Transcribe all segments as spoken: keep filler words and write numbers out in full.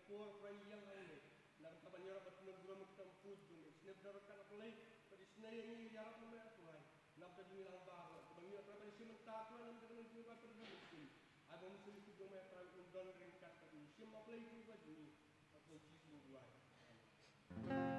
Por pyrshah ïa ngi na ka bynta ban ïarap bad pynlong burom ïa ka kyrteng jong me. Isynei bad ryngkat, A Blei, bad isynei ïa ngi ïarap ïa me, A Blei. Na ka bynta jong ngi lang baroh, kaba ngi ïoh ban ïashem mynta, A Blei, na ka bynta jong ngi ba pynlong ïa ngi. Ai ba u Mynsiem Bakhuid jong me, A Trai, un don ryngkat bad ngi. Shim, A Blei, jong ngi, A Blei Jisu, U Blei. Amen.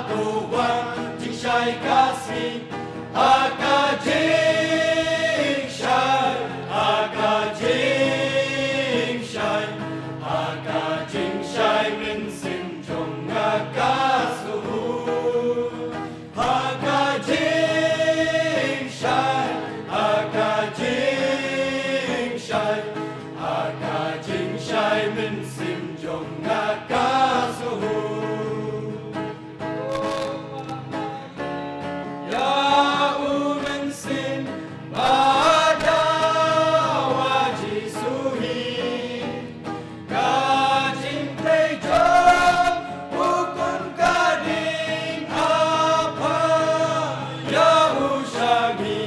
Wan jingshai ka sngi, ha ka jingshai, ha ka jingshai, ha ka jingshai mynsiem jong nga ka sngi. Ha ka jingshai, ha ka jingshai, ha ka jingshai mynsiem jong nga ka sngi. Ïa u mynsiem ba dawa Jisu hi. Ka jingtrei jong u kum ka ding, Apa ïa u sha ngi.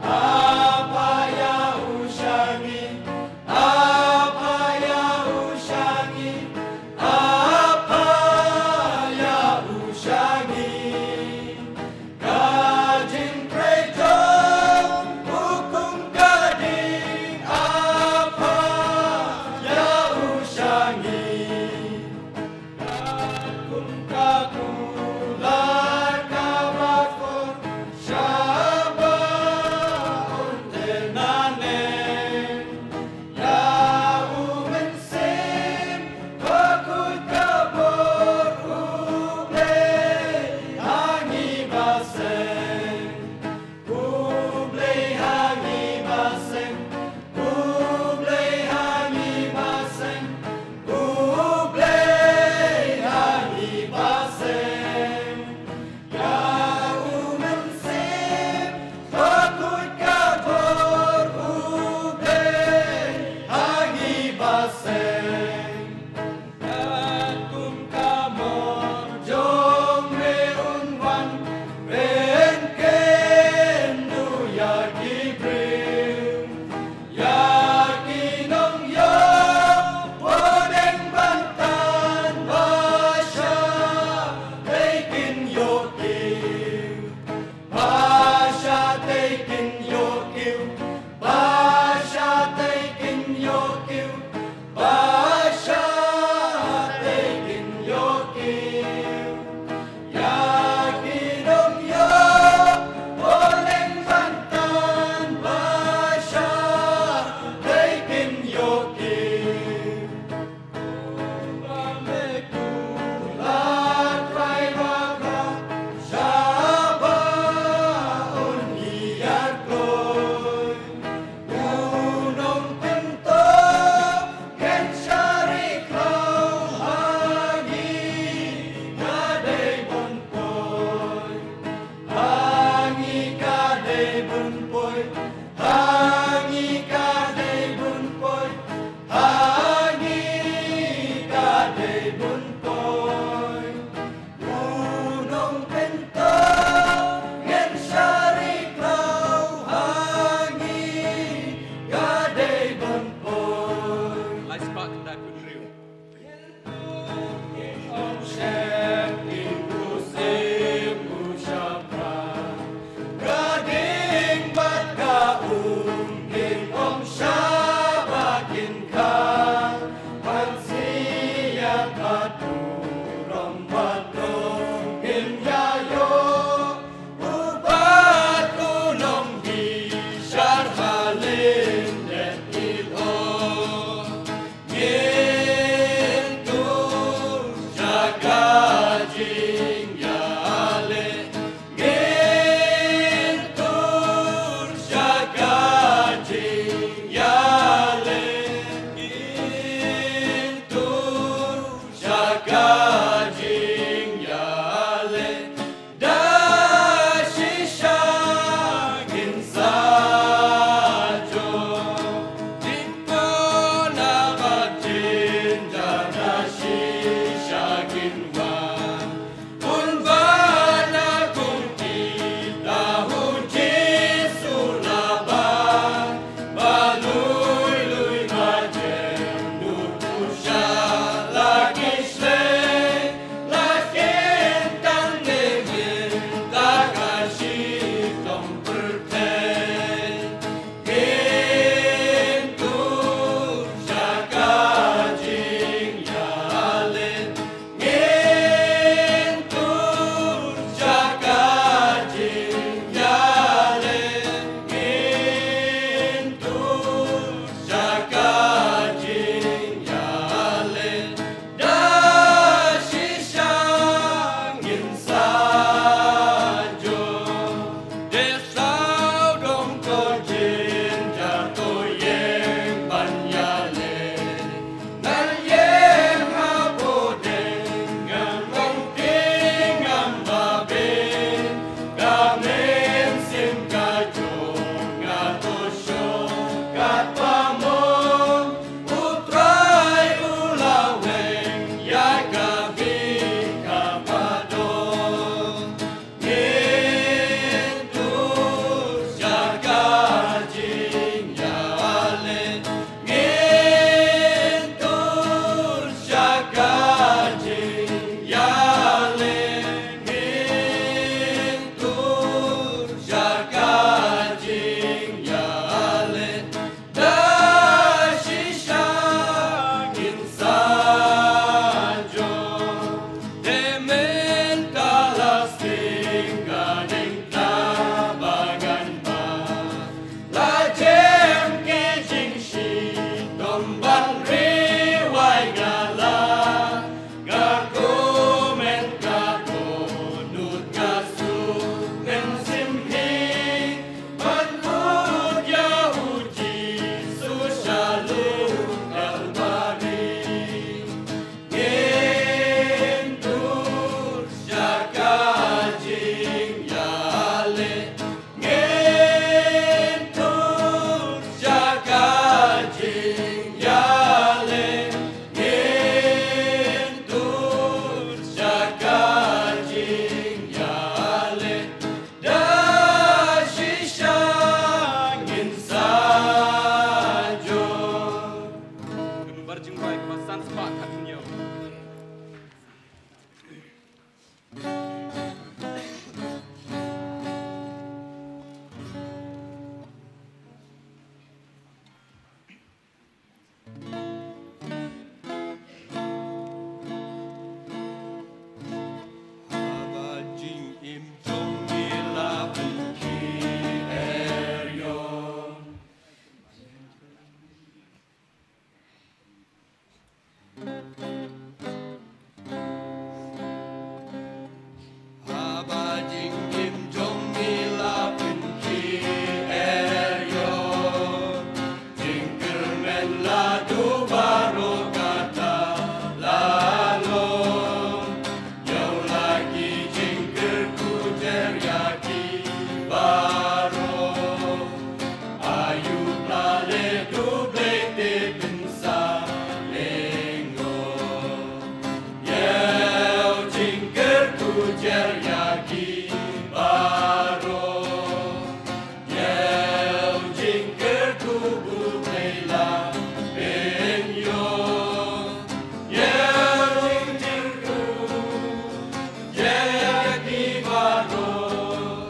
Apa ïa u sha ngi. Apa ïa u sha ngi. Apa ïa u sha ngi. Ka jingtrei jong u kum ka ding, Apa ïa u sha ngi. Ka kum ka kular kaba kor, shaba un teh nangne. Ïa u mynsiem bakhuid ka bor, U Blei ha ngi ba seng. U Blei ha ngi ba seng. U Blei ha ngi ba seng. U Blei ha ngi ba seng. Ïa u mynsiem bakhuid ka bor, U Blei ha ngi ba seng. Katkum ka mon jong me un wan pynkynduh ïa ki briew. Ïa ki nongïoh, wat eng ban tan ba shatei kin ïoh kiew. Ba shatei kin ïoh kiew. Ba shatei kin ïoh kiew. Ba shatei kin ïoh kiew. Ïa ki nongïoh, wat eng ban tan ba shatei kin ïoh kiew. Kumba me kular, Trai Bakhuid, shaba un ïar kloi. U Nongpyntop, ngan shari khlaw ha ngi, ka dei ban poi. Ha ngi ka dei ban poi. Ha ngi ka dei ban poi. Ha ngi ka dei ban poi. U Nongpyntop, ngan shari khlaw ha ngi, ka dei ban poi. Lai spah khyndai phew hynriew. Ngin tur sha ka jingïaleh. Ngin tur sha ka jingïaleh. Ngin tur sha ka jingïaleh. Da shisha ngin sa jong. Jingpynap bad jingdon, da shisha ngin wan. San spah khatñiew. Haba jingim jong ngi la pynkhiah ïa Haba jingim jong ngi la pynkhiah ïa u, jingkyrmen la duh baroh kata la long. Ïa u la ki jingkyrkhu jer ïa ki baroh. Aïu ba la leh da U Blei te pynsahleng noh. Ïa u jingkyrkhu jer ïa ki baroh. Ïa u jingkyrkhu ba U Blei la pynïoh. Ïa u jingkyrkhu jer ïa ki baroh.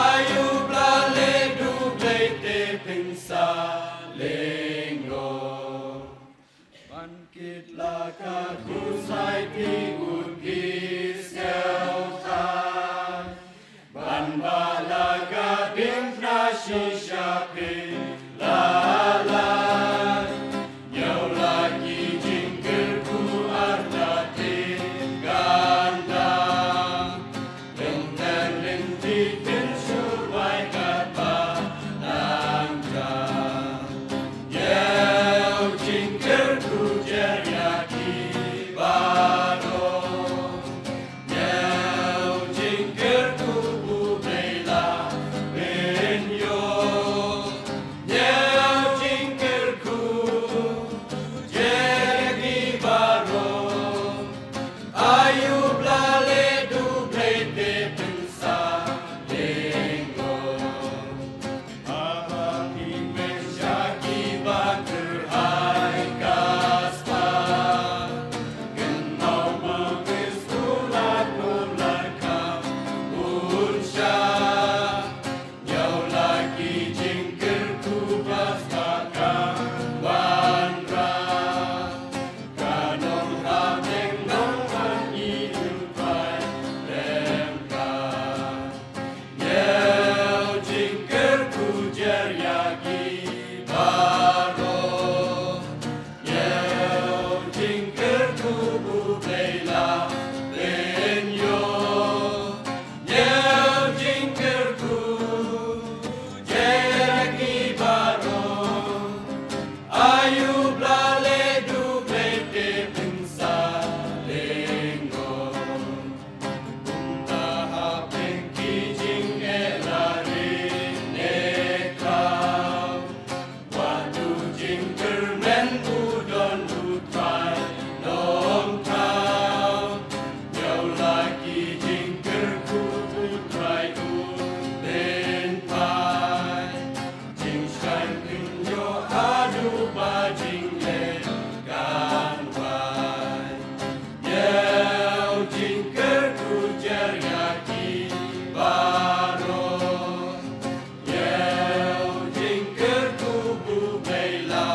Aïu ba la leh da U Blei te pynsahleng noh. Ban kit la ka khuslai phi ud phi sngewthuh. Ban bah la ka diengphna shisha phi la lait. Ïa u la ki jingkyrkhu ar la te kan dang. Lynter lynti phin shu wai katba nang jam. Ïa u jingkyrkhu jer ïa ki baroh. Ïa u jingkyrkhu ba U Blei la pynïoh. Ïa u jingkyrkhu jer ïa ki baroh. Aïu ba la leh da U Blei te pynsahleng noh. Haba phi mih sha ki ba kyrhai ka spah. Kynmaw ba U Khrist u la khlad la kham bun shai. Ïa u la ki jingkyrkhu ba spah kan wanrah. Ka nongrah beng nongwan ïa U Trai Trai. Ïa u jingkyrkhu jer ïa ki baroh. Ïa u jingkyrkhu ba U Blei la pynïoh. Ïa u jingkyrkhu jer ïa ki baroh. Aïu ba la leh da U Blei te pynsahleng noh. Kumta hapdeng ki jingeh la ri ne khraw. Wat u jingkyrmen u don U Trai Nongthaw. Ïa u la ki jingkyrkhu U Trai u pynphai. Jingshai pynïoh haduh ba jingleh kan wai. Ïa u jingkyrkhu jer ïa ki baroh. Ïa u jingkyrkhu ba U Blei la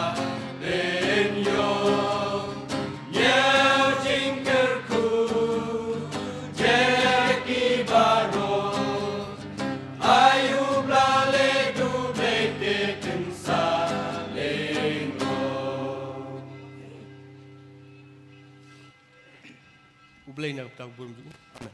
pynïoh. Ïa u jingkyrkhu jer ïa ki baroh. Aïu ba la leh da U Blei te pynsahleng noh. U Blei un ai ka bor bad ka bun. Amen.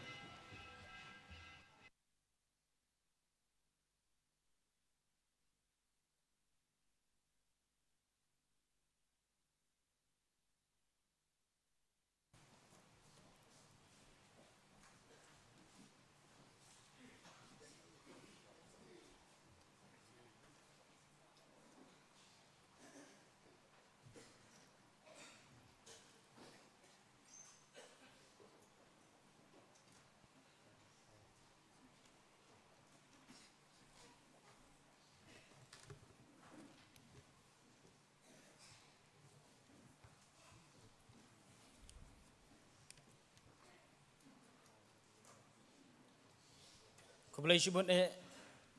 U Blei shibun eh,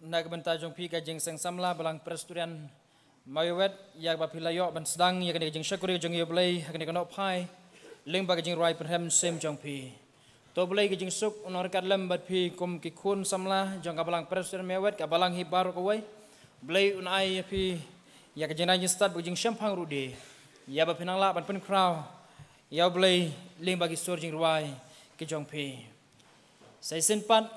na ka bynta jong phi ka jingseng samla Balang Presbyterian Mawewet, ïa ba phi la ïoh ban sdang ïa kane ka jingshakri jong U Blei ha kane ka nohphai lyngba ka jingrwai pynrem sim jong phi. To Blei ka jingsuk un ryngkat lem bad phi kum ki khun samla jong ka Balang Presbyterian Mawewet, ka balang hi baroh kawei. Blei un ai ïa phi ïa ka jingnang jingstad bad jingshemphang ruh de, ïa ba phin nang lah ban pynkhraw ïa U Blei lyngba ki sur jingrwai ki jong phi. Sa shisien pat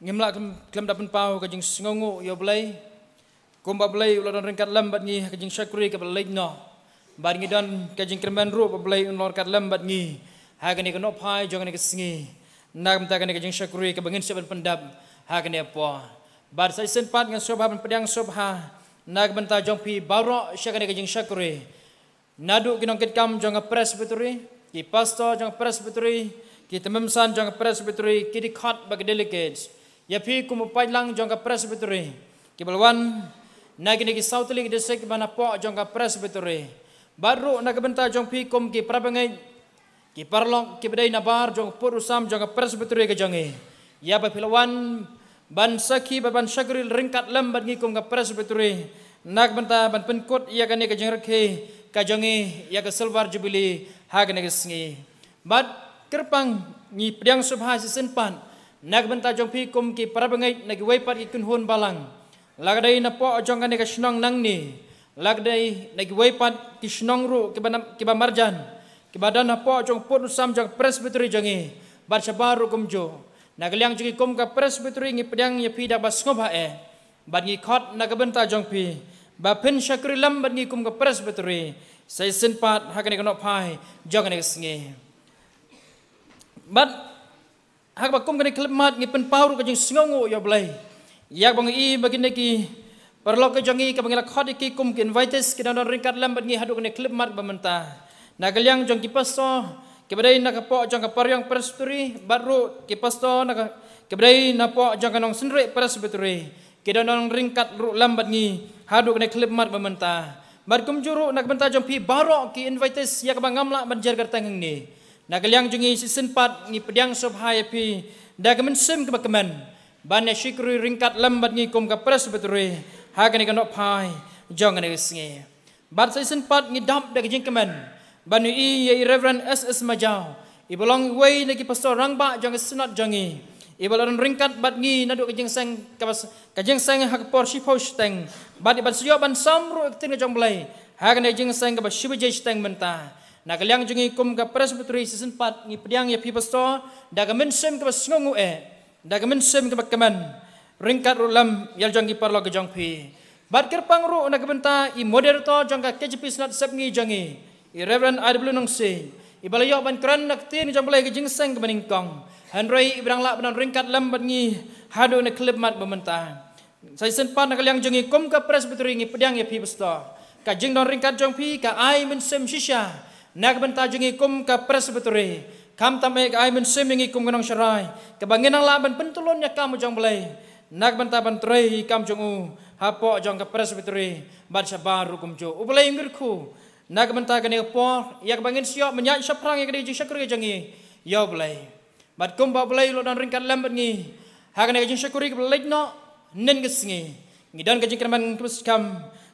ngim lah khlem, khlem da pynpaw ka jingsngewnguh ïa U Blei, kumba U Blei u la don ryngkat lem bad ngi ha ka jingshakri kaba leit noh. Bad ngi don ka jingkyrmen ruh ba U Blei un long ryngkat lem bad ngi ha kane ka nohphai jong kane ka sngi, na ka bynta kane ka jingshakri kaba ngin sa ban pyndap ha kane ka por. Bad sa shisien pat ngan sngewbha ban pdiang sngewbha na ka bynta jong phi baroh sha kane ka jingshakri. Naduh ki nongkitkam jong ka Presbytery, ki pastor jong ka Presbytery, ki tymmen basan jong ka Presbytery, ki dkhot bad ki delegates, ïa phi kum u paidlang jong ka Presbytery, kiba la wan na kine ki saw tylli ki district ban hapoh jong ka Presbytery. Bad ruh na ka bynta jong phi kum ki parabangeit, ki paralok kiba dei nabar jong u pud u sam jong ka Presbytery ka jong ngi, ïa ba phi la wan ban sakhi bad ban shakri ryngkat lem bad ngi kum ka Presbytery, na ka bynta ban pynkut ïa kane ka jingrakhe ka jong ngi ïa ka Silver Jubilee ha kane ka sngi. Bad kyrpang ngi pdiang sngewbha shisien pat na ka bynta jong phi kum ki parabangeit na kiwei pat ki kynhun balang, la ka dei napoh jong kane ka shnong nangne, la ka dei na kiwei pat ki shnong ruh kiba nam, kiba marjan, kiba don hapoh jong u pud u sam jong ka Presbytery jong ngi, bad shabar ruh kumjuh. Na ka liang jong ngi kum ka Presbytery ngi pdiang ïa phi da kaba sngewbha eh, bad ngi khot na ka bynta jong phi ba phin shakri lem bad ngi kum ka Presbytery sa shisien pat ha kane ka nohphai jong kane ka sngi. Bad ha kaba kum kane ka khyllipmat ngi pynpaw ruh ka jingsngewnguh ïa U Blei, ïa kaba ngi i ba kine ki paralok ka jong ngi kaba ngi la khot ïa ki kum ki invitees ki dang don ryngkat lem bad ngi haduh kane ka khyllipmat ba mynta. Na ka liang jong ki pastor kiba dei na ka poh jong ka Pariong Presbytery, bad ruh ki pastor na ka, kiba dei na poh jong ka Nongsynriah Presbytery, ki dang don ryngkat ruh lem bad ngi haduh kane ka khyllipmat ba mynta. Bad kumjuh ruh na ka bynta jong phi baroh ki invitees ïa kaba ngam lah ban jer kyrteng hangne, na ka liang jong ngi shisien pat ngi pdiang sngewbha ïa phi da ka mynsiem kaba kmen ban ïa shakri ryngkat lem bad ngi kum ka Presbytery ha kane ka nohphai jong kane ka sngi. Bad sa shisien pat ngi dap da ka jingkmen ban ïohi ïa i Reverend S S Majaw, iba long iwei na ki pastor rangbah jong ka Synod jong ngi, iba la don ryngkat bad ngi naduh ka jingseng kaba s-, ka jingseng ha ka por shiphew shiteng, bad iban sa ïoh ban sam ruh ïa ka ktien ka jong U Blei ha kane ka jingseng kaba shi baje shiteng mynta. Na ka liang jong ngi kum ka Presbytery shisien pat ngi pdiang ïa phi pastor da ka mynsiem kaba sngewnguh eh, da ka mynsiem kaba kmen, ryngkat ruh lem ïa la jong ki paralok ka jong phi. Bad kyrpang ruh na ka bynta i moderator jong ka K J P Synod Sepngi jong ngi, i Reverend I W Nongsiej, iba la ïoh ban kren na ka ktien jong U Blei ka jingseng kaba nyngkong, hynrei iba dang lah ban don ryngkat lem bad ngi haduh kane ka khyllipmat ba mynta. Sa shisien pat na ka liang jong ngi kum ka Presbytery ngi pdiang ïa phi pastor. Ka jingdon ryngkat jong phi ka ai mynsiem shisha na ka bynta jong ngi kum ka Presbytery, khamtam eh ka ai mynsiem ïa ngi kum ka nongsharai, kaba ngin nang lah ban pyntylun ïa ka kam jong U Blei na ka bynta ban trei ïa ka kam jong u hapoh jong ka Presbytery bad shabar ruh kumjuh. U Blei un kyrkhu na ka bynta kane ka por ïa kaba ngin sa ïoh ban ïaid shaphrang ïa kane ka jingshakri jong ngi ïa U Blei. Bad kumba U Blei u la don ryngkat lem bad ngi ha kane ka jingshakri kaba leit noh, hynnin ka sngi ngi don ka jingkyrmen kaba skhem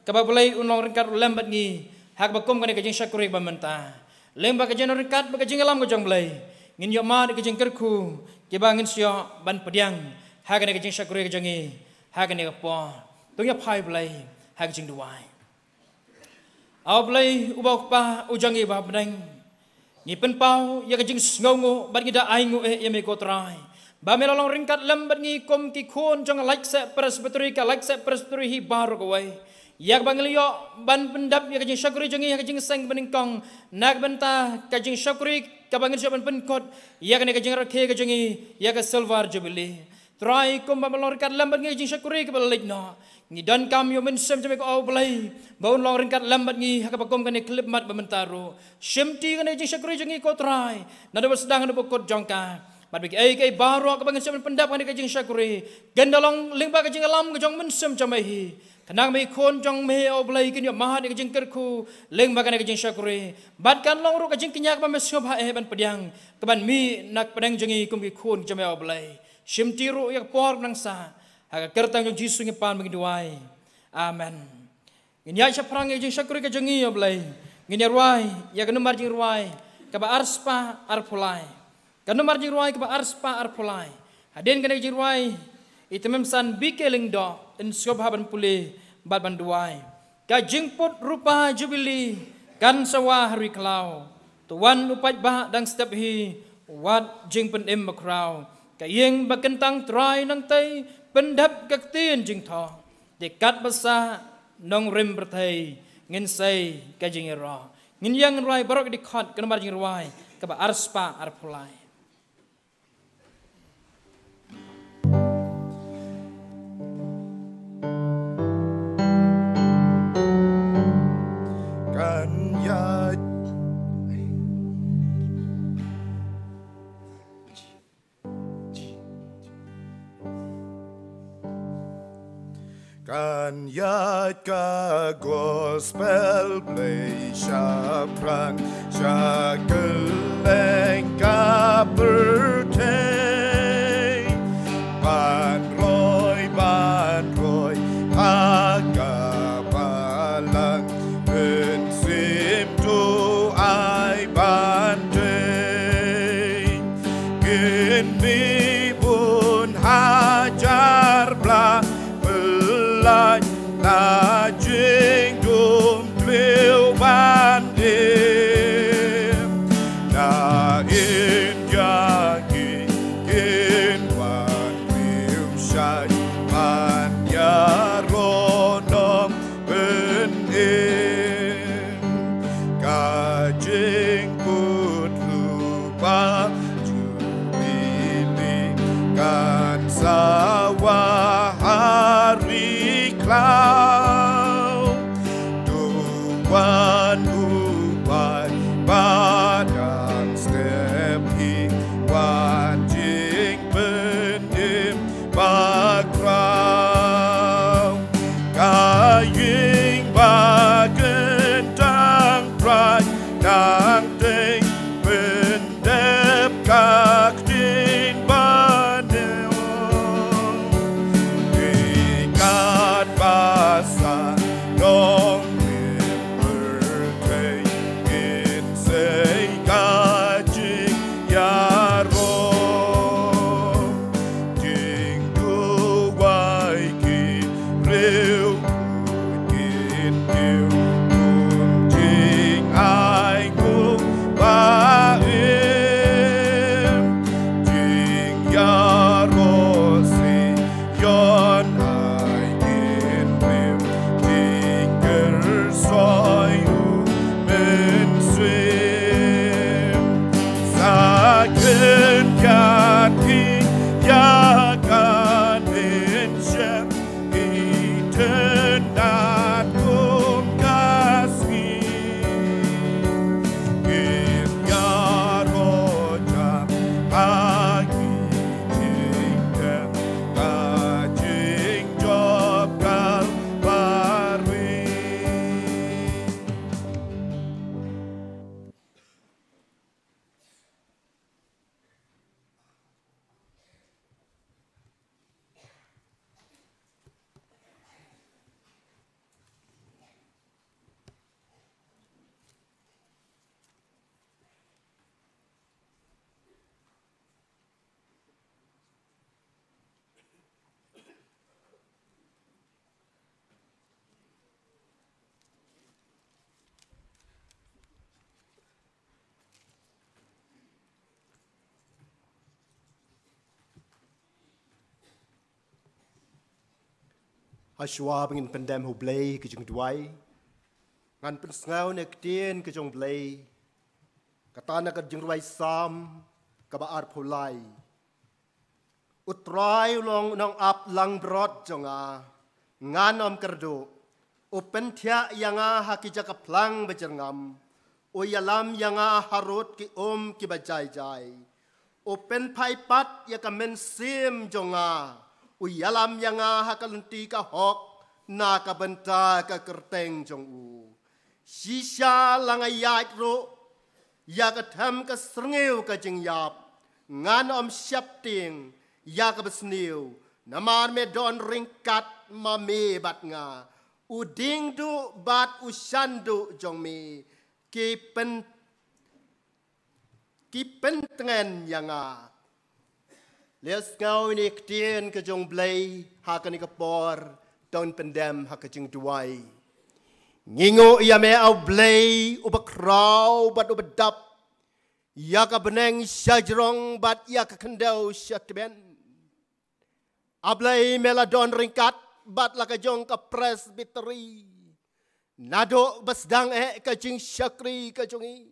kaba U Blei un long ryngkat ruh lem bad ngi ha kaba kum kane ka jingshakri kaba mynta. Lyngba ka jingdon ryngkat bad ka jingïalam ka jong U Blei, ngin ïoh mad ïa ka jingkyrkhu kaba ngin sa ïoh ban pdiang ha kane ka jingshakri ka jong ngi ha kane ka por. To ngin ïa phai U Blei ha ka jingduwai. A U Blei uba U Kpa u jong ngi uba ha bneng, ngi pynpaw ïa ka jingsngewnguh bad ngi da ainguh eh ïa me ko Trai, ba me la long ryngkat lem bad ngi kum ki khun jong ka Laitseh Presbytery, ka Laitseh Presbytery hi baroh kawei, ïa kaba ngi la ïoh ban pyndap ïa ka jingshakri jong ngi ha ka jingseng kaba nyngkong na ka bynta ka jingshakri kaba ngin sa ïoh ban pynkut ïa kane ka jingrakhe ka jong ngi ïa ka Silver Jubilee. Trai, kumba me la long ryngkat lem bad ngi ha ka jingshakri kaba la leit noh, ngi donkam ïa u Mynsiem jong me ko A U Blei ba un long ryngkat lem bad ngi ha kaba kum kane ka khyllipmat ba mynta ruh. Shimti kane ka jingshakri jong ngi ko Trai, naduh ba sdang haduh ba kut jong ka. Bad ba kiei kiei baroh kaba ngin sa ïoh ban pyndap ha kane ka jingshakri, kan da long lyngba ka jingïalam ka jong u Mynsiem jong me hi. Khnang ba ki khun jong me A U Blei kin ïoh mad ïa ka jingkyrkhu lyngba kane ka jingshakri, bad kan long ruh ka jingkñia kaba me sngewbha eh ban pdiang, kaban mih na ka pdeng jong ngi kum ki khun jong me A U Blei. Shimti ruh ïa ka por nangta. Ha ka kyrteng jong Jisu ngi pan ba ngi duwai. Amen. Ngin ïaid shaphrang ïa ka jingshakri ka jong ngi, ïa U Blei. Ngin ïa rwai ïa ka namar jingrwai kaba arspah arphew lai. Ka namar jingrwai kaba arspah arphew lai. Hadien kane ka jingrwai, i Tymmen Basan B K Lyngdoh un sngewbha ban pule bad ban duwai. Ka jingput rupa jubili kan sawa ha ri khlaw. To wan u paidbah dang step hi, wat jingpynim bakhraw. Ka ïing ba kyntang Trai nangtei, pyndep ka ktien jingthoh. Te katba sah nongrim pyrthei, ngin sei ka jingïaroh. Ngin ïa rwai baroh ki dkhot ka namar jingrwai kaba arspah arphew lai. Kan ïaid. Kan ïaid ka gospel Blei shaphrang sha kylleng ka pyrthei. Ban roi, ban roi ha ka balang, mynsiem to ai ban tei. Kin mih bun hajar blah, pynlait na jingdum thliew ban im. Na India ngi kin wan thliew shai ban ïaroh nongpynim. Ka jingput rupa jubili kan sawa ha ri khlaw. To wan u paidbah dang step hi, wat jingpynim bakhraw. Ka ïing ba kyntang Trai nangtei, pyndep ka ktien banew. Te katba sah nongrim pyrthei, ngin sei ka jingïaroh. Jingduwai ki briew kin kiew kum jingainguh ba im. Jingïaroh Siôn ai kynriam, jingkyrkhu mynsiem. Sa kynjat ki ïa ka mynsiem, itynnad kum ka sngi. Ngin ïaroh jam ha ki jingtep, ka jingjop Kalbari. Hashwa ba ngin pyndem ha U Blei ka jingduwai, ngan pynsngew na ka ktien ka jong U Blei, kata na ka jingrwai Salm kaba arphew lai. U Trai u long u nongap langbrot jong nga, ngan ym kyrduh. U pynthiah ïa nga ha ki jaka phlang bajyrngam. U ïalam ïa nga harud ki um kiba jai jai. U pynphai pat ïa ka mynsiem jong nga. U ïalam ïa nga ha ka lynti ka hok na ka bynta ka kyrteng jong u. Shisha la nga ïaid ruh ïa ka them ka syrngiew ka jingïap, ngan ym sheptieng. ïa ka basniew, namar me don ryngkat ma me bad nga. U dieng duh bad u shan duh jong me ki pyn ki pyntngen ïa nga. Leh sngew ïa kane ka ktien ka jong U Blei ha kane ka por, to ngin pyndem ha ka jingduwai. Ngi nguh ïa me A Blei uba khraw bad uba dap, ïa ka bneng sha jrong bad ïa ka khyndew sha tbian. A Blei, me la don ryngkat bad la ka jong ka Presbytery naduh ba sdang eh ka jingshakri ka jong i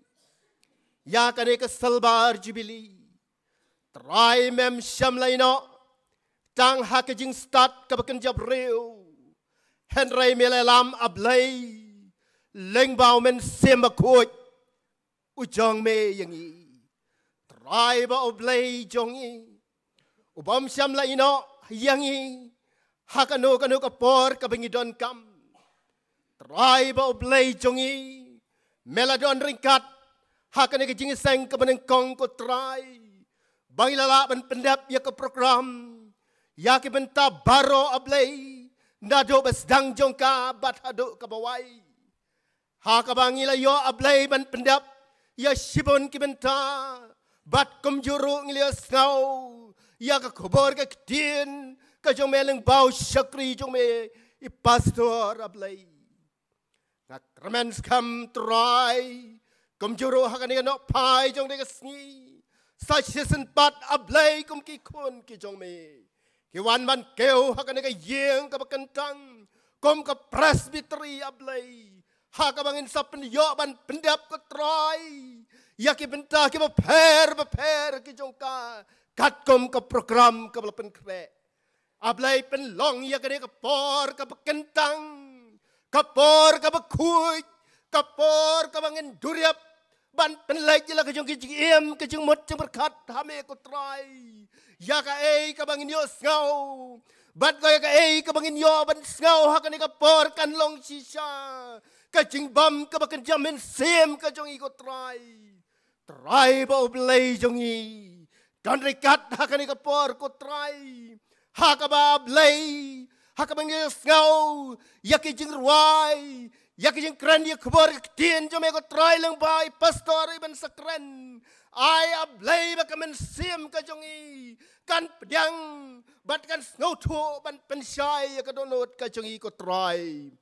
ïa kane ka Silver Jubilee. Trai, mem shym la ïehnoh tang ha ka jingstad kaba kynja briew, hynrei me la ïalam, A Blei, lyngba U Mynsiem Bakhuid u jong me ïa ngi. Trai, ba U Blei jong ngi u bym shym la ïehnoh ïa ngi ha kano kano ka por kaba ngi donkam. Trai, ba U Blei jong ngi me la don ryngkat ha kane ka jingïaseng kaba nyngkong, ko Trai, ba ngi la lah ban pyndep ïa ka program, ïa ki bynta baroh, A Blei, naduh ba sdang jong ka bad haduh kaba wai. Ha kaba ngi la ïoh, A Blei, ban pyndep ïa shibun ki bynta, bad kumjuh ruh ngi la ïohsngew ïa ka khubor ka ktien ka jong me lyngba u shakri jong me, i Pastor, A Blei. Nga kyrmen skhem, Trai, kumjuh ruh ha kane ka nohphai jong kane ka sngi, sa shisien pat, A Blei, kum ki khun ki jong me ki wan ban kiew ha kane ka ïing kaba kyntang kum ka Presbytery, A Blei, ha kaba ngin sa pynïoh ban pyndep, ko Trai, ïa ki bynta kiba pher bapher ki jong ka, katkum ka program kaba la pynkhreh. A Blei, pynlong ïa kane ka por kaba kyntang, ka por kaba khuid, ka por kaba ngin duriap ban pynleit ïa la ka jong ki jingim, ka jingmut jingpyrkhat ha me, ko Trai. Ïa kaei kaba ngin ïohsngew bad ka, ïa kaei kaba ngin ïoh ban sngew ha kane ka por, kan long shisha ka jingbam kaba kynja mynsiem ka jong i, ko Trai. Trai, ba U Blei jong ngi don ryngkat ha kane ka por, ko Trai, ha kaba, A Blei, ha kaba ngi sngew ïa ki jingrwai, ïa ki jingkren, ïa ka khubor ka ktien jong me, ko Trai, lyngba i Pastor Eben Sakren. Ai, A Blei, ba ka mynsiem ka jong i kan pdiang bad kan sngewthuh ban pynshai ïa ka dohnud ka jong i, ko Trai.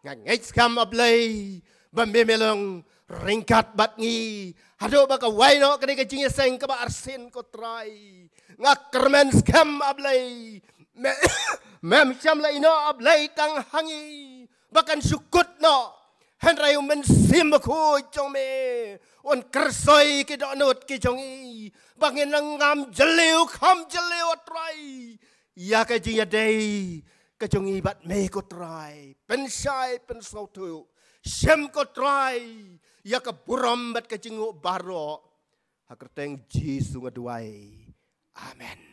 Nga ngeit skhem, A Blei, ba me me long ryngkat bad ngi haduh ba ka wai noh kane ka jingïaseng kaba arsien, ko Trai. Nga kyrmen skhem, A Blei, me, mem shym la ïehnoh, A Blei, tang ha ngi ba kan shu kut noh, hynrei U Mynsiem Bakhuid jong me un kyrsoi ki dohnud ki jong i, ba ngin nang ngam jylliew kham jylliew, A Trai, ïa ka jingïadei ka jong i bad me, ko Trai. Pynshai pynsngewthuh shim, ko Trai, ïa ka burom bad ka jingnguh baroh. Ha kyrteng Jisu nga duwai. Amen.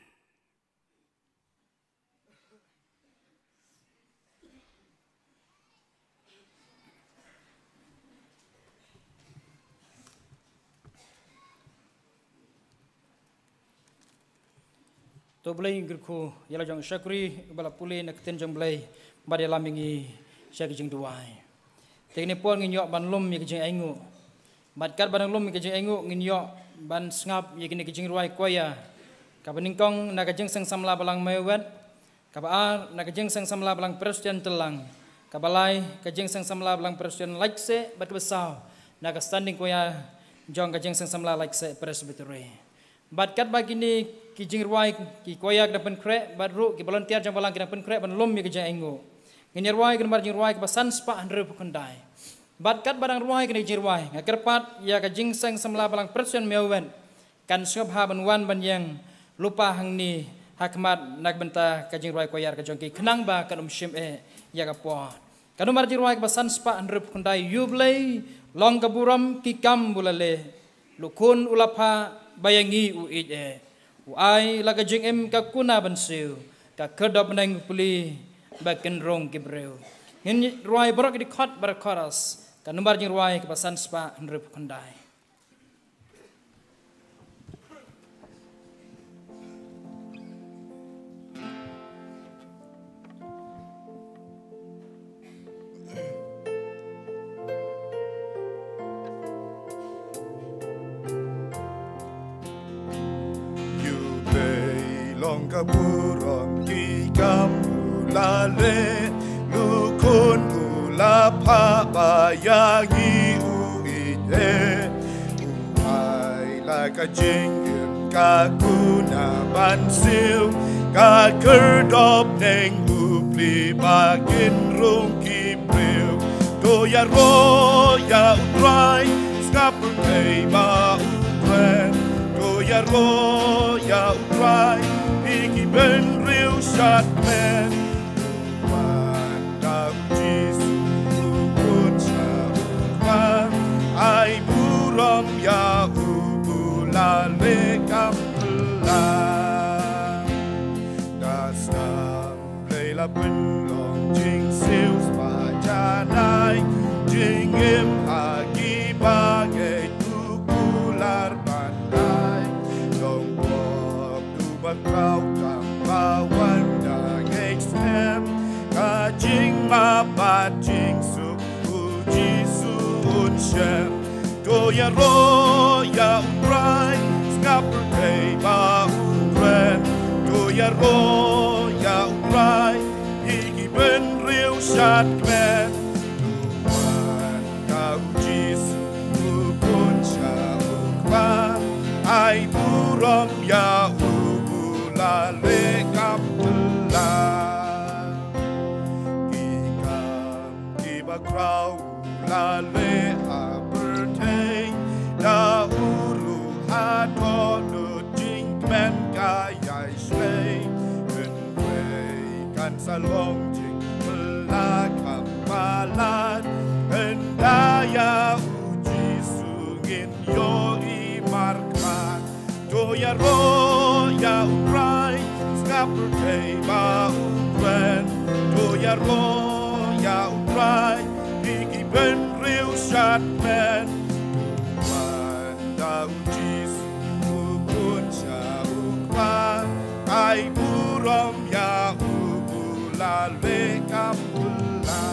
To Blei, ngi kyrkhu ïa la jong shakri ba la pule na ka ktien jong Blei bad ïalam ïa ngi sha ka jingduwai. Te kine por ngin ïoh ban lum ïa ka jingainguh. Bad katba dang lum ïa ka jingainguh, ngin ïoh ban sngap ïa kine ki jingrwai choir. Kaba nyngkong na ka Jingseng Samla Balang Mawïawet, kaba ar na ka Jingseng Samla Balang Presbyterian Tlang, kaba lai ka Jingseng Samla Balang Presbyterian Laitse, bad kaba saw na ka Standing Choir jong ka Jingseng Samla Laitse Presbytery. Bad katba kine ki jingrwai, ki choir ki dang pynkhreh, bad ruh ki volunteer jong balang ki dang pynkhreh ban lum ïa ka jingainguh, ngin ïa rwai ka nambar jingrwai kaba san spah hynriewphew khyndai. Bad katba dang rwai kine ki jingrwai, nga kyrpad ïa ka Jingseng Samla Balang Presbyterian Mawïawet kan sngewbha ban wan ban ïeng lypa hangne ha khmat na ka bynta ka jingrwai choir ka jong ki, khnang ba kan ym shim eh ïa ka por. Ka nambar jingrwai kaba san spah hynriewphew khyndai: U Blei, long ka burom ki kam ba u la leh, la khun u la phah ba ïa ngi u ïeit eh. U ai la ka jingim ka kuna ban siew, ka khyrdop bneng u pli ba kynrung ki briew. Ngin rwai baroh ki dkhot bad chorus, ka nambar jingrwai kaba san spah hynriewphew khyndai. Ong ka burom ki kam u la leh, u khun u la phah ba ïa ngi u ïeit eh. U ai la ka jingim ka kuna ban siew, ka khyrdop neng u pli ba kin rung ki briew. To ïaroh ïa U Trai, sngap pyrthei ba u kren. To ïaroh ïa U Trai, hi ki bynriew shad kmen. Wan da U Jisu u bun sha u Kpa, ai burom ïa u, u la leh kam phylla. Da sdang Blei la pynlong jingsiew spah janai, jingim ha ki bangeit u kular ban ai. Long pop u bakhraw tang ba wan da ngeit skhem, ka jingmap bad jingsuk U Jisu un shem. To ïaroh ïa U Trai, sngap pyrthei ba u kren. To ïaroh ïa U Trai, hi ki bynriew shad kmen. To wan da U Jisu u bun sha u Kpa, ai burom ïa u, u la leh kam phylla. Ki kam ki bakhraw u la leh ha pyrthei, da u ruh hato lut jingkmen ka ïai shlei. Kynrei kan sa long jingphylla kham palat, ynda ïa U Jisu ngin ïohi markmat. To ïaroh ïa U Trai, sngap pyrthei ba u kren. To ïaroh ïa U Trai, hi ki bynriew shad kmen. Wan da U Jisu u bun sha u Kpa, ai burom ïa u, u la leh kam phylla.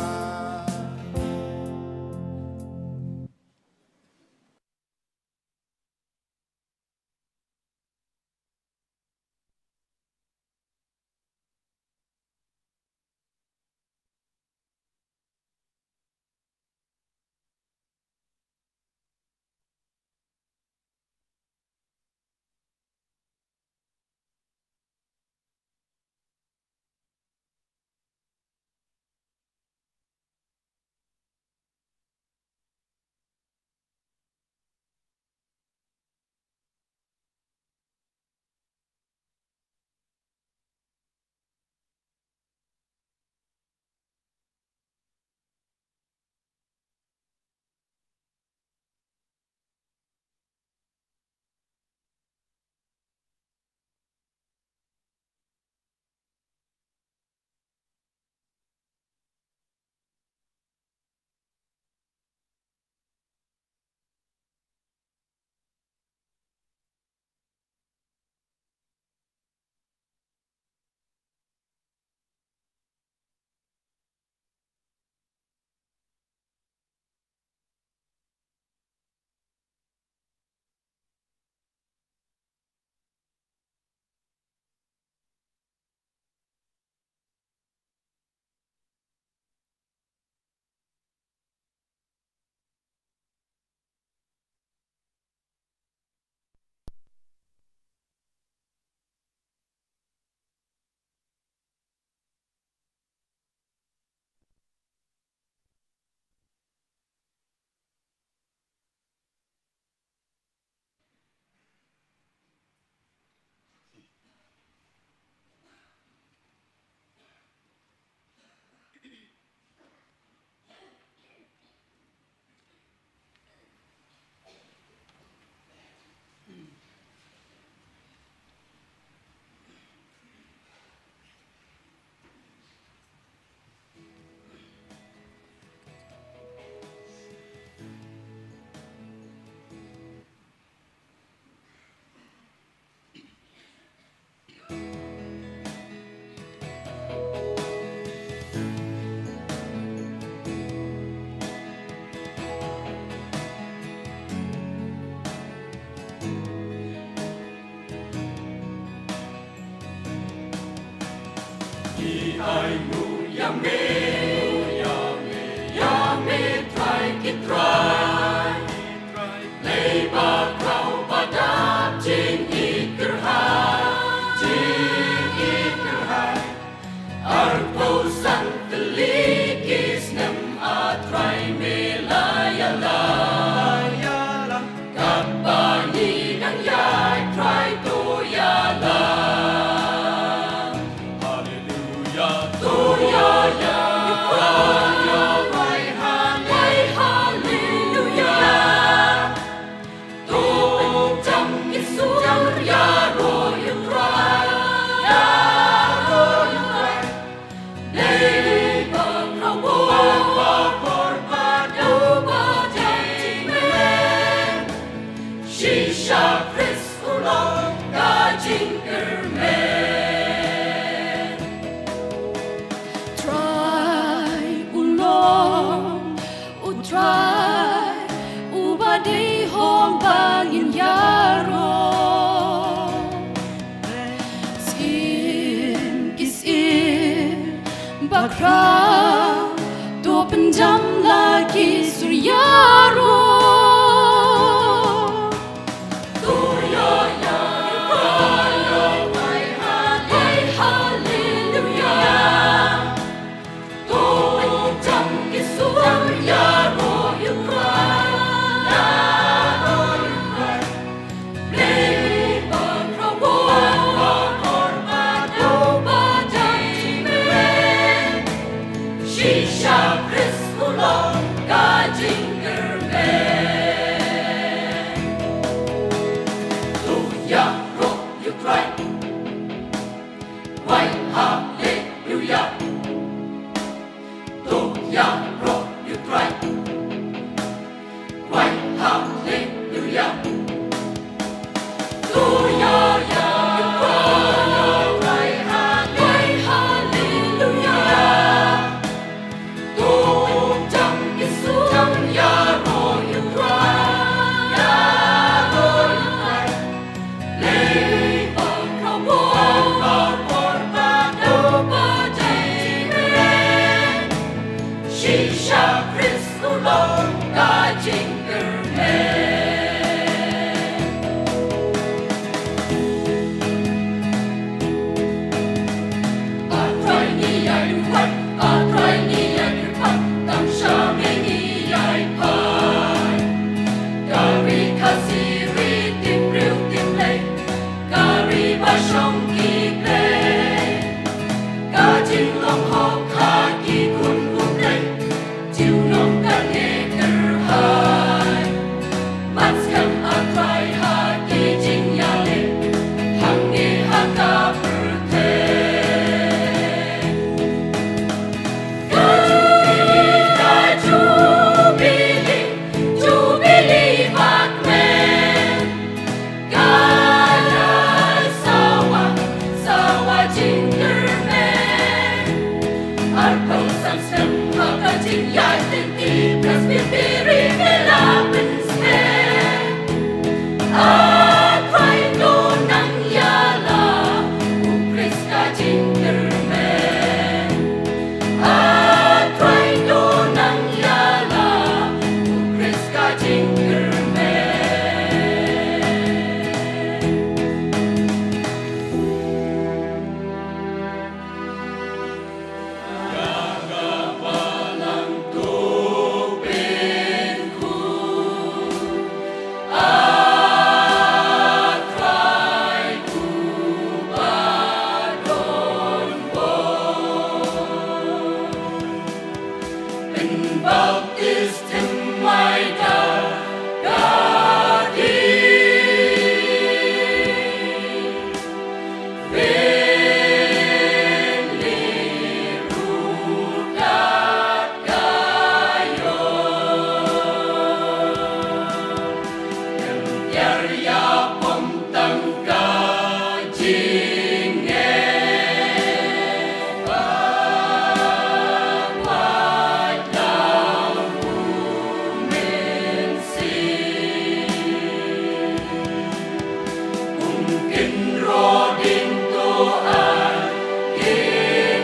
Ai nguh ïa me, ïa me, ïa me Trai ki trai. Lei ba khraw ba dap jingïeit kyrhai, jingïeit kyrhai. Arphew san tylli ki snem, A Trai me la ïalam. Kaba ngi dang ïaid Trai to ïalam. Haleluya. To ïalam. Haleluya. Haleluya. To jam ki sur ïaroh ïa u Trai, ïaroh ïa u Trai. Dei ba khraw bor, ba khraw bor ba dei ba jingkyrmen. Shisha Khrist u long ka jingkyrmen. Trai u long U Trai, uba dei hok ba ngin ïaroh. Syiem ki syiem bakhraw, to pynjam la ki sur ïaroh. To ïa, ïa, ïa, ïa, ïa, haleluya. To jam ki sur ïaroh ïa u Trai, ïaroh ïa u Trai. Lei ba khraw bor, ba khraw bor ba dei ba jingkyrmen. Shisha Khrist u long ka jingkyrmen. To ïaroh ïa u Trai. Wai haleluya. To ïaroh ïa u Trai. Wai haleluya. To ïa, ïa, ïa u Trai. Wai haleluya. To jam ki sur ïaroh ïa u Trai, ïaroh ïa u Trai. Lei ba khraw bor, ba khraw bor ba dei ba jingkyrmen. Shisha Khrist u long ka jingkyrmen. A Trai ngi ïai duwai, A Trai ngi ïai kyrpad, tang sha me ngi ïai phai. Ka ri Khasi ri tim briew tim Blei, ka ri ba shong ki blei, ka jinglong hok ha ki khun u Blei. Junom kane kyrhai, ban skhem A Trai ha ki jingïaleh hangne ha ka pyrthei. Ka Jubili, ka Jubili, Jubili ba kmen. Ka la sawa, sawa jingkyrmen. Arphew san snem ha ka jingïaid lynti Presbytery me la pynsngew. A Trai to nang ïalam, U Khrist ka jingkyrmen. A Trai to nang ïalam, U Khrist ka jingkyrmen. Ïa ka balang to pynkhun, A Trai uba don bor. Pynbaptis thymmai da ka dih. Pynlih ruh da ka ïor. Ïar ïa pom tang ka jingeh. Ba wad la u Mynsiem. Kum kynroh ding to ai, kin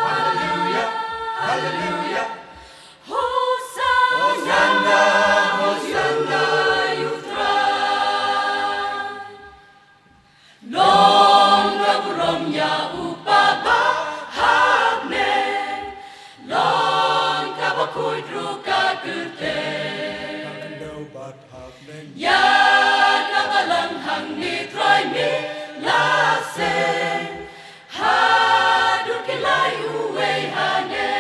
Hallelujah, hallelujah. Hosanna, Hosanna, ïa u Trai. Long ka burom ïa u Kpa ba ha bneng. Long ka bakhuid ruh ka kyrteng. Ïa ka balang hangne Trai me la seng. Haduh ki lai uwei hangne.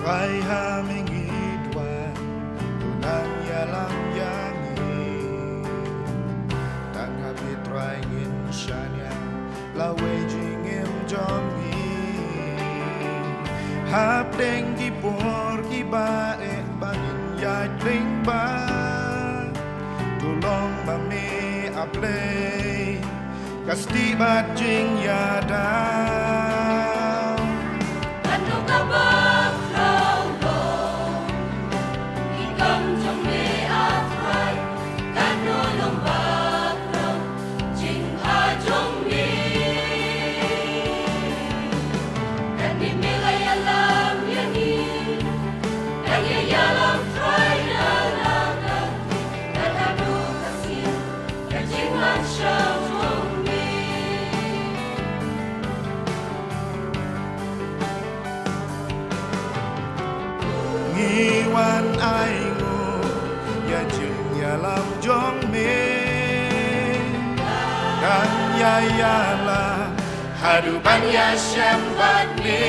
Trai ha me ngi duwai, to nang ïalam ïa ngi. Tang ha me Trai ngin shaniah lawei jingim jong ngi. Hapdeng ki por kiba eh ba ngin ïaid lyngba, to long ma me A Blei ka stieh bad jingïada. Ngi wan ainguh ïa jingïalam jong me. Kan ïa ïalam haduh ban ïashem bad me.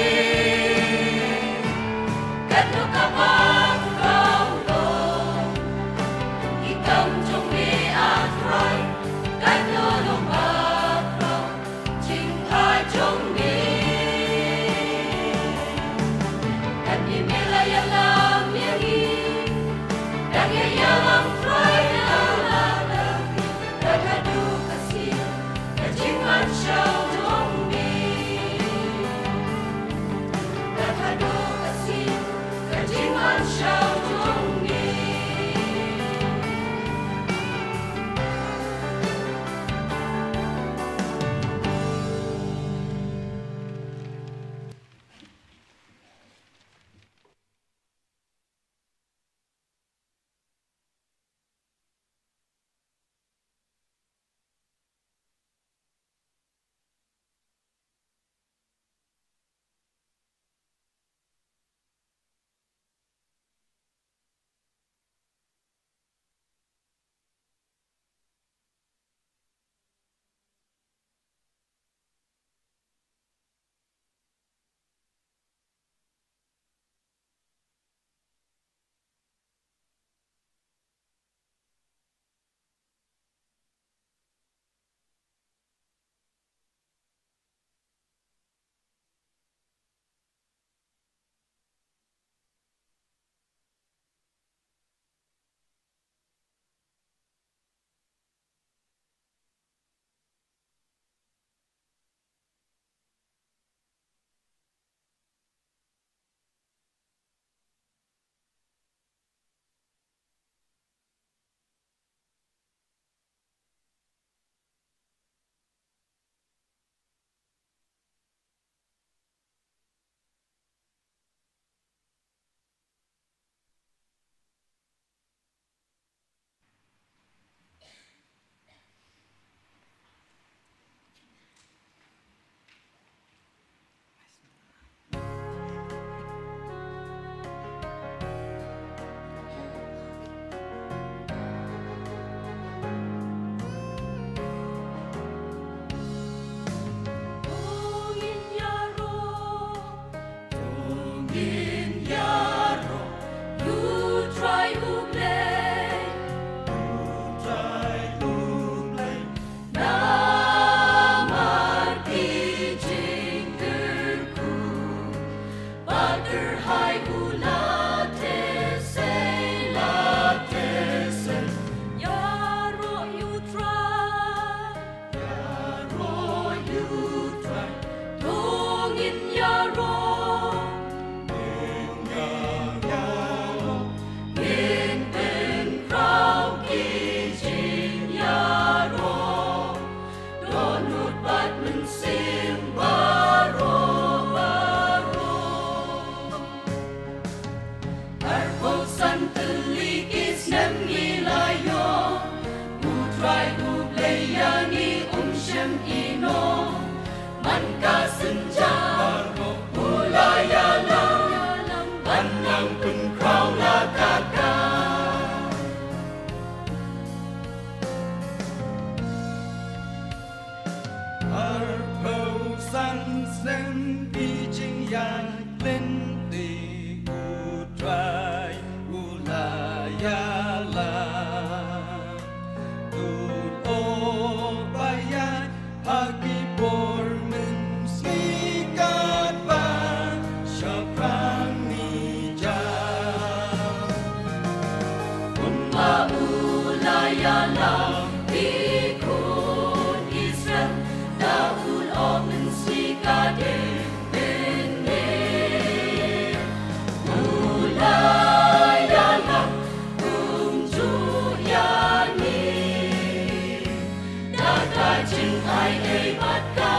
Ki jingïaid lynti U Trai u la ïalam. Dul oh ba ïaid ha ki por mynsngi katba shaphrang ngi jam. Kumba u la ïalam ïa ki khun Israel, da u la ong mynsngi ka dei mynne. U la ïalam kumjuh ïa ngi, da ka jingai ei bad ka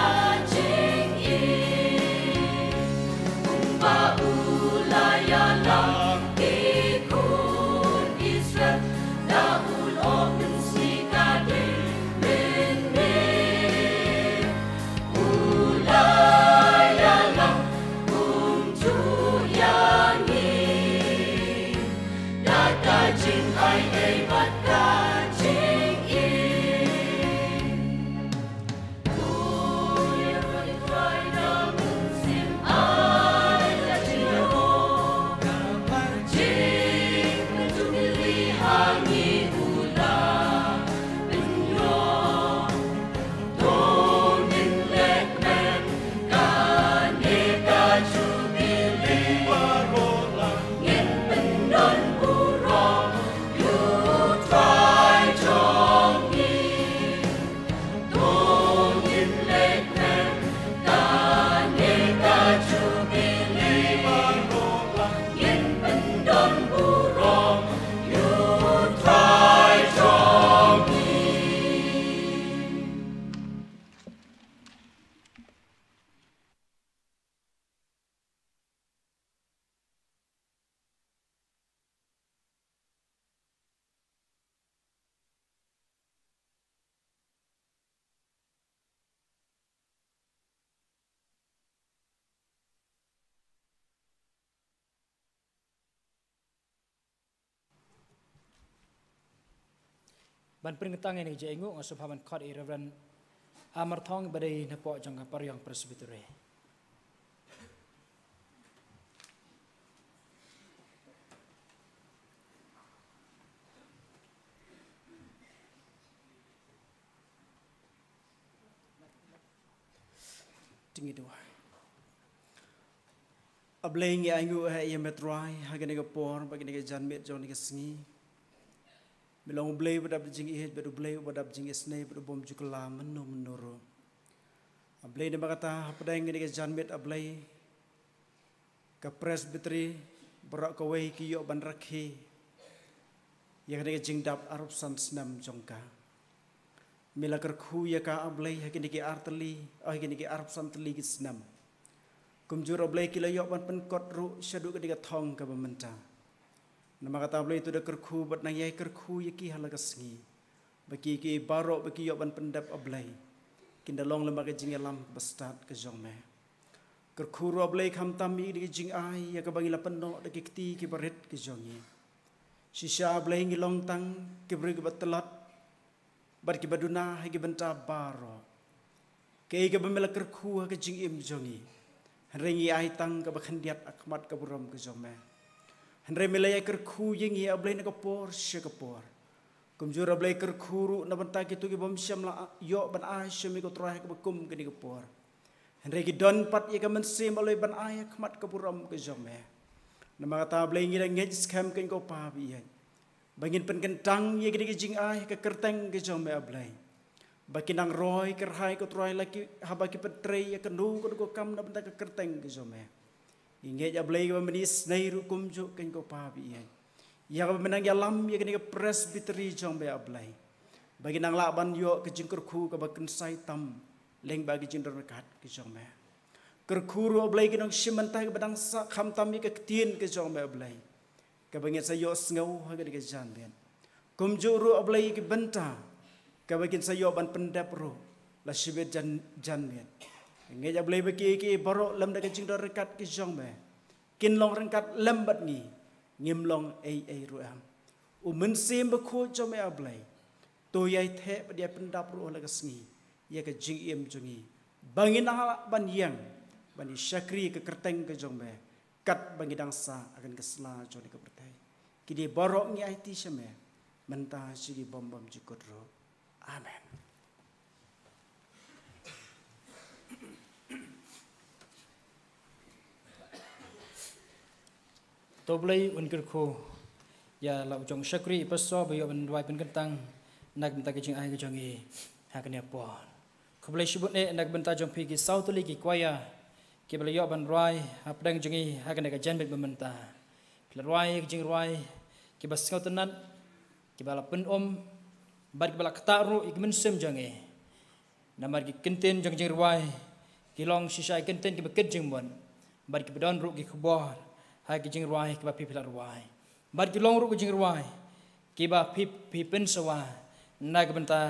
jingim. Kumba u la ïalam ïa ki khun Israel, da u la ong mynsngi ka dei mynne. U la ïalam kumjuh ïa ngi, da ka jingai ei bad ka jingim. Ban pynkyntang ïa kane ka jingïainguh, nga sngewbha ban khot ïa i Reverend Amar Thong ba dei na poh jong ka Pariong Presbytery. Te ngi duwai. A Blei, ngi ainguh eh ïa me Trai ha kane ka por bad kane ka janmiet jong kane ka sngi. Me long U Blei uba dap da jingïeit bad U Blei uba dap jingisynei bad u bym ju kylla mynno mynno ruh. A Blei, namar kata hapdeng kane ka janmiet, A Blei, ka Presbytery baroh kawei ki ïoh ban rakhe ïa kane ka jingdap arphew san snem jong ka. Me la kyrkhu ïa ka, A Blei, ha kine ki ar tylli, oh, ha kine ki arphew san tylli ki snem. Kumjuh, A Blei, ki la ïoh ban pynkut ruh shaduh kane ka thong kaba mynta. Namar kata, A Blei, to da kyrkhu bad nang ïai kyrkhu ïa ki ha la ka sngi, ba ki, ki baroh ba ki ïoh ban pyndep, A Blei, kin da long lem bad ka jingïalam kaba stad ka jong me. Kyrkhu ruh, A Blei, khamtam ïa kine ki jingai ïa kaba ngi la pynnoh da ki kti kiba rit ki jong ngi. Shisha, A Blei, ngi long tang ki briew kiba tlot bad kiba duna ha ki bynta baroh. Kaei kaba me la kyrkhu ha ka jingim jong ngi, hynrei ngi ai tang kaba khyndiat ha khmat ka burom ka jong me. Hynrei me la ïai kyrkhu ïa ngi, A Blei, na ka por sha ka por. Kumjuh, A Blei, kyrkhu ruh na bynta kito ki bym shym la ïoh ban ai sha me, ko Trai, ha kaba kum kane ka por. Hynrei ki don pat ïa ka mynsiem, A Blei, ban ai ha khmat ka burom ka jong me. Namar kata, A Blei, ngi da ngeit skhem, ko Pa ba ïeit, ba ngin pynkyntang ïa kine ki jingai ha ka kyrteng ka jong me, A Blei, ba kin nang roi kyrhai, ko Trai, la ki, haba ki pyntrei ïa kano kano ka kam na bynta ka kyrteng ka jong me. Ngi ngeit, A Blei, ba men isynei ruh kumjuh, ko Pa ba ïeit, ïa kaba men nang ïalam ïa kane ka Presbytery jong me, A Blei, ba kin nang lah ban ïoh ka jingkyrkhu kaba kynsai tam lyngba ka jingdon ryngkat ka jong me. Kyrkhu ruh, A Blei, ki nongshim bynta kiba dang sah, khamtam ïa ka ktien ka jong me, A Blei, kaba ngin sa ïohsngew ha kane ka janmiet. Kumjuh ruh, A Blei, ki bynta kaba kin sa ïoh ban pyndep ruh la shibit jan, janmiet. Ngi ngeit, A Blei, ba kiei kiei baroh lem da ka jingdon ryngkat ka jong me kin long ryngkat lem bad ngi, ngim long ei ei ruh em. U Mynsiem Bakhuid jong me, A Blei, to ïai theh bad ïai pyndap ruh ha la ka sngi ïa ka jingim jong ngi, ba ngin nang lah ban ïeng ban ïa shakri ka kyrteng ka jong me, kat ba ngi dang sah ha kane ka sla jong kane ka pyrthei. Ki dei baroh ngi aiti sha me, mynta sha ki bym bymjukut ruh. Amen. To Blei un kyrkhu ïa la u jong shakri i pastor ba ïoh ban duwai pynkyntang na ka bynta ka jingai ka jong i ha kane por. Khublei shibun eh na ka bynta jong phi ki saw tylli ki kwaya kiba la ïoh ban rwai hapdeng jong i ha kane ka janmiet ba mynta. Phi la rwai ki jingrwai kiba sngewtynnat, kiba la pynum bad kiba la ktah ruh ïa ki mynsiem jong i. Namar ki kyntien jong jingrwai ki long shisha ki kyntien kiba kit jingmut bad kiba don ruh ki khubor ha ki jingrwai kiba phi phi la rwai. Bad ki long ruh ki jingrwai kiba phi phi pynsawa na ka bynta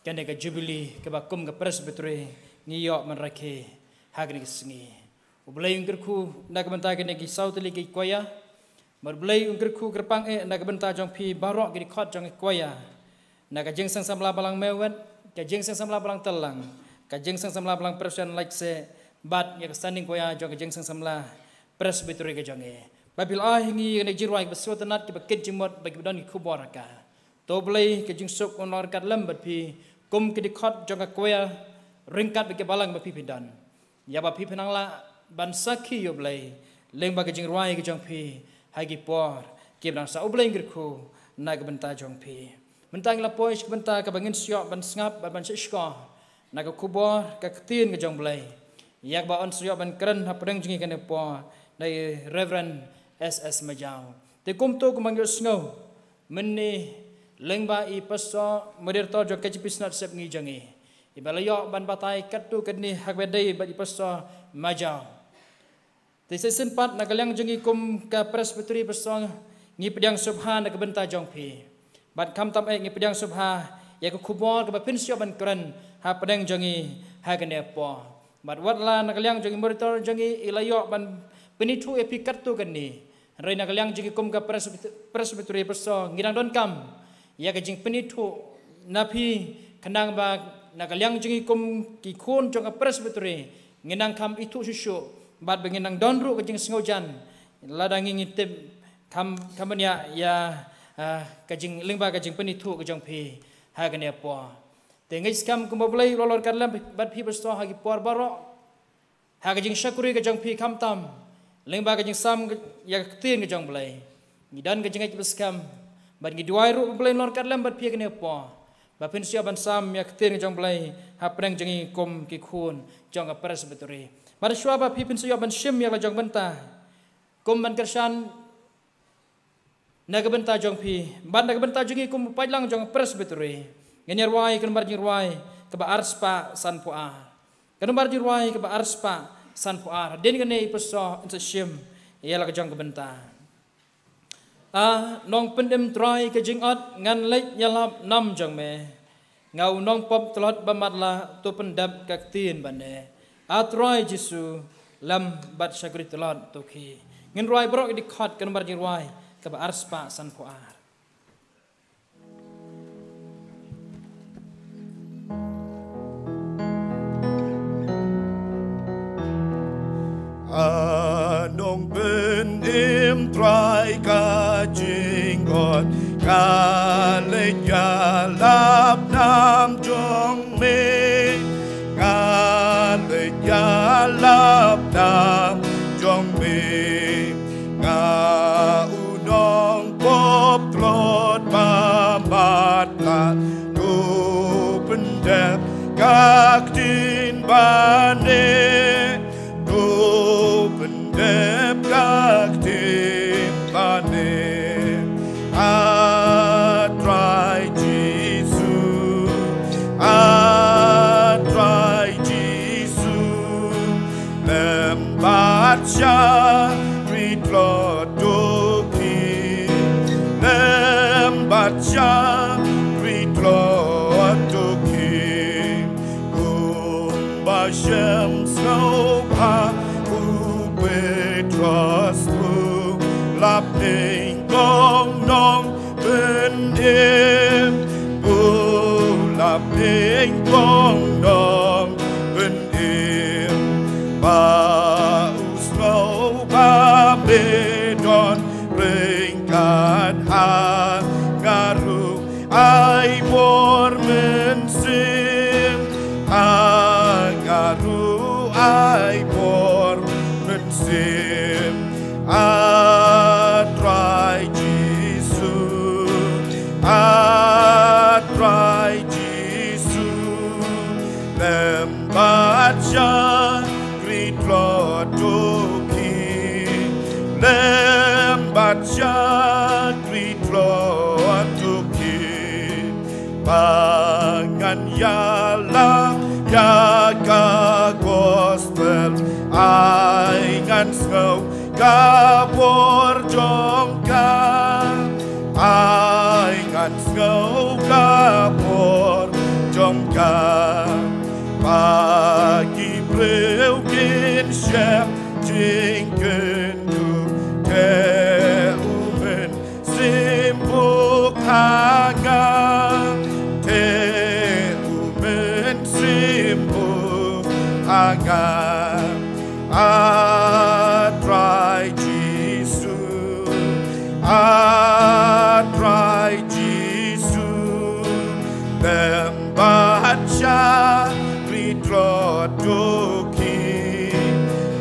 kane ka jubili kaba kum ka Presbytery ngi ïoh ban rakhe ha kane ka sngi. U Blei un kyrkhu na ka bynta kane ki saw tylli ki kwaya. Bad U Blei un kyrkhu kyrpang eh na ka bynta jong phi baroh ki dkhot jong ki kwaya. Na ka jingseng samla balang Mewet, ka jingseng samla balang Tellang, ka jingseng samla balang Presbyterian Laitse, bad ïa ka standing kwaya jong ka jingseng samla Presbytery ka jong i. Ba phi la ai ngi ïa kane ka jingrwai kiba sngewtynnat kiba kit jingmut bad kiba don ki khubor ha ka. To Blei ka jingsuk un long ryngkat lem bad phi kum ki dkhot jong ka kwaya ryngkat bad ki balang ba phi phi don. Ïa ba phi phi nang lah ban sakhi ïa U Blei lyngba ka jingrwai ka jong phi ha ki por kiba nang sah. U Blei un kyrkhu na ka bynta jong phi. Mynta ngi la poi sha ka bynta kaba ngin sa ïoh ban sngap bad ban shah shkor na ka khubor ka ktien ka jong U Blei ïa kaba un sa ïoh ban kren hapdeng jong ngi kane ka por na i Reverend S S Majaw. Te kumto kumba ngi ïohsngew mynne lyngba i Pastor Moderator jong ka K J P Synod Sepngi jong ngi, iba la ïoh ban batai katto katne ha kaba dei bad i Pastor Majaw. Te shisien pat na ka liang jong ngi kum ka Presbytery Pastor ngi pdiang sngewbha na ka bynta jong phi. Bad khamtam eh ngi pdiang sngewbha ïa ka khubor kaba phin sa ïoh ban kren hapdeng jong ngi ha kane ka por. Bad wat la na ka liang jong i Moderator jong ngi i la ïoh ban pynithuh ïa phi katto katne, hynrei na ka liang jong ngi kum ka Presbyter-, Presbytery Pastor ngi dang donkam ïa ka jingpynithuh na phi, khnang ba na ka liang jong ngi kum ki khun jong ka Presbytery ngin nang kham ithuh shuh shuh bad ba ngin nang don ruh ka jingsngewjan lada ngi ngi tip kham kham bniah ïa, ah, ka jing lyngba ka jingpynithuh ka jong phi ha kane ka por. Te ngeit skhem kumba U Blei u la long ryngkat lem bad phi Pastor ha ki por baroh. Ha ka jingshakri ka jong phi khamtam lyngba ka jingsam ïa ka ktien ka jong U Blei. Ngi don ka jingngeit ba skhem bad ngi duwai ruh ba U Blei un long ryngkat lem bad phi ha kane ka por ba phin sa ïoh ban sam ïa ka ktien ka jong U Blei hapdeng jong ngi kum ki khun jong ka Presbytery. Bad shuwa ba phi phin sa ïoh ban shim ïa la jong bynta kum ban kyrshan na ka bynta jong phi bad na ka bynta jong ngi kum u paidlang jong ka Presbytery, ngin ïa rwai ka nombar jingrwai kaba arspah sanphew ar. Ka nombar jingrwai kaba arspah sanphew ar. Hadien kane i Pastor un sa shim ïa la ka jong ka bynta. A Nongpynim Trai ka jingot, ngan leit ïalap nam jong me. Nga u nongpop tlot ba matlah, to pyndep ka ktien ban neh. A Trai Jisu, lem bad shakri tlot to khie. Ngin rwai baroh ki dkhot, ka nombar jingrwai kaba arspah sanphew ar. A Nongpynim Trai ka jingot, nga leit ïalap nam jong me. Nga leit ïalap nam jong me. Nga u nongpop tlot ba matlah, to pyndep ka ktien ban neh. To pyndep ka ktien ban neh. A Trai Jisu, a Trai Jisu, lem bad shakri tlot to khie. Lem bad shakri tlot to khie. Kumba shym sngewbha u Petros, u la pynïeng kong Nongpynim, u la pynïeng kong Nongpynim, ba Ba ngan ïalap ïa ka gospel, ai ngan sngew ka bor jong ka, ai ngan sngew ka bor jong ka. Ba ki briew kin shym jingkynduh te u Mynsiem Bakhuid ha nga, te u Mynsiem Bakhuid ha nga. A Trai Jisu, a Trai Jisu, lem bad shakri tlot ïa ki,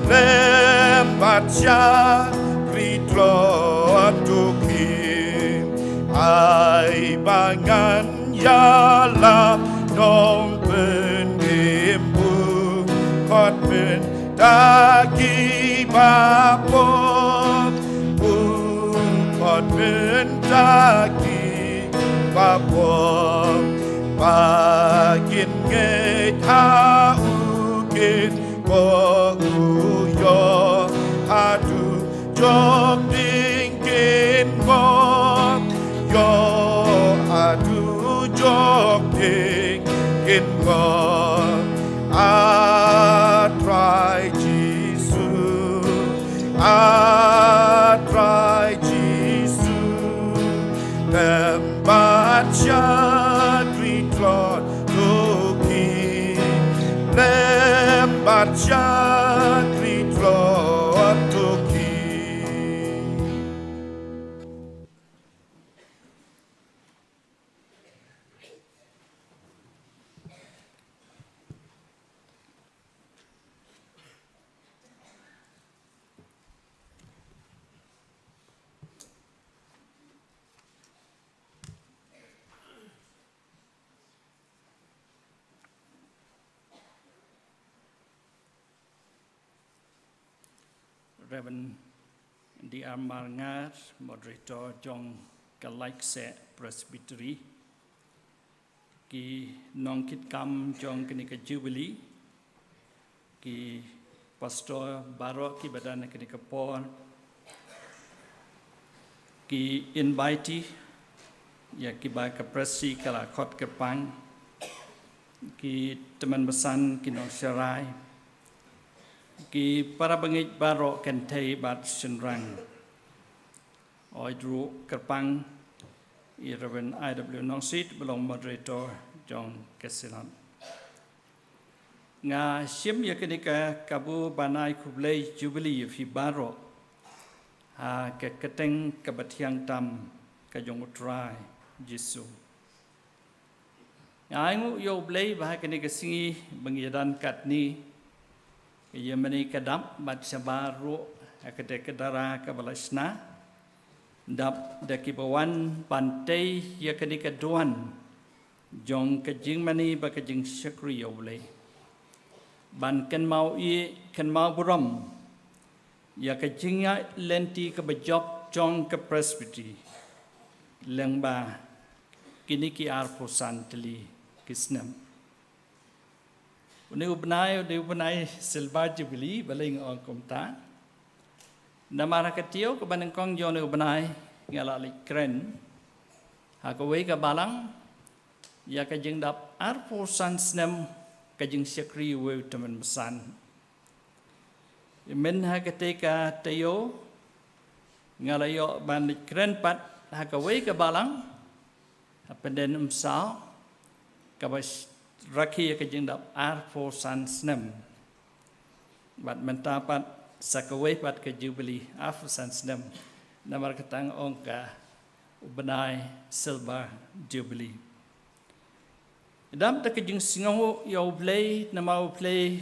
lem bad shakri tlot ïa ki. Ai ba ngan ïalap nongpynim u khot mynta ki ba pop, u khot mynta ki ba pop. Ba kin ngeit ha u, kin kohnguh ïa u, haduh jok ding kin ngop ïa u, haduh jok ding kin ngop. A Trai Jisu, a Trai Jisu, lem bad shakri tlot ïa ki, lem bad shakri tlot ïa ki. Reverend D R Marngar, Moderator jong ka Laitkaseh Presbytery, ki nongkitkam jong kane ka Jubilee, ki pastor baroh kiba don ha kane ka por, ki invitee, ïa kiba ka Presi ka la khot kyrpang, ki tymmen basan, ki nongsharai, ki para bangeit baroh kynthei bad shynrang. Hooid ruh kyrpang ïa Reverend I W Nongsiej ba long Moderator jong ka Synod. Nga shim ïa kane ka kabu ban ai khublei Jubilee ïa phi baroh ha ka kyrteng kaba thiang tam ka jong U Trai Jisu. Nga ainguh ïa U Blei ba ha kane ka sngi ba ngi ïadon katne, ka ïingmane ka dap bad shabar ruh ha kata ka dara kaba la shna, dap da kiba wan ban tei ïa kane ka duwan jong ka jingmane bad ka jingshakri ïa U Blei. Ban kynmaw ïa, kynmaw burom ïa ka jingïaid lynti kaba jop jong ka Presbytery lyngba kine ki arphew san tylli ki snem. Une u bnai, une u bnai Silver Jubilee, balei nga ong kumta? Namar ha ka taïew kaba nyngkong jong une u bnai nga la leit kren ha kawei ka balang ïa ka jingdap arphew san snem ka jingshakri uwei u tymmen basan. Mynta ha katei ka taïew nga la ïoh ban leit kren pat ha kawei ka balang ha Pyndenumsaw, kaba sh-, rakhe ïa ka jingdap arphew san snem. Bad mynta pat sa kawei pat ka Jubilee arphew san snem. Namar kata nga ong ka u bnai Silver Jubilee. Dap da ka jingsngewnguh ïa U Blei, namar U Blei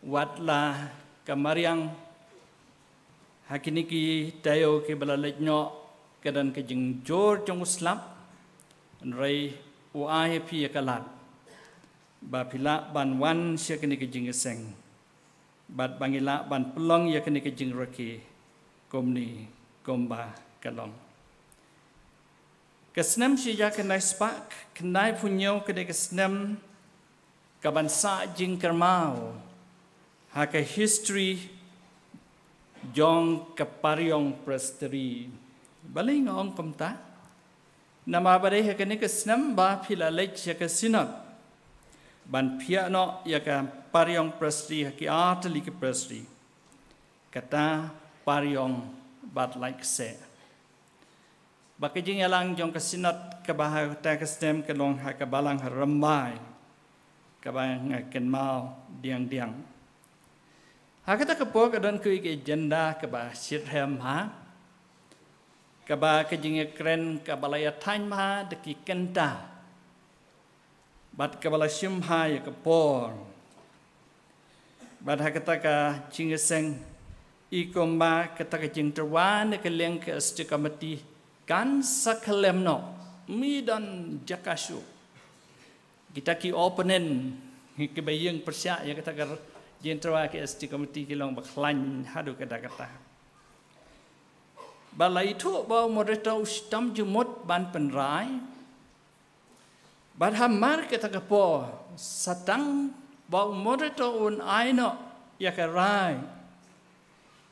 wat la ka mariang ha kine ki taïew kiba la leit noh, ka don ka jingjur jong u slap, hynrei u ai ha phi ïa ka lad ba phi lah ban wan sha kane ka jingïaseng bad ba ngi lah ban pynlong ïa kane ka jingrakhe kumne kumba ka long. Ka snem shi hajar khyndai spah khyndaiphew hynñiew ka dei ka snem kaban sah jingkyrmen ha ka history jong ka Pariong Presbytery. Balei nga ong kumta? Namar ba dei ha kane ka snem ba phi la leit sha ka Synod ban phiah noh ïa ka Pariong Presbytery ha ki artylli ki Presbytery, kata Pariong bad Laitkaseh. Ba ka jingïalang jong ka Synod kaba ha kata ka snem ka long ha ka Balang ha Rymbai, kaba nga kynmaw diang diang. Ha kata ka por ka don kawei ka agenda kaba shitrhem bha, kaba ka jingïakren kaba la ïathaiñ bha da ki kynta bad kaba la shim bha ïa ka por. Bad ha kata ka jingïaseng i kumba kata ka jingtyrwa na ka liang ka Executive Committee kan sa khlem noh, ym don jaka shuh. Kita ki opponent kiba ïeng pyrshah ïa kata ka jingtyrwa ka Executive Committee ki long ba khlaiñ haduh katta katta. Ba la ithuh ba u moderator u shitom jingmut ban pynrai. Bad hamar kata ka por, sa tang ba u moderator un ai noh ïa ka rai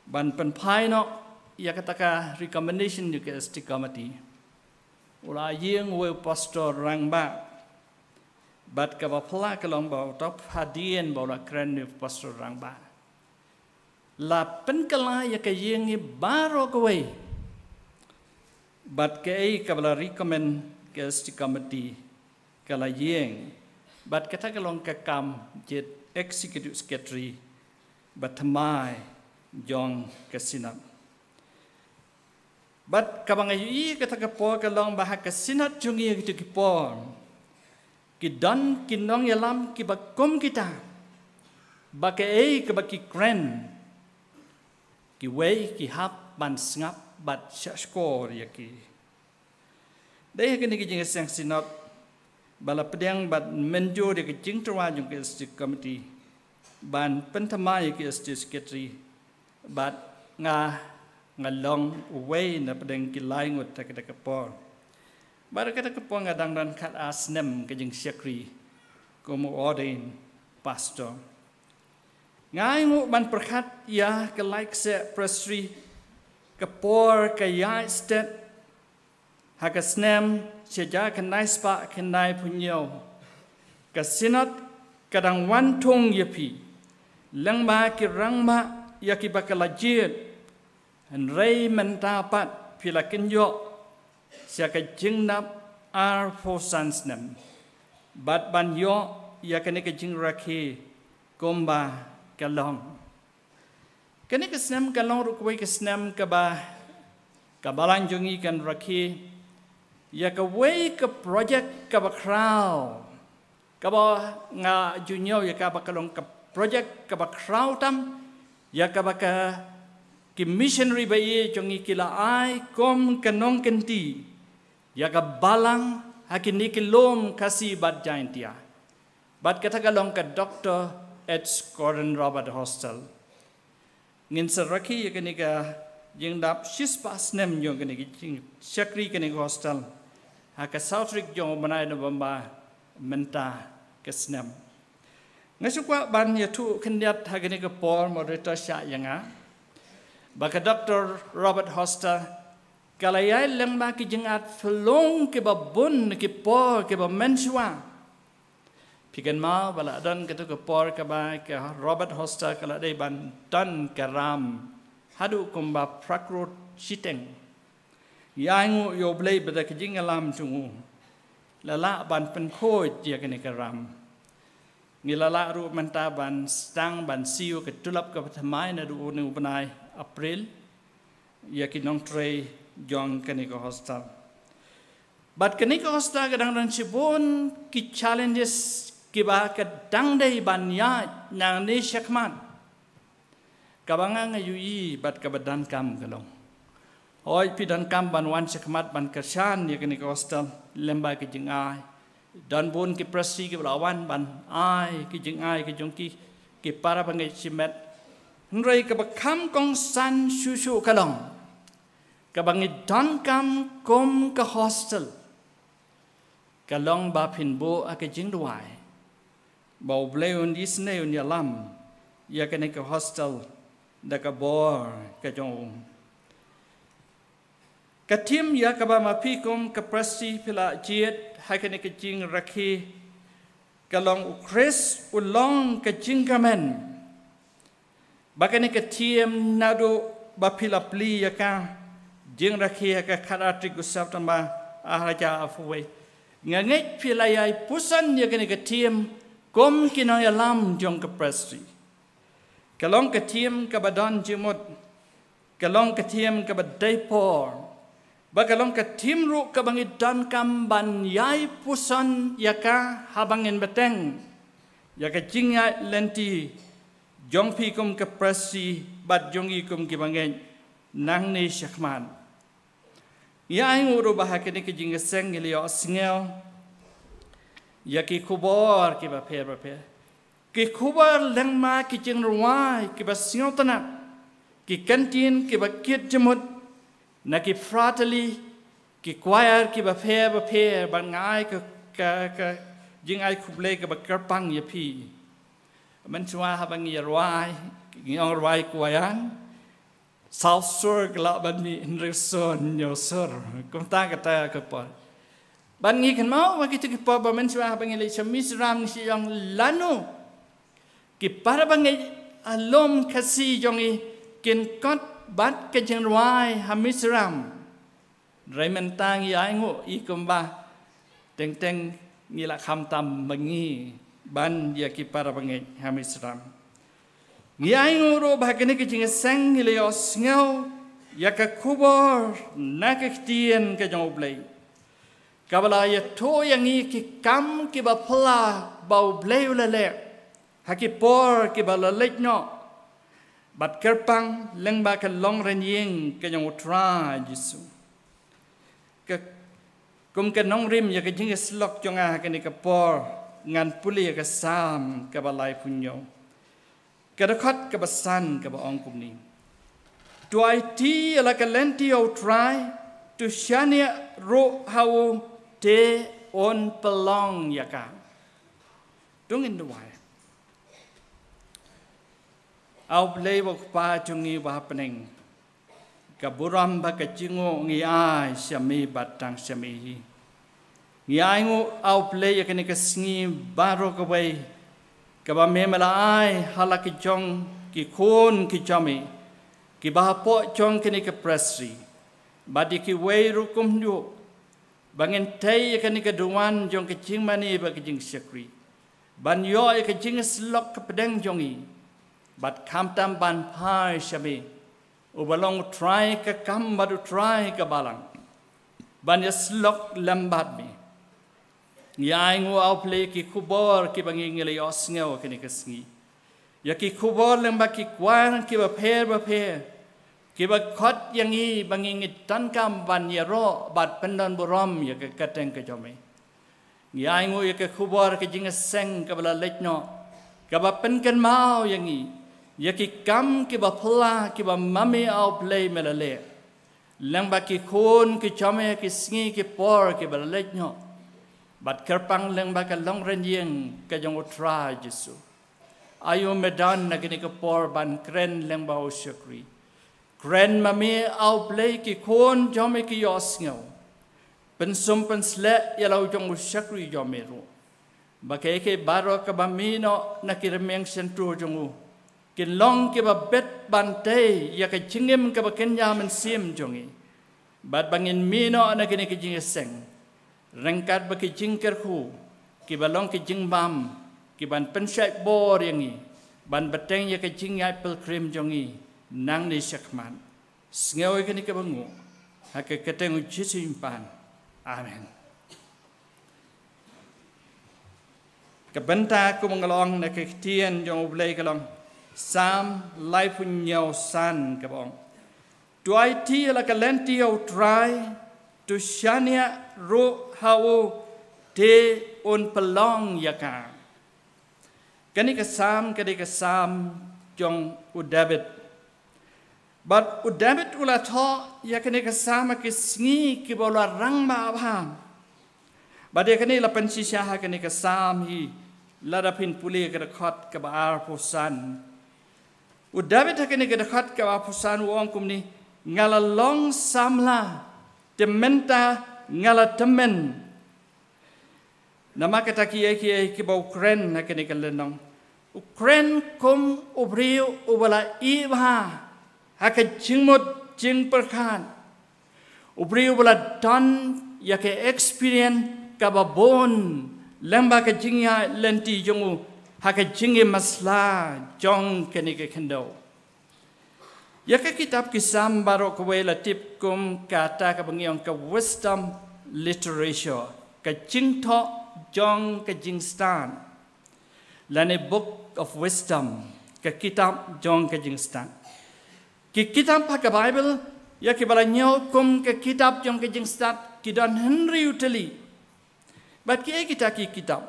ban pynphai noh ïa kata ka recommendation jong ka Executive Committee, u la ïeng uwei u pastor rangbah. Bad kaba phylla ka long ba uta u hadien ba u la kren ïa u pastor rangbah, la pynkylla ïa ka ïing i baroh kawei. Bad kaei kaba la recommend ka Executive Committee ka la ïeng. Bad kata ka long ka kam jong u Executive Secretary ba thymmai jong ka Synod. Bad kaba nga ïohi kata ka por ka long ba ha ka Synod jong ngi ha kito ki por ki don ki nongïalam kiba kum kita, ba kaei kaba ki kren, kiwei ki hap ban sngap bad shahshkor ïa ki. Dei ha kane ka jingïaseng Synod ba la pdiang bad mynjur ïa ka jingtyrwa jong ka Executive Committee ban pynthymmai ïa ka Executive Secretary, bad nga, nga long uwei na pdeng ki lai ngut ha kata ka por. Bad ha kata ka por nga dang don khatar snem ka jingshakri kum u ordained pastor. Nga ainguh ban pyrkhat ïa ka Laitkaseh Presbytery, ka por ka ïaid stet ha ka snem shi hajar khyndai spah khyndaiphew hynñiew. Ka Synod ka dang wan thung ïa phi lyngba ki rangbah ïa kiba ka la jied. Hynrei mynta pat phi la kynjoh sha ka jingdap arphew san snem bad ban ïoh ïa kane ka jingrakhe kumba ka long. Kane ka snem ka long ruh kawei ka snem kaba ka Balang jong ngi kan rakhe ïa kawei ka project kaba khraw, kaba nga ju ñiew ïa ka ba ka long ka project kaba khraw tam, ïa kaba ka ki missionary ba ïeit jong ngi ki la ai kum ka nongkynti ïa ka Balang ha kine ki lum Khasi bad Jaintia. Bad kata ka long ka Doctor H Gordon Roberts Hostel. Ngin sa rakhe ïa kane ka jingdap shispah snem jong kane ka jingshakri kane ka hostel ha ka saw tarik jong u bnai November mynta ka snem. Nga shu kwah ban ïathuh khyndiat ha kane ka por moderator shah ïa nga ba ka Doctor Roberts Hostel ka la ïaid lyngba ki jingat phyllung kiba bun, ki por kiba mynshuwa. Phi kynmaw ba la don katu ka por kaba ka Roberts Hostel ka la dei ban don ka ram haduh kumba phra klur shiteng. Ïa ngi u Blei ba da ka jingïalam jong u la lah ban pynkhuid ïa kane ka ram. Ngi la lah ruh mynta ban sdang ban siew ka tulop kaba thymmai naduh une u bnai April ïa ki nongtrei jong kane ka hostel. Bad kane ka hostel ka dang don shibun ki challenges kiba ka dang dei ban ïaid nangne shakhmat. Kaba nga nga ïohi bad kaba donkam ka long, hooid phi donkam ban wan shakhmat ban kyrshan ïa kane ka hostel lyngba ki jingai. Don bun ki Presbytery kiba la wan ban ai ki jingai ki jong ki, ki para bangeit shimet. Hynrei kaba kham kongsan shuh shuh ka long kaba ngi donkam kum ka hostel Ka long ba phin buh ha ka jingduwai ba U Blei un isynei, un ïalam ïa kane ka hostel da ka bor ka jong u. Ka theme ïa kaba ma phi kum ka Presti phi la jied ha kane ka jingrakhe ka long U Khrist u long ka jingkmen. Ba kane ka theme naduh ba phi la plie ïa ka jingrakhe ha ka khatar tarik u September ar hajar arphew wei, nga ngeit phi la ïai puson ïa kane ka theme kum ki nongïalam jong ka Presti. Ka long ka theme kaba don jingmut, ka long ka theme kaba dei por, ba ka long ka theme ruh kaba ngi donkam ban ïai puson ïa ka haba ngin bteng ïa ka jingïaid lynti jong phi kum ka Presti bad jong ngi kum kiba ngeit nangne shakhmat. Ngi ainguh ruh ba ha kane ka jingïaseng ngi la ïohsngew ïa ki khubor kiba pher bapher, ki khubor lyngba ki jingrwai kiba sngewtynnat, ki kyntien kiba kit jingmut na ki frateli, ki kwaiar kiba pher bapher, bad nga ai ka, ka, ka jingai khublei kaba kyrpang ïa phi. Mynshuwa haba ngi rwai, ngi ong rwai kwaiar, saw sur ki lah ban mih hynriew sur, hynñiew sur. Kumta kata ka por. Bad ngi kynmaw ba kita ki por ba mynshuwa haba ngi leit sha Mizoram ngi shu ong lano ki para bangeit ha lum Khasi jong ngi kin kot bad ka jingrwai ha Mizoram. Hynrei mynta ngi ainguh i kumba teng teng ngi la khamtam ba ngi ban ïa ki para bangeit ha Mizoram. Ngi ainguh ruh ba ha kane ka jingïaseng ngi la ïohsngew ïa ka khubor na ka ktien ka jong U Blei kaba la ïathuh ïa ngi ki kam kiba phylla ba U Blei u la leh ha ki por kiba la leit noh, bad kyrpang lyngba ka longrynieng ka jong U Trai Jisu. Ka, kum ka nongrim ïa ka jingïasyllok jong nga ha kane ka por, ngan pule ïa ka Salm kaba laiphew hynñiew, ka dkhot kaba san, kaba ong kumne: To aiti ïa la ka lynti ha U Trai, to shaniah ruh ha u, te un pynlong ïa ka. To ngin duwai. A U Blei U Kpa jong ngi uba ha bneng, ka burom bad ka jingnguh ngi ai sha me bad tang sha me hi. Ngi ainguh, A U Blei, ïa kane ka sngi baroh kawei kaba me, me la ai ha la ki jong ki khun ki jong me kiba hapoh jong kane ka Presti, bad ïa kiwei ruh kumjuh, ba ngin tei ïa kane ka duwan jong ka jingmane bad ka jingshakri, ban ïoh ïa ka jingïasyllok hapdeng jong ngi, bad khamtam ban phai sha me, uba long U Trai ka kam bad U Trai ka balang, ban ïasyllok lem bad me. Ngi ainguh, A U Blei, ki khubor kiba ngi, ngi la ïohsngew ha kane ka sngi, ïa ki khubor lyngba ki kwaiar kiba pher bapher, kiba khot ïa ngi ba ngi, ngi donkam ban ïaroh bad pyndonburom ïa ka kyrteng ka jong me. Ngi ainguh ïa ka khubor ka jingïaseng kaba la leit noh, kaba pynkynmaw ïa ngi ïa ki kam kiba phylla kiba ma me, A U Blei, me la leh lyngba ki khun ki jong me ha ki sngi ki por kiba la leit noh, bad kyrpang lyngba ka longrynieng ka jong U Trai Jisu. Aïu me don ha kane ka por ban kren lyngba u shakri. Kren ma me, A U Blei, ki khun jong me ki ïohsngew. Pynsum pynsleh ïa la u jong u shakri jong me ruh, ba kaei kaei baroh kaba mih noh na ki rmiang shyntur jong u kin long kiba bit ban tei ïa ka jingim kaba kynja mynsiem jong ngi, bad ba ngin mih noh na kane ka jingïaseng ryngkat bad ki jingkyrkhu kiba long ki jingbam, kiban pynshait bor ïa ngi ban bteng ïa ka jingïaid pilgrim jong ngi nangne shakhmat. Sngew ïa kane kaba nguh ha ka kyrteng U Jisu ngi pan. Amen. Ka bynta kumba nga la ong na ka ktien jong U Blei ka long Salm laiphew hynñiew san, kaba ong: To aiti ïa la ka lynti ha U Trai, to shaniah ruh ha u, te un pynlong ïa ka. Kane ka Salm ka dei ka Salm jong u David. Bad u David u la thoh ïa kane ka Salm ha ki sngi kiba u la rangbah bha. Bad ïa kane la pynshisha ha kane ka Salm hi, lada phin pule ka dkhot kaba arphew san. U David ha kane ka dkhot kaba arphew san u ong kumne, nga la long samla, te mynta nga la tymmen. Namar kata kiei kiei kiba u kren ha kane ka lynnong, u kren kum u briew uba la ïeh bha ha ka jingmut jingpyrkhat, u briew uba la don ïa ka experience kaba bun lyngba ka jingïaid lynti jong u ha ka jingim masla jong kane ka khyndew. Ïa ka kitab ki Salm baroh kawei la tip kum kata kaba ngi ong ka wisdom literature, ka jingthoh jong ka jingstad, lane Book of Wisdom, ka kitab jong ka jingstad. Ki kitab ha ka Bible ïa kiba la ñiew kum ka kitab jong ka jingstad ki don hynriew tylli. Bad kiei kita ki kitab?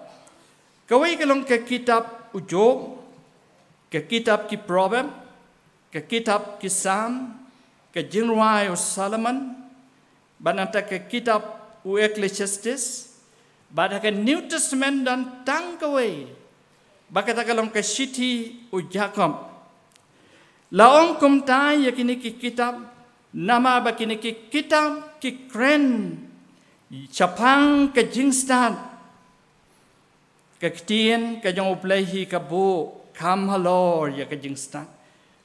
Kawei ka long ka kitab u Job, ka kitab ki Proverb, ka kitab ki Salm, ka Jingrwai u Solomon, bad nangta ka kitab u Ecclesiastes, bad ha ka New Testament don tang kawei, ba kata ka long ka shithi u Jakob. La ong kumta ïa kine ki kitab namar ba kine ki kitab ki kren shaphang ka jingstad. Ka ktien ka jong U Blei hi ka buh kham halor ïa ka jingstad,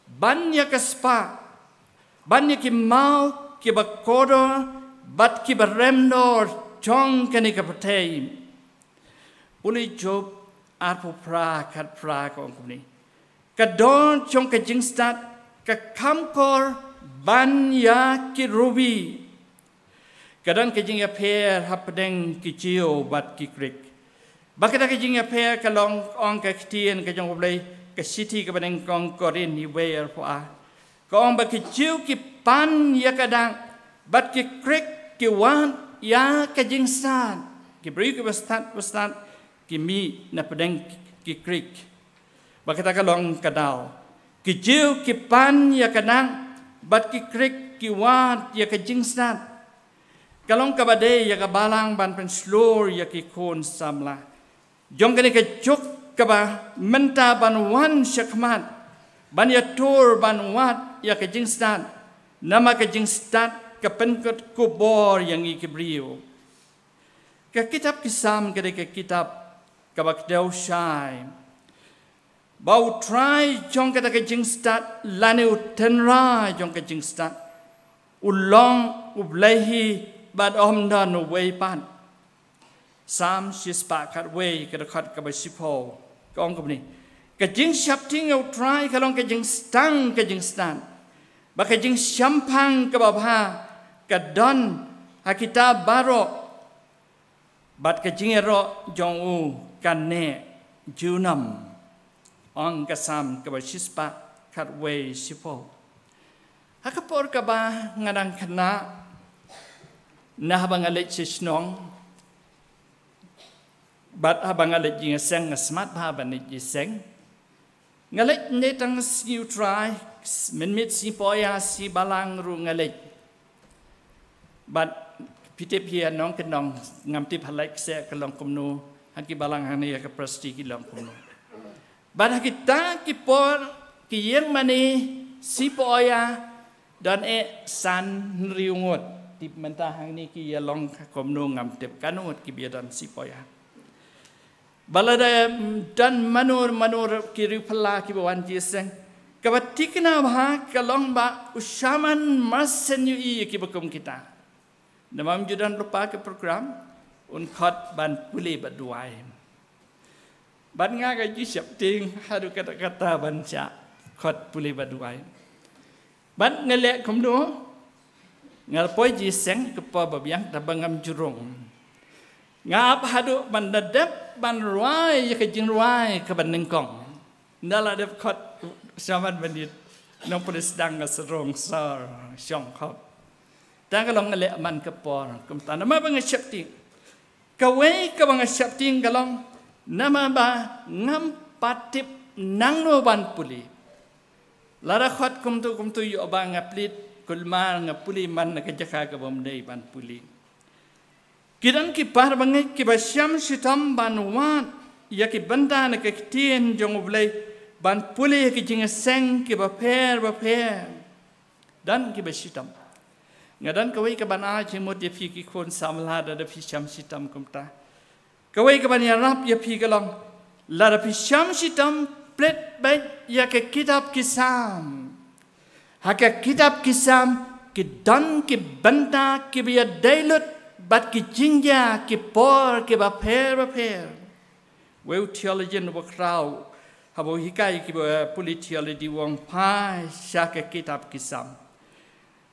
ban ïa ka spah, ban ïa ki maw kiba kordor bad kiba remdor jong kane ka pyrthei. U Job arphew phra khatphra ka ong kumne, ka dor jong ka jingstad ka kham kor ban ïa ki rubi. Ka don ka jingïapher hapdeng ki jiew bad ki krik. Ba kata ka jingïapher ka long, ong ka ktien ka jong U Blei, ka shithi kaba nyngkong Korinth wei arphew ar, ka ong ba ki jiew ki pan ïa ka dak bad ki krik ki wad ïa ka jingstad. Ki briew kiba stad ba stad ki mih na pdeng ki krik. Ba kata ka long ka daw. Ki jiew ki pan ïa ka dak bad ki krik ki wad ïa ka jingstad. Ka long kaba dei ïa ka balang ban pynshlur ïa ki khun samla jong kane ka juk kaba mynta ban wan shakhmat, ban ïatur ban wad ïa ka jingstad. Namar ka jingstad ka pynkut khubor ïa ngi ki briew. Ka kitab ki Salm ka dei ka kitab kaba kdew shai ba U Trai jong kata ka jingstad lane U Tynrai jong ka jingstad u long U Blei hi bad ym don uwei pat. Salm shispah khatwei ka dkhot kaba shiphew ka ong kumne, ka jingsheptieng ïa U Trai ka long ka jingstad ka jingstad, ba ka jingshemphang kaba bha ka don ha kita baroh, bad ka jingïaroh jong u kan neh junom. Ong ka Salm kaba shispah khatwei shiphew. Ha ka por kaba nga dang khynnah, na haba nga leit sha shnong bad haba nga leit jingïaseng, nga smat bha ban leit jingïaseng. Nga leit ne tang sngi U Trai, mynmiet sngi Poia, sngi Balang ruh nga leit. Bad phi tip hi, nongkyndong ngam tip ha Laitkaseh ka long kumno, ha ki balang hangne ha ka Presti ki long kumno. Bad ha kita ki por ki ïing mane sngi Poia don eh san hynriew ngut. Tip mynta hangne ki ïa long kumno ngam tip, katno ngut kiba ïa don sngi Poia. Ba lada don mano mano ki riewphylla kiba wan jingïaseng, kaba thikna bha ka long ba u shaman mar shen ïohi ïa kiba kum kita. Namar ym ju don lypa ka program, un khot ban pule bad duwai. Bad nga ka jingsheptieng haduh katta katta ban shah khot pule bad duwai. Bad nga leh kumno? Nga la poi jingïaseng ka por ba biang, tangba ngam ju rung. Nga ap haduh ban da dep ban rwai ïa ka jingrwai kaba nyngkong. Nga la dep khot shaman ban ïa nongpule sdang, nga sa rung sor shong khop. Tang ka long nga leh man ka por kumta namar ba nga sheptieng. Kawei kaba nga sheptieng ka long namar ba ngam pat tip nangno ban pule. Lada khot kumto kumto ïoh ba nga plie kulmar, nga pule man na ka jaka kaba ym dei ban pule. Ki don ki para bangeit kiba shem shitom ban wad ïa ki bynta na ka ktien jong U Blei, ban pule ki jingïaseng kiba pher bapher. Don kiba shitom. Nga don kawei kaban ai jingmut ïa phi ki khun samla, lada phi shem shitom kumta. Kawei kaban ïarap ïa phi ka long, lada phi shem shitom, peit beit ïa ka kitab ki Salm. Ha ka kitab ki Salm ki don ki bynta kiba ïadei lut bad ki jingjia ki por kiba pher bapher. Wei u theologian uba khraw haba u hikai kiba pule theology u ong, phai sha ka kitab ki Salm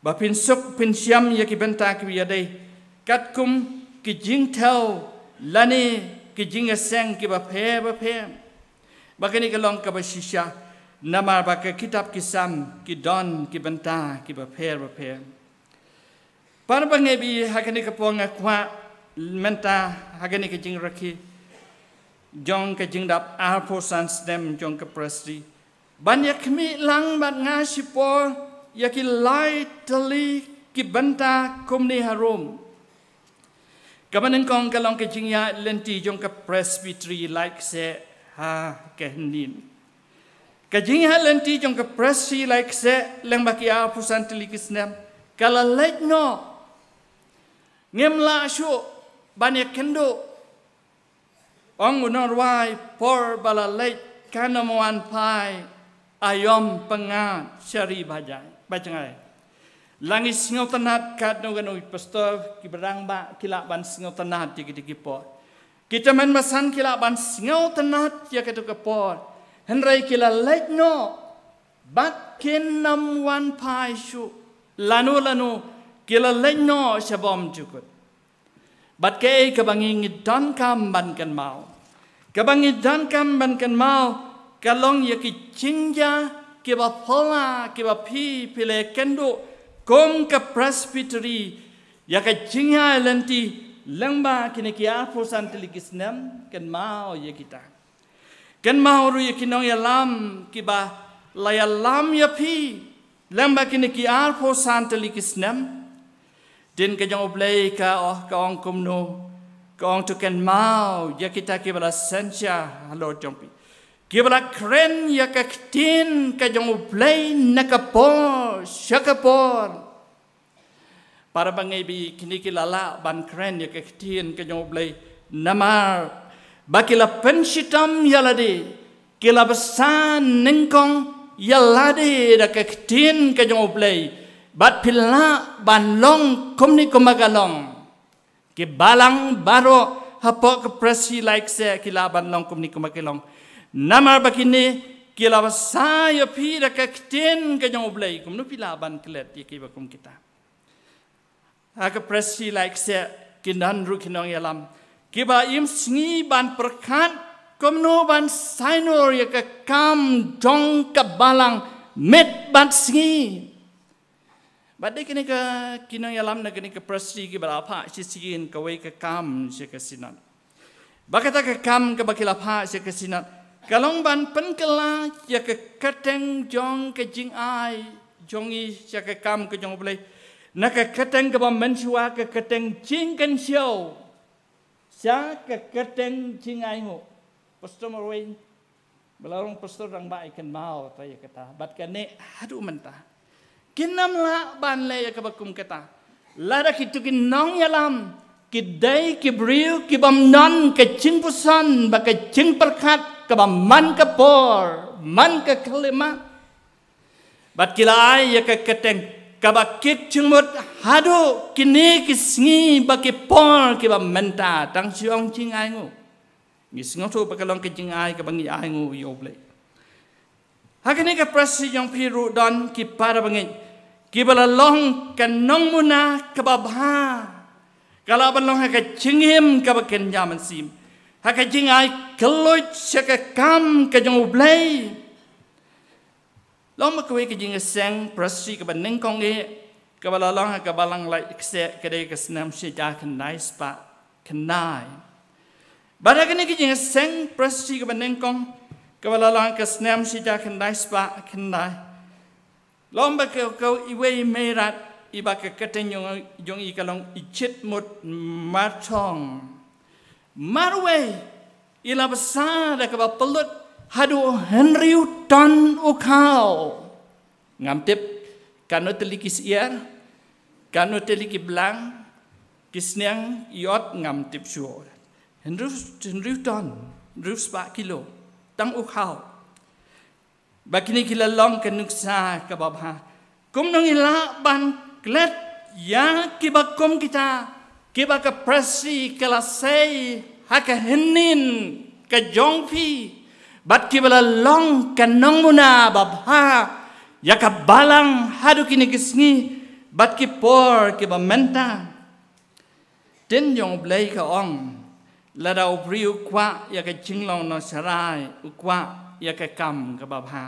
ba phin suk phin shem ïa ki bynta kiba ïadei katkum ki jingthew lane ki jingïaseng kiba pher bapher. Ba kane ka long kaba shisha, namar ba ka kitab ki Salm ki don ki bynta kiba pher bapher. Para bangeit, ha kane ka por nga kwah mynta ha kane ka jingrakhe jong ka jingdap arphew san snem jong ka Presbytery ban ïakhmih lang bad nga shipor ïa ki lai tylli ki bynta kumne harum. Kaba nyngkong ka long ka jingïaid lynti jong ka Presbytery Laitkaseh ha ka hynnin. Ka jingïaid lynti jong ka Presbytery Laitkaseh lyngba ki arphew san tylli ki snem ka la leit noh. Ngim lah shuh ban ïakynduh. Ong u nongrwai, por ba la leit kan ym wan phai, aïom pyngngad sha ri ba jai, ba jngai. La ngi sngewtynnad katno katno ki pastor kiba rangbah ki lah ban sngewtynnad ïa kito ki por. Ki tymmen basan ki lah ban sngewtynnad ïa kato ka por. Hynrei ki la leit noh bad kin ym wan phai shuh. Lano lano ki la leit noh sha bymjukut. Bad kaei kaba ngi, ngi donkam ban kynmaw, kaba ngi donkam ban kynmaw ka long ïa ki jingjia kiba phylla kiba phi, phi la ïakynduh kum ka Presbytery ïa ka jingïaid lynti lyngba kine ki arphew san tylli ki snem. Kynmaw ïa kita. Kynmaw ruh ïa ki nongïalam kiba la ïalam ïa phi lyngba kine ki arphew san tylli ki snem. Ktien ka jong U Blei ka, oh, ka ong kumno? Ka ong, to kynmaw ïa kita kiba la synshar halor jong phi, kiba la kren ïa ka ktien ka jong U Blei na ka por sha ka por. Para bangeit, kine ki la lah ban kren ïa ka ktien ka jong U Blei namar ba ki la pynshitom ïa lade, ki la bsa nyngkong ïa lade da ka ktien ka jong U Blei, bad phi lah ban long kumne kumba ka long. Ki balang baroh hapoh ka Presbytery Laitkaseh ki lah ban long kumne kumba ki long namar ba kine ki la bsa ïa phi da ka ktien ka jong U Blei. Kumno phi lah ban klet ïa kiba kum kita? Ha ka Presbytery Laitkaseh ki don ruh ki nongïalam kiba im sngi ban pyrkhat kumno ban sainor ïa ka kam jong ka balang miet bad sngi. Bad dei kine ki nongïalam na kane ka Presbytery kiba la phah shisien kawei ka kam sha ka Synod. Ba kata ka kam kaba ki la phah sha ka Synod ka long ban pynkylla ïa ka kyrteng jong ka jingai jong ngi sha ka kam ka jong U Blei, na ka kyrteng kaba mynshuwa, ka kyrteng jingkynshew, sha ka kyrteng jingainguh. Pastor Marwei, ba la long pastor rangbah, i kynmaw ta ïa kata bad kane haduh mynta. Kin ym lah ban leh ïa kaba kum kata. Lada kito ki nongïalam ki dei ki briew ki bym don ka jingpuson bad ka jingpyrkhat kaba man ka por man ka khyllipmat, bad ki la ai ïa ka kyrteng kaba kit jingmut haduh kine ki sngi bad ki por kiba mynta, tang shu ong jingainguh. Ngi sngewthuh ba ka long ka jingai kaba ngi ainguh ïa U Blei. Ha kane ka Presbytery jong phi ruh don ki para bangeit kiba la long ka nongmuna kaba bha. Ka lah ban long ha ka jingim kaba kynja mynsiem, ha ka jingai kylluid sha ka kam ka jong U Blei. Long ba kawei ka jingïaseng Presbytery kaba nyngkong eh kaba la long ha ka Balang Laitkaseh ka dei ka snem shi hajar khyndai spah khyndai. Bad ha kane ka jingïaseng Presbytery kaba nyngkong kaba la long ha ka snem shi hajar khyndai spah khyndai, long ba ka, ka iwei i Meirat Iba ka kyrteng jong, jong i ka long Ijitmut Marthong. Marwei i la bsa da kaba pynlut haduh hynriew ton u khaw. Ngam tip katno tylli ki syiar, katno tylli ki blang, ki sniang, ïoh ngam tip shuh. Hynriew, hynriew ton, hynriew spah kilo, tang u khaw. Ba kine ki la long ka nuksa kaba bha. Kumno ngi lah ban klet ïa kiba kum kita, kiba ka Prestri ka la sei ha ka hynnin ka jong phi, bad kiba la long ka nongmuna babha ïa ka balang haduh kine ki sngi bad ki por kiba mynta. Ktien jong U Blei ka ong, lada u briew u kwah ïa ka jinglong nongsharai, u kwah ïa ka kam kaba bha.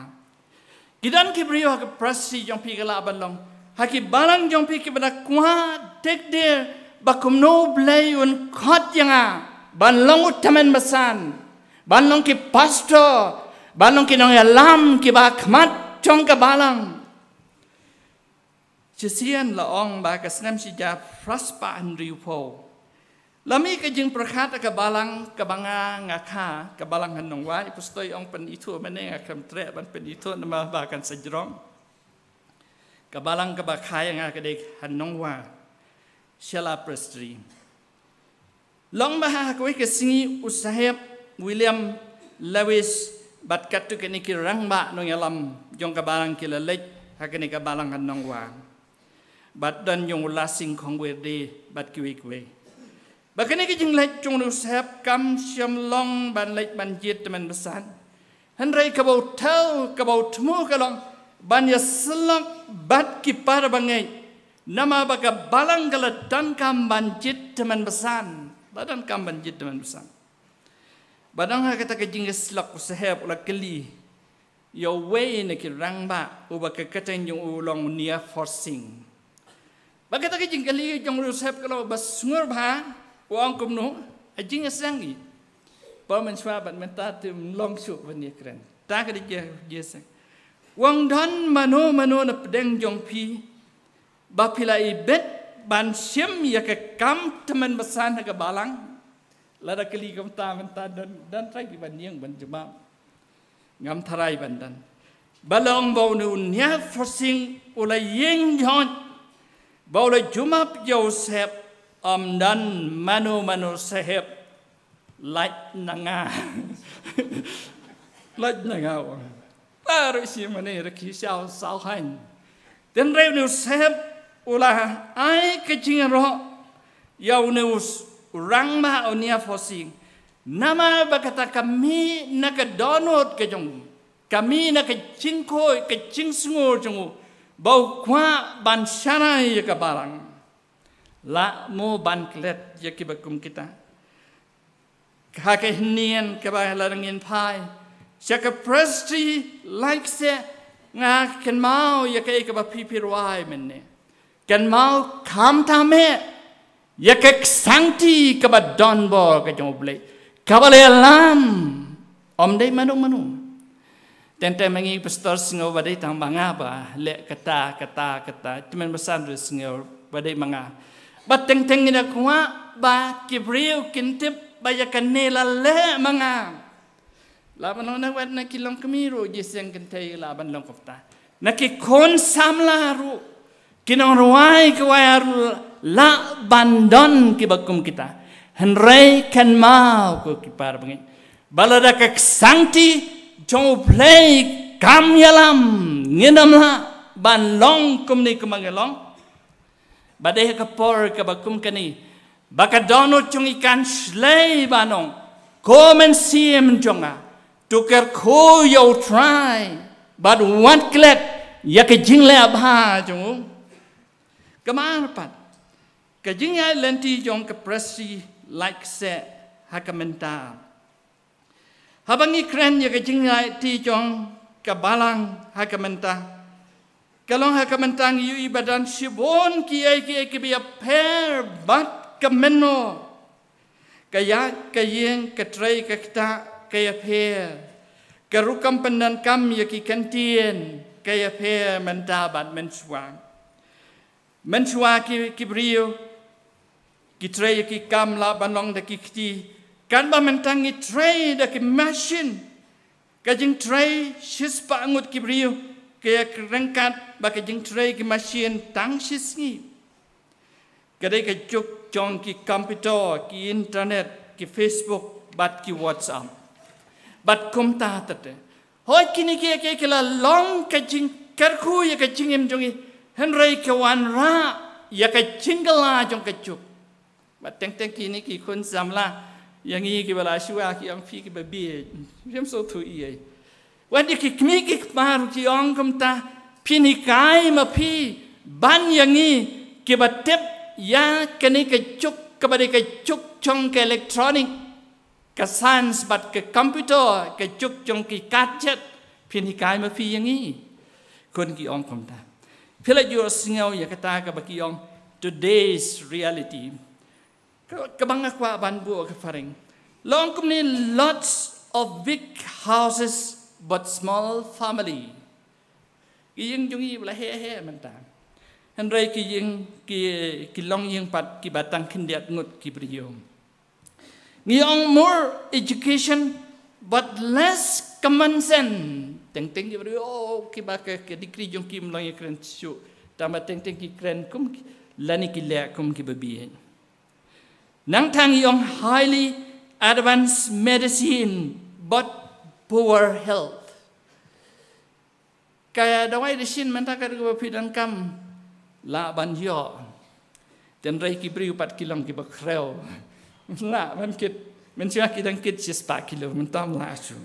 Ki don ki briew ha ka Prestri jong phi ka lah ban long, ha ki balang jong phi kiba da kwah dikdir ba kumno U Blei un khot ïa nga ban long u tymmen basan, ban long ki pastor, ban long ki nongïalam kiba khmat jong ka balang. Shisien la ong ba ka snem shi hajar phra spah hynriewphew, la mih ka jingpyrkhat ha ka balang kaba nga, nga kha, ka balang ha Nongwa. I Pastor i ong pynithuh mynne, nga khlem treh ban pynithuh namar ba kan sa jrong. Ka balang kaba kha ïa nga ka dei ha Nongwa, Shella Prestri. Long ba ha kawei ka sngi u Saheb William Lewis bad katto katne ki rangbah nongïalam jong ka balang ki la leit ha kane ka balang ha Nongwa. Bad don jong u Lasing Khongwerde bad kiwei kiwei. Ba kane ka jingleit jong u Saheb kam shym long ban leit ban jied tymmen basan. Hynrei kaba u thaw, kaba u thmu ka long ban ïasyllok bad ki para bangeit. Namar ba ka balang ka la donkam ban jied tymmen basan. La donkam ban jied tymmen basan. Ba dang ha kata ka jingïasyllok u Saheb u la kylli ïa uwei na ki rangbah uba ka kyrteng jong u long Nia Forsing. Ba kata ka jingkylli jong u Saheb ka long ba sngewbha, u ong kumno, ha jingïaseng i. Ba mynshuwa bad mynta te ym long shuh ban ïakren. Ta ka dei ka jingïaseng. U ong don mano mano na pdeng jong phi ba phi la ibit ban shim ïa ka kam tymmen basan ha ka balang? Lada kylli kumta mynta don, don trai ki ban ïeng ban jubab. Ngam tharai ban don. Ba long ba une u Nia Forsing u la ïeng jhot, ba u la jubab ïa u Saheb, ym don mano mano Saheb, lait na nga. Lait na nga u ong. Ba ruh shi mane ruh ki shaw saw haiñ. Hynrei une u Saheb u la ai ka jingïaroh ïa une u s-, u rangbah u Nia Forsing. Namar ba kata ka mih na ka dohnud ka jong u, ka mih na ka jingkhuid, ka jingsngur jong u, ba u kwah ban sharai ïa ka balang. Lah mo ban klet ïa kiba kum kita? Ha ka hynnin kaba la dang ngin phai sha ka Prestri Laitkseh, nga kynmaw ïa kaei kaba phi phi rwai mynne. Kynmaw khamtam eh ïa ka ksangti kaba don bor ka jong U Blei, kaba la ïalam, ym dei mano mano. Teng teng ma ngi pastor sngew ba dei tang ma nga ba leh kata kata kata, tymmen basan ruh sngew ba dei ma nga. Ba teng teng ngi da kwah ba ki briew kin tip ba ïa kane la leh ma nga. Lah ban long na wad na ki longkmie ruh, jingïaseng kynthei lah ban long kumta. Na ki khun samla ruh, ki nongrwai kawei ruh lah ban don kiba kum kita. Hynrei kynmaw ko ki para bangeit, ba lada ka ksangti jong U Blei kam ïalam, ngin ym lah ban long kumne kumba ngi long. Ba dei ha ka por kaba kum kane ba ka dohnud jong ngi kan shlei ban ong, ko Mynsiem jong nga, to kyrkhu ïa U Trai bad wat klet ïa ka jingleh bha jong u. Ka mar pat, ka jingïaid lynti jong ka Prestri Laitkseh ha ka mynta. Haba ngi kren ïa ka jingïaid lynti jong ka balang ha ka mynta, ka long ha ka mynta ngi ïohi ba don shibun kiei kiei kiba ïapher bad ka mynno. Ka ïaid ka ïeng, ka trei ka ktah ka ïapher. Ka rukom pyndonkam ïa ki kyntien ka ïapher mynta bad mynshuwa. Mynshuwa ki, ki briew ki trei ïa ki kam lah ban long da ki kti, katba mynta ngi trei da ki machine. Ka jingtrei shispah ngut ki briew ka ïa ryngkat bad ka jingtrei ki machine tang shi sngi. Ka dei ka juk jong ki computer, ki internet, ki Facebook bad ki WhatsApp. Bad kumta te te. Hooid, kine ki, ki, ki la long ka jingkyrkhu ïa ka jingim jong ngi, hynrei ka wanrah ïa ka jingkylla jong ka juk. Bad teng teng kine ki khun samla ïa ngi kiba la shuwa ki ong, phi kiba bieit, phim sngewthuh ei ei. Wat ïa ki kmie ki kpa ruh ki ong kumta, phin hikai ma phi ban ïa ngi kiba tip ïa kane ka juk kaba dei ka juk jong ka electronic, ka science bad ka computer, ka juk jong ki gadget, phin hikai ma phi ïa ngi? Khun ki ong kumta. Phi la ju sngew ïa kata kaba ki ong today's reality. Ka, kaba nga kwah ban buh ka phareng. Long kumne, lots of big houses but small family. Ki ïing jong ngi ba la heh heh mynta, hynrei ki ïing, ki, ki longïing pat kiba tang khyndiat ngut ki briew. Ngi ong more education but less common sense. Teng teng ki briew, oh, kiba ka, ka degree jong ki ym long ïakren shuh. Tangba teng teng ki kren kum ki, lane ki leh kum kiba bieit. Nangta ngi ong highly advanced medicine but poor health. Ka dawai dashin mynta ka dei kaba phi donkam lah ban ïoh. Hynrei ki briew pat ki long kiba khrew. Lah ban kit, mynshuwa ki dang kit shispah kilo, mynta ym lah shuh.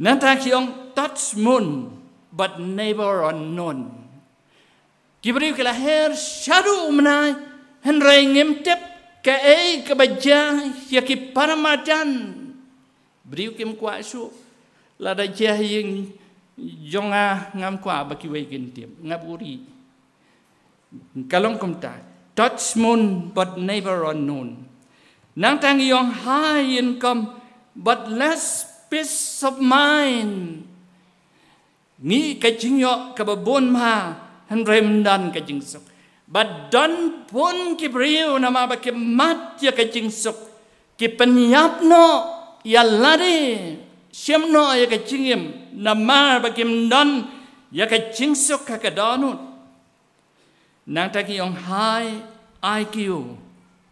Nangta ki ong touch moon but neighbor unknown. Ki briew ki la her shaduh u bnai, hynrei ngim tip kaei kaba jia ïa ki para madan. Briew kim kwah shuh, lada jia ha ïing jong nga, ngam kwah ba kiwei kin tip, nga buhrieh. Ka long kumta, touch moon but neighbor unknown. Nangta ngi ong high income but less peace of mind. Ngi ka jingïoh kaba bun bha, hynrei ym don ka jingsuk. Bad don bun ki briew namar ba ki mad ïa ka jingsuk, ki pynïap noh ïa lade, shim noh ïa ka jingim, namar ba kim don ïa ka jingsuk ha ka dohnud. Nangta ki ong high I Q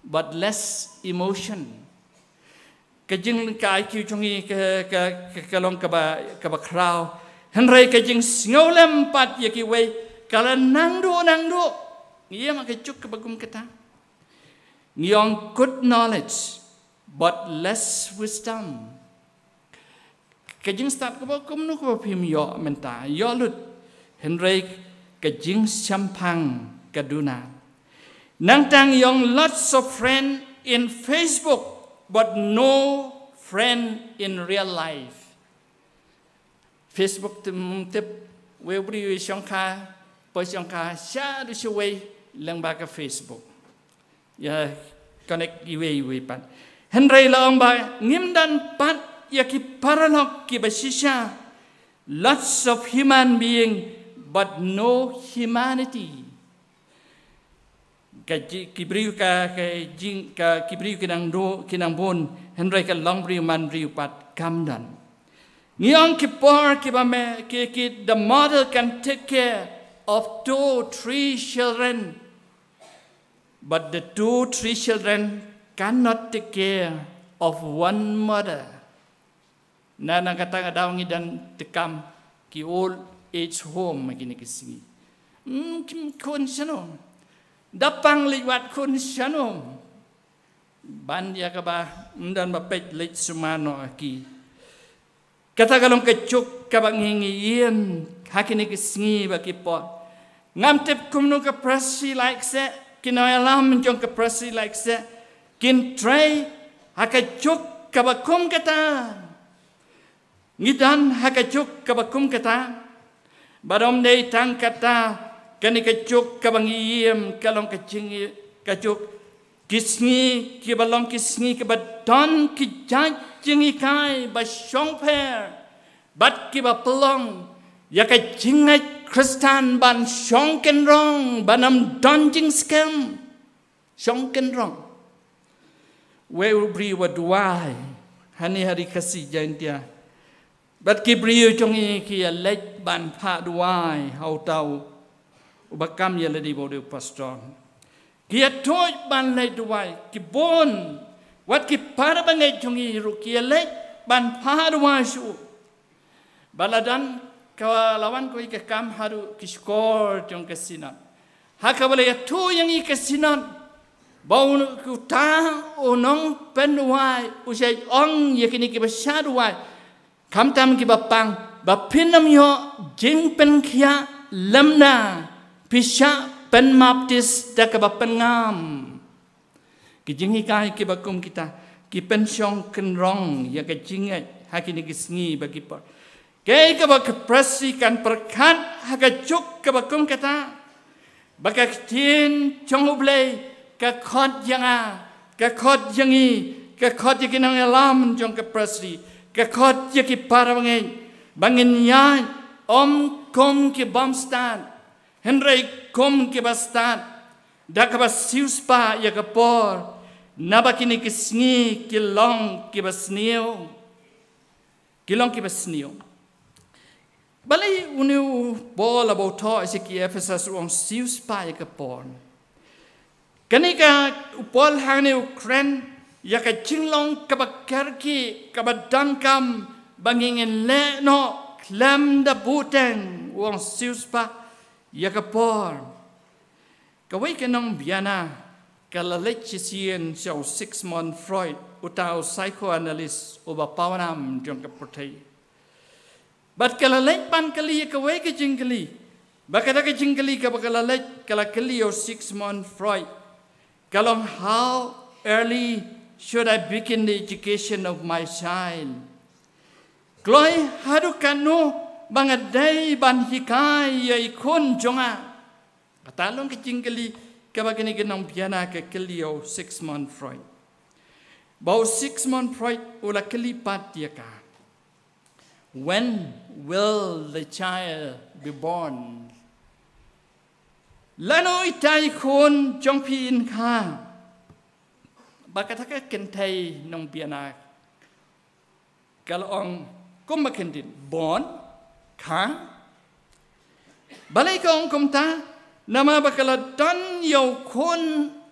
but less emotion. Ka jing, ka I Q jong ngi ka, ka, ka, ka long kaba, kaba khraw, hynrei ka jingsngewlem pat ïa kiwei ka la nangduh nangduh. Ngi ïam ha ka juk kaba kum kata. Ngi ong good knowledge but less wisdom. Ka jingstad kaba kumno kaba phim ïoh mynta, ïoh lut, hynrei ka jingshemphang ka duna. Nangta ngi ong lots of friend in Facebook but no friend in real life. Facebook te ym tip, wei u briew u shongkha, poi shongkha shaduh shawei lyngba ka Facebook. Ïa connect iwei iwei pat. Hynrei la ong ba ngim don pat ïa ki paralok kiba shisha. Lots of human being but no humanity. Ka ji-, ki briew ka, ka jing, ka, ki briew ki nang do, ki nang bun, hynrei ka long briew man briew pat kam don. Ngi ong ki por kiba me, ki, ki, the mother can take care of two, three children, but the two, three children cannot take care of one mother. Na, na kata ka daw ngi dang tekam ki old age home ma kine ki sngi. Hmm, kim khun shano. Da pang leit wad khun shano. Ban ïa kaba ym don ba peit leit sumar noh ha ki. Kata ka long ka juk kaba ngi ngi ïeng ha kine ki sngi ba ki por. Ngam tip kumno ka Press Free la kseh, ki nongïalam jong ka Press Free la kseh kin trei ha ka juk kaba kum kata. Ngi don ha ka juk kaba kum kata. Bad ym dei tang kata, kane ka juk kaba ngi ïeng ka long ka jing, ka juk ki sngi kiba long ki sngi kiba don ki jait jinghikai ba shongpher bad kiba pynlong ïa ka jingngeit Khristan ban shong kynrong, ban ym don jingskhem. Shong kynrong. Wei u briew uba duwai. Hani ha ri Khasi Jaintia. Bad ki briew jong ngi ki ïa leit ban phah duwai ha uta uba kam ïa lade ba u dei u pastor. Ki ïathuh ban leit duwai, ki bun, wat ki para bangeit jong ngi ruh ki ïa leit ban phah duwai shuh. Bad la don ka la wan kawei ka kam haduh ki shkor jong ka Synod. Ha kaba la ïathuh ïa ngi ka Synod ba u, uta u nongpynduwai u shait ong ïa kine kiba shah duwai, khamtam kiba pang, ba phin ym ïoh jingpynkhiah lymda phi shah pynbaptis da kaba pynngam. Ki jinghikai kiba kum kita ki pynshong kynrong ïa ka jingngeit ha kine ki sngi bad ki por. Kaei kaba ka Presbytery kan pyrkhat ha ka juk kaba kum kata, ba ka ktien jong U Blei ka khot ïa nga, ka khot ïa ngi, ka khot ïa ki nongïalam jong ka Presbytery, ka khot ïa ki para bangeit ba ngin ïaid ym kum ki bym stad, hynrei kum kiba stad, da kaba siewspah ïa ka por, naba kine ki sngi ki long kiba sniew. Ki long kiba sniew. Balei une u Paul uba u thoh sha ki Ephesus u ong siewspah ïa ka por? Kane ka u Paul hangne u kren ïa ka jinglong kaba kyrkieh kaba donkam ba ngin leh noh khlem da buteng, u ong siewspah ïa ka por. Kawei ka nongbiana ka la leit shisien sha u Sigmund Freud, uta u psychoanalyst uba pawnam jong ka pyrthei. Bad ka la leit ban kylli ïa kawei ka jingkylli. Bad kata ka jingkylli kaba ka la leit ka la kylli ïa u Sigmund Freud, ka long, "How early should I begin the education of my child?" Kloi haduh katno ba nga dei ban hikai ïa i khun jong nga? Kata long ka jingkylli kaba kane ka nongbiana ka kylli ïa u Sigmund Freud. Bad u Sigmund Freud u la kylli pat ïa ka, "When will the child be born?" Lano ita i khun jong phi in kha? Bad kata ka kynthei nongbiana ka la ong kumba kyntien, "Born, kha." Balei ka ong kumta? Namar ba ka la don ïa u khun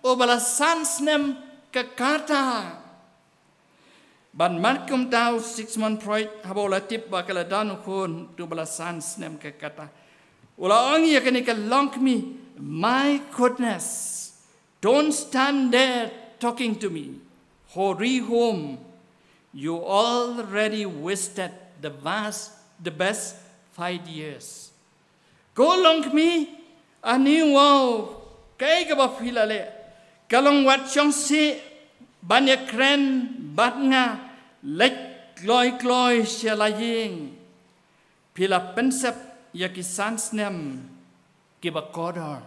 uba la san snem ka kata. Bad mar kumta u Sigmund Freud haba u la tip ba ka la don u khun uba la san snem ka kata, u la ong ïa kane ka longkmie, "My goodness, don't stand there talking to me. Hurry home. You already wasted the vast, the best five years." Ko longkmie, ani wow, kaei kaba phi la leh? Ka long, wat shong sih ban ïakren bad nga, leit kloi kloi sha la ïing. Phi la pynsep ïa ki san snem kiba kordor.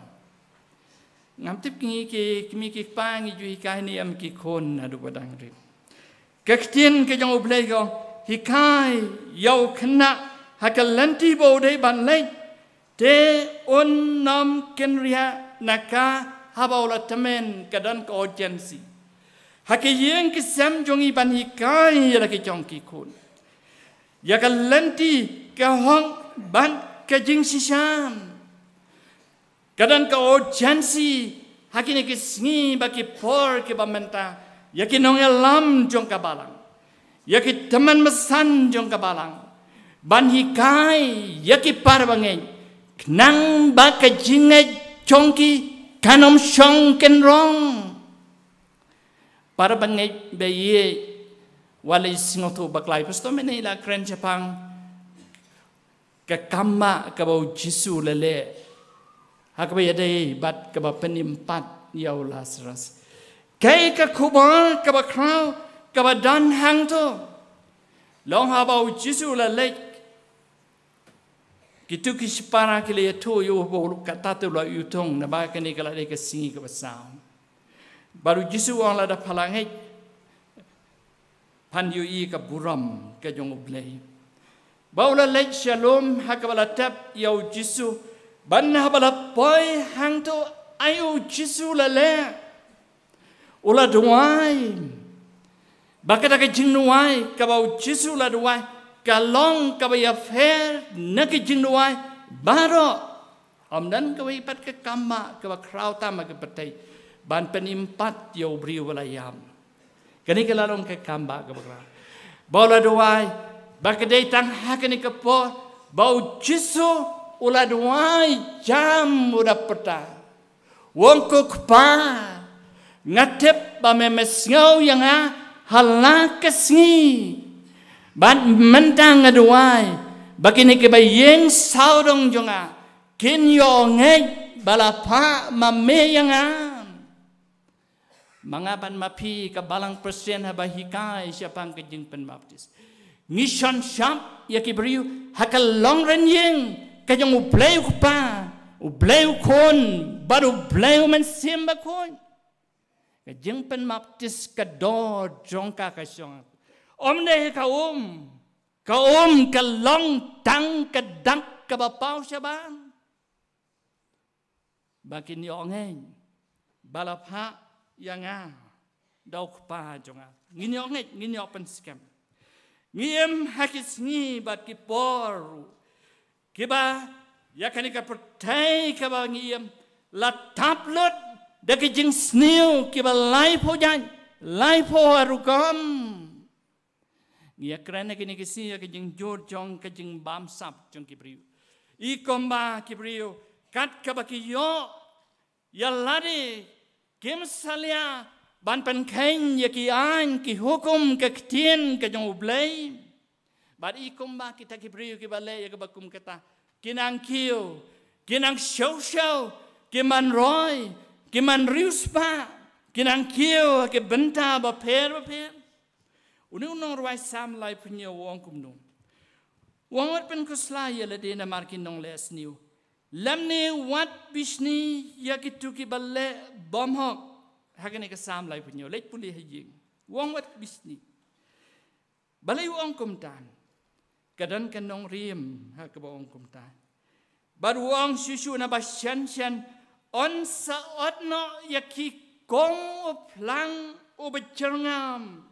Ngam tip ki ngi ki kmie ki kpa ngi ju hikai ne em ki khun naduh ba dang rit. Ka ktien ka jong U Blei ka ong, hikai ïa u khynnah ha ka lynti ba u dei ban leit, te un ym kynriah na ka haba u la tymmen, ka don ka urgency. Ha ka ïing ka sem jong ngi ban hikai ïa la ki jong ki khun ïa ka lynti, ka hok bad ka jingshisha. Ka don ka urgency ha kine ki sngi bad ki por kiba mynta ïa ki nongïalam jong ka balang, ïa ki tymmen basan jong ka balang, ban hikai ïa ki para bangeit khnang ba ka jingngeit jong ki kan ym shong kynrong. Para bangeit ba ïeit, wat la i sngewthuh bakla, Pastor mynne i la kren shaphang ka kam ba kaba u Jisu u la leh ha kaba ïadei bad kaba pynim pat ïa u Lasarus. Kaei ka khubor kaba khraw kaba don hangto? Long haba u Jisu u la leit, kito ki shipara ki la ïathuh ïa u ba u la, kata te u la ïutung, naba kane ka la dei ka sngi kaba saw. Bad u Jisu u ong, lada pha la ngeit, phan ïohi ka burom ka jong U Blei. Ba u la leit sha lum ha kaba la tep ïa u Jisu. Ban haba la poi hangto, ai u Jisu la leh. U la duwai. Ba kata ka jingduwai kaba u Jisu u la duwai, ka long kaba ïapher na ka jingduwai baroh. Ym don kawei pat ka kam ba kaba khraw tam ha ka pyrthei ban pynim pat ïa u briew ba la ïap. Kane ka la long ka kam ba kaba khraw. Ba u la duwai, ba ka dei tang ha kane ka por ba u Jisu u la duwai jam u da pyrta. U ong, ko Kpa, nga tip ba me me sngew ïa nga ha la ka sngi. Bad mynta nga duwai ba kine kiba ïeng sawdong jong nga kin ïoh ngeit ba la phah ma me ïa nga. Ma nga bad ma phi ka balang Khristan haba hikai shaphang ka jingpynbaptis, ngi shon shap ïa ki briew ha ka longrynïeng ka jong U Blei U Kpa, U Blei U Khun bad U Blei U Mynsiem Bakhuid. Ka jingpynbaptis ka dor jong ka ka shong, ym dei ka um. Ka um ka long tang ka dak kaba paw shabar. Ba kin ïoh ngeit ba la phah ïa nga da U Kpa jong nga. Ngin ïoh ngeit, ngin ïoh pynskhem. Ngi im ha ki sngi bad ki por kiba ïa kane ka pyrthei kaba ngi im la tap lut da ki jingsniew kiba laiphew jait, laiphew rukom. Ngi ïakren ha kine ki sngi ïa ka jingjur jong ka jingbamsap jong ki briew. I kumba ki briew kat kaba ki ïoh ïa lade kim salia ban pynkheiñ ïa ki aiñ ki hukum ka ktien ka jong U Blei. Bad i kumba kita ki briew kiba leh ïa kaba kum kata, ki nang kiew, ki nang siew siew, ki man roi, ki man riewspah, ki nang kiew ha ki bynta bapher bapher. Une u nongrwai Salm laiphew hynñiew u ong kumno? U ong, wat pynkhuslai ïa lade namar ki nongleh sniew, lymne wat bishni ïa kito kiba leh bymhok. Ha kane ka Salm laiphew hynñiew, leit pule ha ïing. U ong wat bishni. Balei u ong kumta? Ka don ka nongrim ha kaba ong kumta. Bad u ong shuh shuh, naba shen shen yn sa ot noh ïa ki kum u phlang uba jyrngam.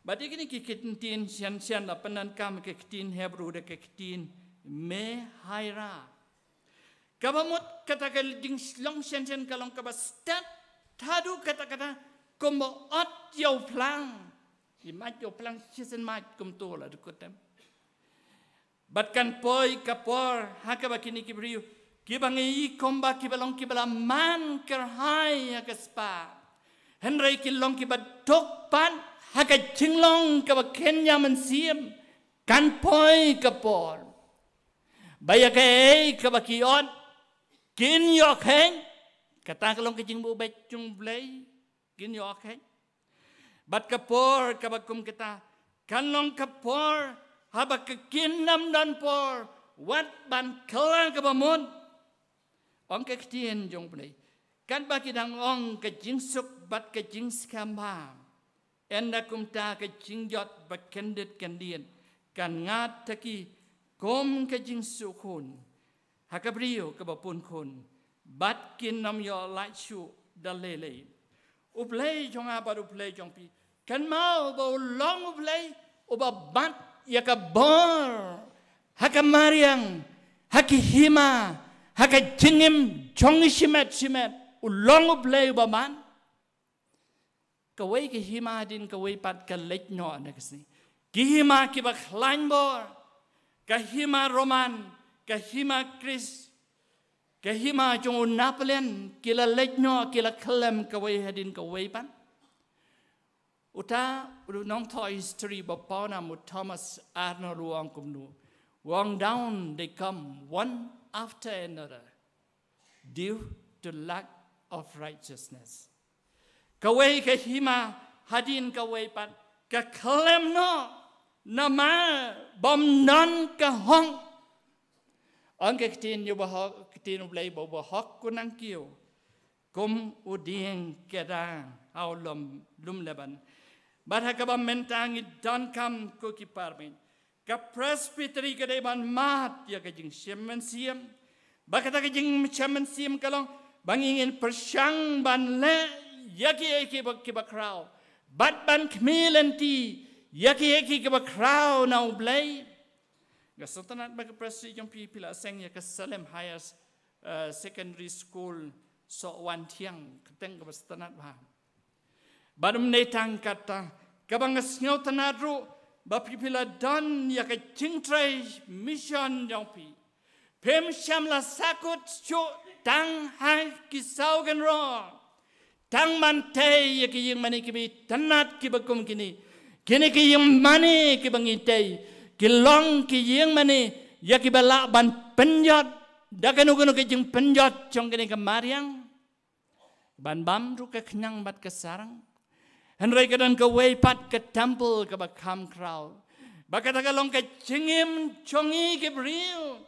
Bad ïa kine ki ktien shen shen la pyndonkam ka ktien Hebru da ka ktien me haira. Kaba mut kata ka jingshlong shen shen ka long kaba stet haduh katta katta kumba ot ïa u phlang. I mait ïa u phlang shisien mait kumto la dukut em. Bad kan poi ka por ha kaba kine ki briew kiba ngi i kumba kiba long kiba la man kyrhai ha ka spah, hynrei ki long kiba duk pat ha ka jinglong kaba kynja mynsiem. Kan poi ka por ba ïa kaei kaba ki ot kin ïoh kheiñ. Kata ka long ka jingbuh beit jong U Blei, kin ïoh kheiñ. Bad ka por kaba kum kata kan long ka por haba ka kin ym don por wat ban kylla kaba mut. Ong ka ktien jong U Blei, katba ki dang ong ka jingsuk bad ka jingskhem bha, ynda kumta ka jingjot ba kyndit kyndit kan ngat ha ki kum ka jingsuk khun ha ka briew kaba pun khun, bad kin ym ïoh lait shuh da lei lei. U Blei jong nga bad U Blei jong phi, kynmaw ba u long U Blei uba bat ïa ka bor ha ka mariang, ha ki hima, ha ka jingim jong ngi shimet shimet. U long U Blei uba bat. Kawei ka hima hadien kawei pat ka leit noh na ka sngi. Ki hima kiba khlaiñ bor, ka hima Roman, ka hima Kris, ka hima jong u Napoleon, ki la leit noh, ki la khyllem kawei hadien kawei pat. Uta u nongthoh history ba pawnam u Thomas Arnold u ong kumno? U ong, down they come one after another due to lack of righteousness. Kawei ka hima hadien kawei pat ka khyllem noh namar bym don ka hok. Ong ka ktien ïa uba hok, ktien U Blei ba uba hok un nang kiew kum u dieng kedar ha u lum, lum Lebanon. Bad ha kaba mynta ngi donkam ko ki parmit, Ka Presbytery ka dei ban mad ïa ka jingshem mynsiem. Ba kata ka jingshem mynsiem ka long ba ngi ngin pyrshang ban leh ïa kiei kiei ba, kiba khraw, bad ban khmih lynti ïa kiei kiei kiba khraw na U Blei. Nga sngewtynnat ba ka Presbytery jong phi, phi la seng ïa ka Salem Higher, eh, Secondary School, Sohwan Thiang, kyrteng kaba sngewtynnat bha. Bad ym dei tang kata, kaba nga sngewtynnat ruh ba phi, phi la don ïa ka jingtrei mission jong phi. Phim shym la sahkut shuh tang ha ki saw kynroh. Tang ban tei ïa ki ïingmane kiba itynnad kiba kum kine. Kine ki ïingmane kiba ngi tei ki long ki ïingmane ïa kiba lah ban pynjot da kano kano ka jingpynjot jong kane ka mariang. Ban bam ruh ka khñiang bad ka sarong. Hynrei ka don kawei pat ka temple kaba kham khraw. Ba kata ka long ka jingim jong ngi ki briew.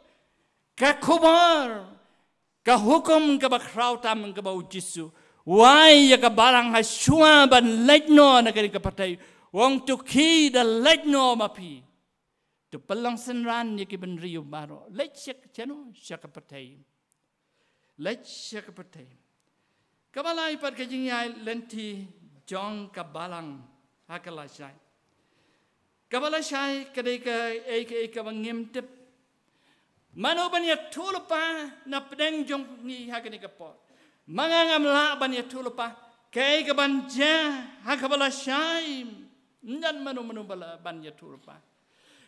Ka khubor, ka hukum kaba khraw tam kaba u Jisu u ai ïa ka balang ha shuwa ban leit noh na kane ka pyrthei. U ong to khie da leit noh ma phi. To pynlong synran ïa ki bynriew baroh. Leit sha ka, shano, sha ka pyrthei. Leit sha ka pyrthei. Kaba lai pat ka jingïaid lynti jong ka balang ha ka lashai. Kaba lashai ka dei kaei kaei kaba ngim tip. Mano ban ïathuhlypa na pdeng jong ngi ha kane ka por? Ma nga ngam lah ban ïathuhlypa kaei kaban jia ha kaba lashai. Ym don mano mano ba lah ban ïathuhlypa.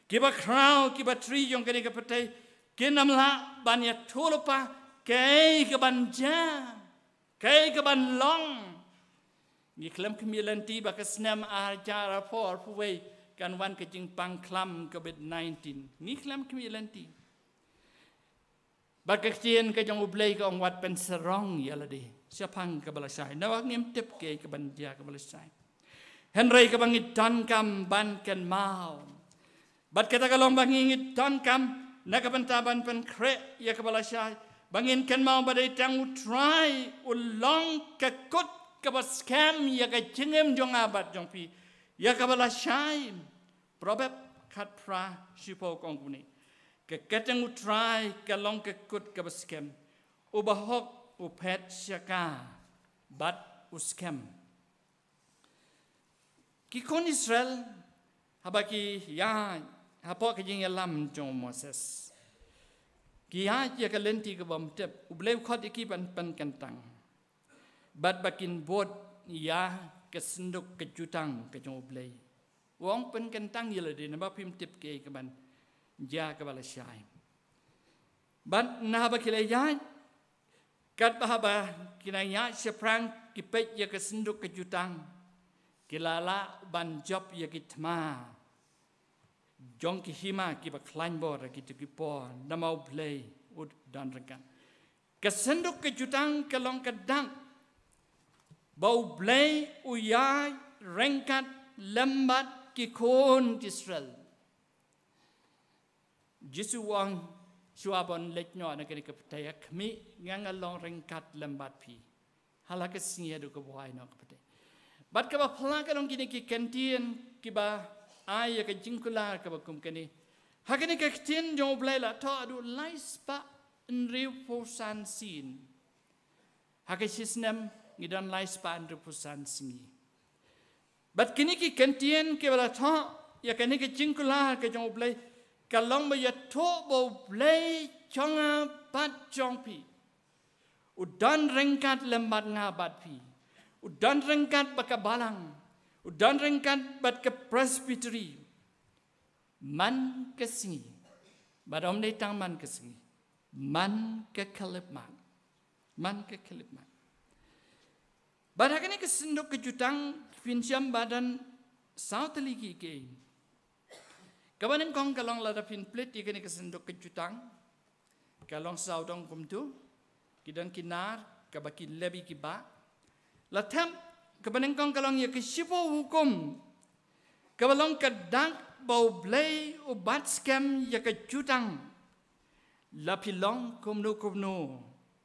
Kiba khraw, kiba trei jong kane ka pyrthei kin ym lah ban ïathuhlypa kaei kaban jia, kaei kaban long. Ngi khlem khmih lynti ba ka snem ar hajar arphew arphew wei kan wan ka jingpang-khlam covid nineteen. Ngi khlem khmih lynti. Bad ka ktien ka jong U Blei ka ong wat pynsarong ïa lade shaphang kaba lashai. Namar ngim tip kaei kaban jia kaba lashai. Hynrei kaba ngi donkam ban kynmaw, bad kata ka long ba ngi, ngi donkam na ka bynta ban pynkhreh ïa kaba lashai, ba ngin kynmaw ba dei tang U Trai u long ka kut kaba skhem ïa ka jingim jong nga bad jong phi ïa kaba lashai. Proverb khatphra shiphew ka ong kumne: Ka kyrteng U Trai ka long ka kut kaba skhem. U bahok u phet sha ka bad u skhem. Ki khun Israel haba ki ïaid hapoh ka jingïalam jong u Moses, ki ïaid ïa ka lynti kaba ym tip. U Blei u khot ïa ki ban pynkyntang. Bad ba kin bud ïa ka synduk ka jutang ka jong U Blei. U ong pynkyntang ïa lade namar phim tip kaei kaban jia kaba lashai. Bad na haba ki la ïaid, katba haba ki nang ïaid shaphrang ki peit ïa ka synduk ka jutang, ki la lah ban jop ïa ki thma jong ki hima kiba khlaiñ bor ha kito ki por, namar U Blei u don ryngkat. Ka synduk ka jutang ka long ka dak ba U Blei u ïaid ryngkat lem bad ki khun Israel. Jisu u ong, shuwa ban leit noh na kane ka pyrthei, khmih, nga nga long ryngkat lem bad phi ha la ka sngi haduh kaba wai noh ka pyrthei. Bad kaba phylla ka long kine ki kyntien kiba ai ïa ka jingkular kaba kum kane. Ha kane ka ktien jong U Blei la thoh haduh lai spah hynriewphew san sien. Ha ka shi snem ngi don lai spah hynriewphew san sngi. Bad kine ki kyntien kiba la thoh ïa kane ka jingkular ka jong U Blei ka long ba ïathuh ba U Blei jong nga bad jong phi u don ryngkat lem bad nga bad phi. U don ryngkat bad ka balang. U don ryngkat bad ka Presbytery. Man ka sngi. Bad ym dei tang man ka sngi, man ka khyllipmat. Man ka khyllipmat. Bad ha kane ka synduk ka jutang phin shem ba don saw tylli kiei kiei. Kaba nyngkong ka long lada phin plie ïa kane ka synduk ka jutang, ka long sawdong kumto, ki don ki nar kaba ki leh bad ki bah. La thep, kaba nyngkong ka long ïa ka shiphew hukum, kaba long ka dak ba U Blei u bat skhem ïa ka jutang. La phi long kumno kumno,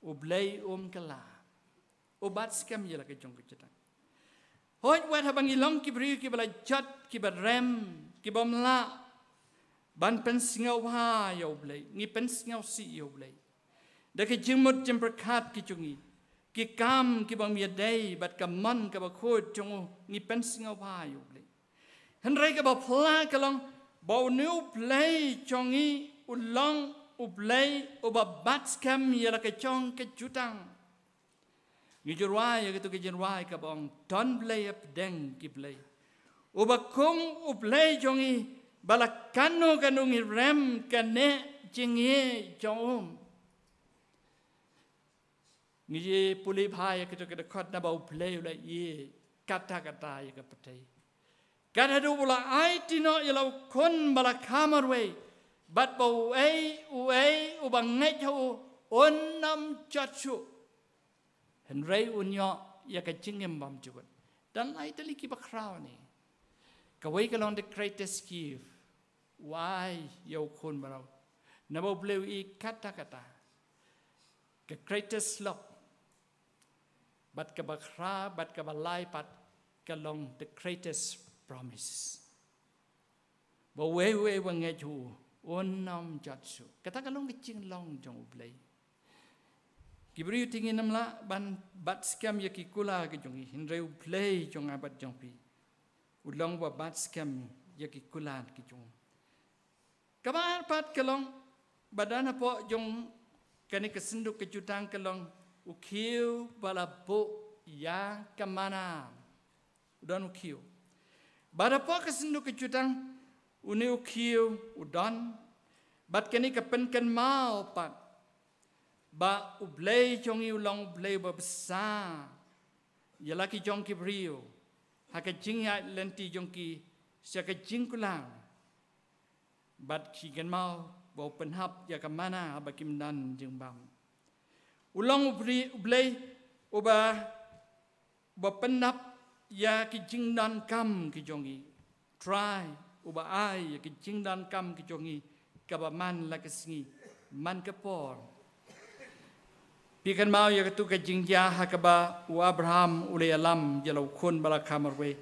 U Blei um kylla. U bat skhem ïa la ka jong ka jutang. Hooid, wat haba ngi long ki briew kiba la jot, kiba rem, kiba ym lah ban pynsngewbha ïa U Blei, ngi pynsngewsih ïa U Blei da ki jingmut jingpyrkhat ki jong ngi, ki kam kiba ym ïadei bad ka mon kaba khuid jong U, ngi pynsngewbha ïa U Blei. Hynrei kaba phylla ka long ba une U Blei jong ngi u long U Blei uba bat skhem ïa la ka jong ka jutang. Ngi ju rwai ïa katu ka jingrwai kaba ong, don Blei hapdeng ki blei, uba kum U Blei jong ngi, ba la kano kano ngi rem ka neh jingïeit jong U. Ngi ju pule bha ïa katu ka dkhot, naba U Blei u la ïeh katta katta ïa ka pyrthei. Kat haduh ba u la aiti noh ïa la u Khun ba la kha marwei, bad ba uei uei uba ngeit ha U un ym jot shuh, hynrei un ïoh ïa ka jingim bymjukut. Don lai tylli kiba khraw ne. Kawei ka long the greatest gift. U ai ïa u Khun ba la, naba U Blei u ïeit katta katta. Ka greatest love. Bad kaba khraw, bad kaba lai pat ka long the greatest promise. Ba uei uei uba ngeit ha U un ym jot shuh. Kata ka long ka jinglong jong U Blei. Ki briew te ngin ym lah ban bat skhem ïa ki kular ki jong ngi, hynrei U Blei jong nga bad jong phi u long uba bat skhem ïa ki kular ki jong U. Kaba ar pat ka long ba don hapoh jong kane ka synduk ka jutang ka long u khiew ba la buh ïa ka manna. U don u khiew. Bad hapoh ka synduk ka jutang, une u khiew u don, bad kane ka pynkynmaw pat ba U Blei jong ngi u long U Blei uba bsa ïa la ki jong ki briew ha ka jingïaid lynti jong ki sha ka jingkular. Bad ki kynmaw ba u pynhap ïa ka manna haba kim don jingbam. U long U Blei, U Blei uba, uba pynhap ïa ki jingdonkam ki jong ngi. Trai uba ai ïa ki jingdonkam ki jong ngi, kaba man la ka sngi man ka por. Phi kynmaw ïa katu ka jingjia ha kaba u Abraham u la ïalam ïa la u Khun ba la kha marwei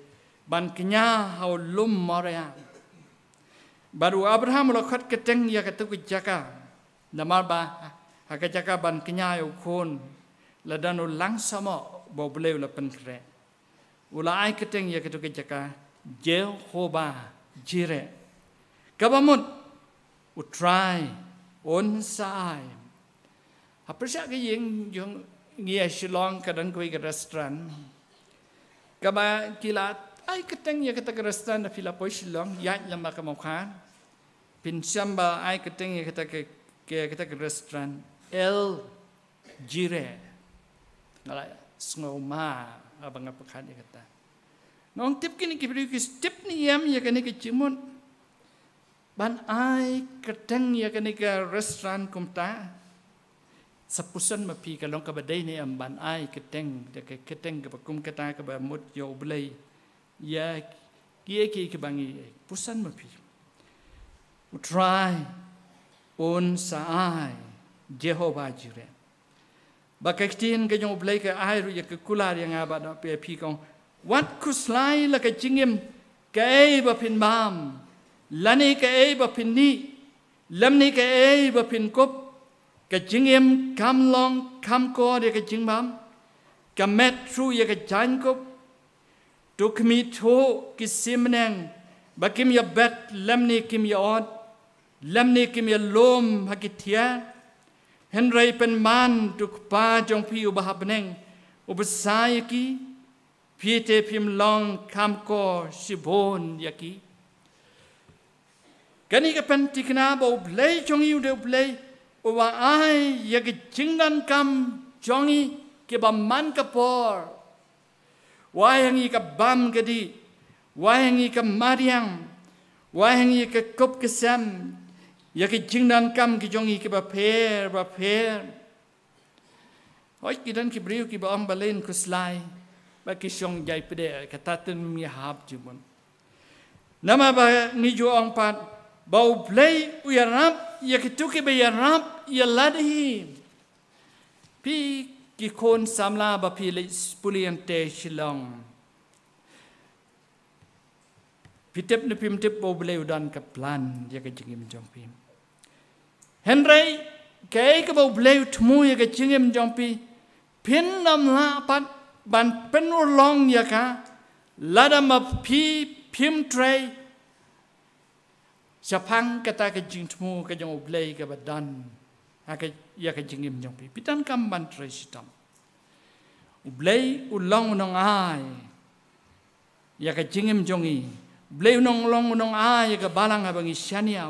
ban kñia ha u lum Moria. Bad u Abraham u la khot kyrteng ïa katu ka jaka, namar ba ha ka jaka ban kñia ïa u Khun la don u langsamok ba U Blei u la pynkhreh. U la ai kyrteng ïa katu ka jaka Jehovah Jireh, kaba mut U Trai un sa ai. Ha pyrshah ka ïing jong ngi ha Shillong ka don kawei ka restaurant kaba ki la ai kyrteng ïa kata ka restaurant, da phi la poi Shillong, ïaid lem bad ka Mawkhar, phin shem ba ai kyrteng ïa kata ka, ka, kata ka restaurant El Jireh. Nga la sngewma haba nga pyrkhat ïa kata. Nga ong, tip kine ki briew ki tip ne em ïa kane ka jingmut ban ai kyrteng ïa kane ka restaurant kumta? Sa pyrshang ma phi ka long kaba dei ne em ban ai kyrteng, da ka kyrteng kaba kum kata kaba mut ïa U Blei ïa kiei kiei kiba ngi ai. Pyrshang ma phi. U Trai un sa ai, Jehovah Jireh. Ba ka ktien ka jong U Blei ka ai ruh ïa ka kular ïa nga bad ïa phi, ka ong, wat khuslai la ka jingim kaei ba phin bam, lane kaei ba phin ïeh, lymne kaei ba phin kup. Ka jingim kam long kham kor ïa ka jingbam, ka met ruh ïa ka jaiñkup. To khmih thuh ki sim bneng ba kim ïabet lymne kim ïaot, lymne kim ïalum ha ki thiah. Hynrei pynban to u Kpa jong phi uba ha bneng u bsa ïa ki. Phi te phim long kham kor shibun ïa ki. Kane ka pynthikna ba U Blei jong ngi u dei U Blei uba ai ïa ki jingdonkam jong ngi kiba man ka por. U ai ha ngi ka bam ka dih, u ai ha ngi ka mariang, u ai ha ngi ka kup ka sem, ïa ki jingdonkam ki jong ngi kiba pher ba pher. Hooid, ki don ki briew kiba ong balei khuslai ba ki shong jai pdeng, kata te ngim hap jingmut. Namar ba ngi ju ong pat ba U Blei u ïarap ïa kito kiba ïarap ïa lade hi. Phi ki khun samla ba phi leit pule hangtei Shillong, Phi tip ne phim tip ba U Blei u don ka plan ïa ka jingim jong phi. Hynrei kaei kaba U Blei u thmu ïa ka jingim jong phi, phin ym lah pat ban pynurlong ïa ka lada ma phi phim trei shaphang kata ka jingthmu ka jong U Blei kaba don ha ka, ïa ka jingim jong phi. Phi donkam ban trei shitom. U Blei u long u nongai ïa ka jingim jong ngi. U Blei u nong long u nongai ïa ka balang haba ngi shaniah.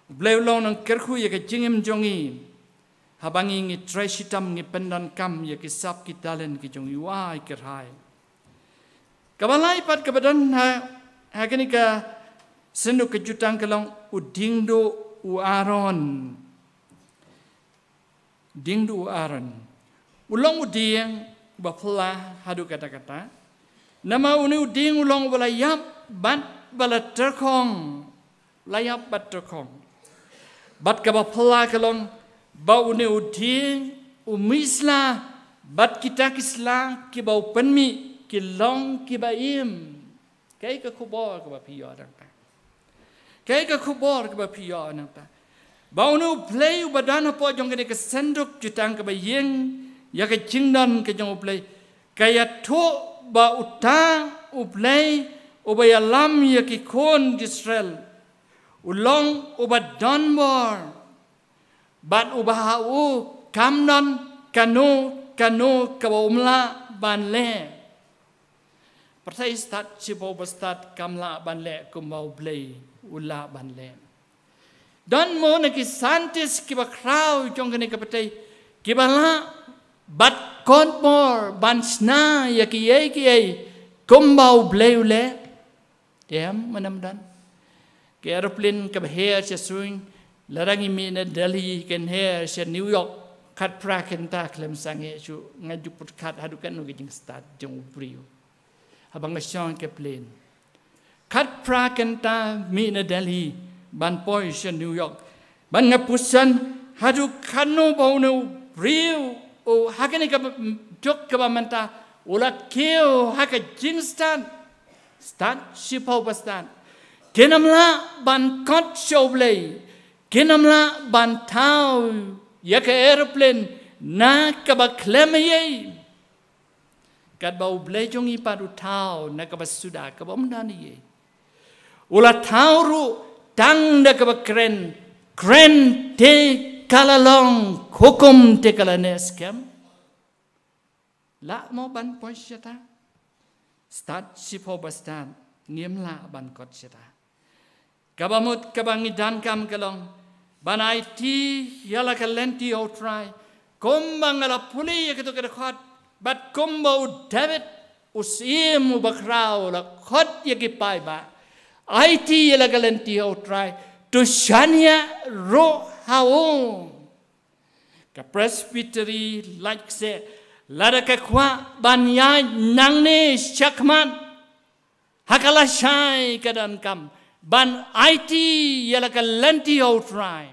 U Blei u long u nongkyrkhu ïa ka jingim jong ngi haba ngi, ngi trei shitom, ngi pyndonkam ïa ki sap ki talent ki jong ngi. U ai kyrhai. Kaba lai pat kaba don ha, ha kane ka synduk ka jutang ka long u dieng duh u Aaron. Dieng duh u Aaron. U long u dieng uba phylla haduh katta katta. Namar une u dieng u long uba la ïap bad ba la tyrkhong. La ïap bad tyrkhong. Bad kaba phylla ka long ba une u dieng, u mih sla bad kita ki sla kiba u pynmih ki long kiba im. Kaei ka khubor kaba phi ïoh nangta? Kaei ka khubor kaba phi ïoh nangta? Ba une U Blei uba don hapoh jong kane ka synduk jutang kaba ïeng ïa ka jingdon ka jong U Blei, ka ïathuh ba uta U Blei uba ïalam ïa ki khun Israel u long uba don bor. Bad uba ha u kam don kano kano kaba um lah ban leh. Pyrthei stad shiphew ba stad kam lah ban leh kumba U Blei u lah ban leh. Don mo na ki scientist kiba khraw jong kane ka pyrthei kiba lah bad kot bor ban shna ïa kiei kiei kumba U Blei u leh? Em, mynta mynta ki aeroplane kaba her sha suiñ, lada ngi mih na Delhi kan her sha New York khatphra kynta khlem sangeh shuh, nga ju pyrkhat haduh katno ka jingstad jong u briew. Haba nga shong ka plane khatphra kynta mih na Delhi ban poi sha New York. Ban nga pyrshang haduh katno ba une u briew u ha kane ka juk kaba mynta u la kiew ha ka jingstad. Stad shiphew ba stad. Kin ym lah ban kot sha U Blei. Kin ym lah ban thaw ïa ka aeroplane na kaba khlem ei ei. Katba U Blei jong ngi pat u thaw na kaba suda kaba ym don ei ei. U la thaw ruh tang da kaba kren, kren te ka la long, hukum te ka la neh skhem. Lah mo ban poi shata? Stad shiphew ba stad ngim lah ban kot shata. Kaba mut kaba ngi donkam ka long ban aiti ïa la ka lynti ha U Trai. Kumba nga la pule ïa kito ki dkhot bad kumba u David u syiem uba khraw u la khot ïa ki paidbah. Aiti ïa la ka lynti ha U Trai, to shaniah ruh ha u. Ka Presbytery Laitkse lada ka kwah ban ïaid nangne shakhmat ha ka lashai ka donkam ban aiti ïa la ka lynti ha U Trai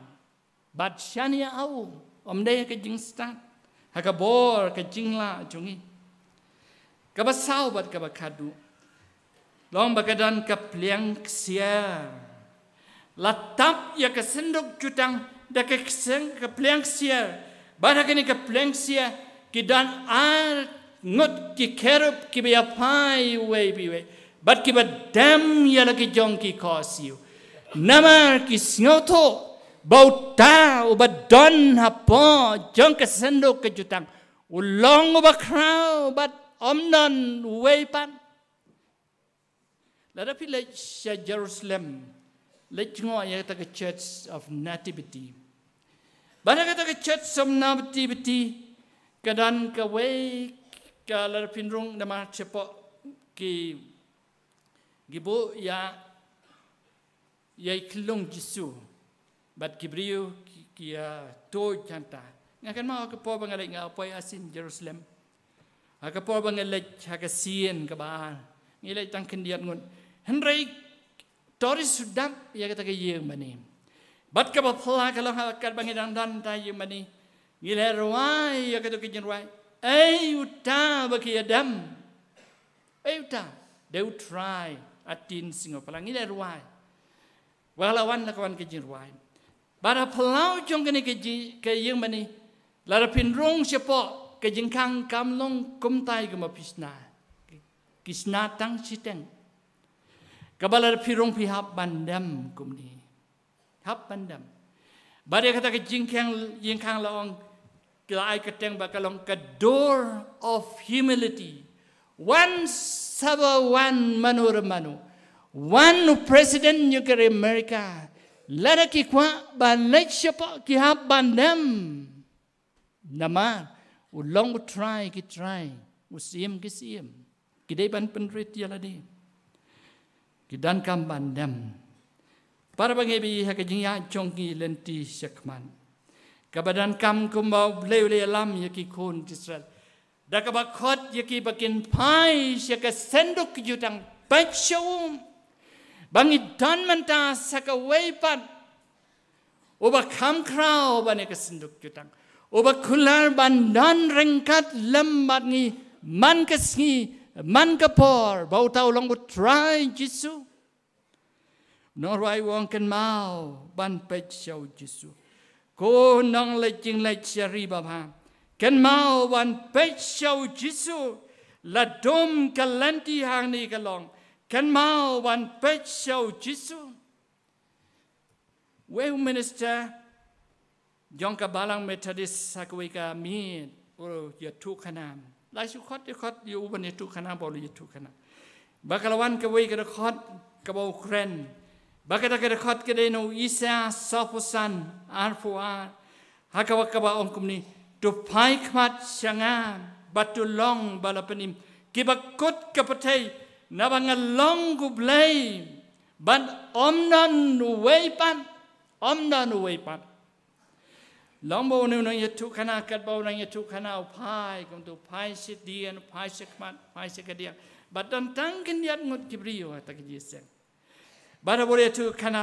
bad shaniah ha u, ym dei ha ka jingstad, ha ka bor ka jinglah jong ngi. Kaba saw bad kaba khadduh long ba ka don ka pliang ksiar. La tap ïa ka synduk jutang da ka kseng ka pliang ksiar. Bad ha kane ka pliang ksiar ki don ar ngut ki kerub kiba ïaphai uwei bad uwei bad kiba dem ïa la ki jong ki khohsiew. Namar ki sngewthuh ba uta uba don hapoh jong ka synduk ka jutang u long uba khraw bad ym don uwei pat. Lada phi leit sha Jerusalem, leit jngoh ïa kata ka Church of Nativity. Bad ha kata ka Church of Nativity ka don kawei ka, lada phin rung namar shapoh ki, ki buh ïa ïa i khyllung Jisu bad ki briew ki, ki ïa tuid hangta. Nga kynmaw ha ka por ba nga leit, nga poi ha sien Jerusalem. Ha ka por ba nga leit ha ka sien kaba ar, ngi leit tang khyndiat ngut. Hynrei tourist u dap ïa kata ka ïing mane. Bad kaba phylla ka long ha katba ngi dang don ha ïing mane, ngi la rwai ïa kato ka jingrwai, Ei uta ba ki ïa dem. Ei uta, dei U Trai. Atin sngewphylla ngi la rwai. Wa la wan la ka wan ka jingrwai. Bad ha phyllaw jong kane ka ji ka ïing mane, lada phin rung shapoh ka jingkhang kam long kumtai ka ma phi shna. Ki shna tang shiteng. Kaba lada phi rung phi hap ban dem kumne. Hap ban dem. Bad ïa kata ka jingkhang, jingkhang la ong, ki la ai kyrteng ba ka long ka door of humility. Wan saba wan mano re mano. Wan u president jong ka ri America. Lada ki kwah ban leit shapoh ki hap ban dem. Namar u long u trai ki trai, u syiem ki syiem. Ki dei ban pynrit ïa lade. Ki donkam ban dem. Para bangeit, ha ka jingïaid jong ki lynti shakhmat, kaba donkam kumba U Blei u la ïalam ïa ki khun Israel, da kaba khot ïa ki ba kin phai sha ka synduk jutang, peit sha u. Ba ngi don mynta sa kawei pat uba kham khraw ban ïa ka synduk jutang, uba kular ban don ryngkat lem bad ngi man ka sngi man ka por, ba uta u long u Trai Jisu. Nongrwai u ong, kynmaw ban peit sha u Jisu. Ko nongleit jingleit sha ri babha, kynmaw ban peit sha u Jisu. La dum ka lynti hangne ka long, kynmaw ban peit sha u Jisu. Wei u minister jong ka Balang Methodist ha kawei ka miet u ïathuhkhana. La shu khot ïa, khot ïa u ban ïathuhkhana, ba u la ïathuhkhana. Ba ka la wan kawei ka dkhot kaba u kren. Ba kata ka dkhot ka dei na u Isaïah sawphew san, arphew ar. Ha kaba, kaba ong kumne, to phai khmat sha nga, bad to long ba la pynim kiba kut ka pyrthei, naba nga long U Blei. Bad ym don uwei pat, ym don uwei pat. Long ba une u nongïathuhkhana, katba u nongïathuhkhana u phai, kumta u phai shadien, u phai shakhmat, u phai shakadiang. Bad don tang khyndiat ngut ki briew ha kata ka jingïaseng. Bad haba u la ïathuhkhana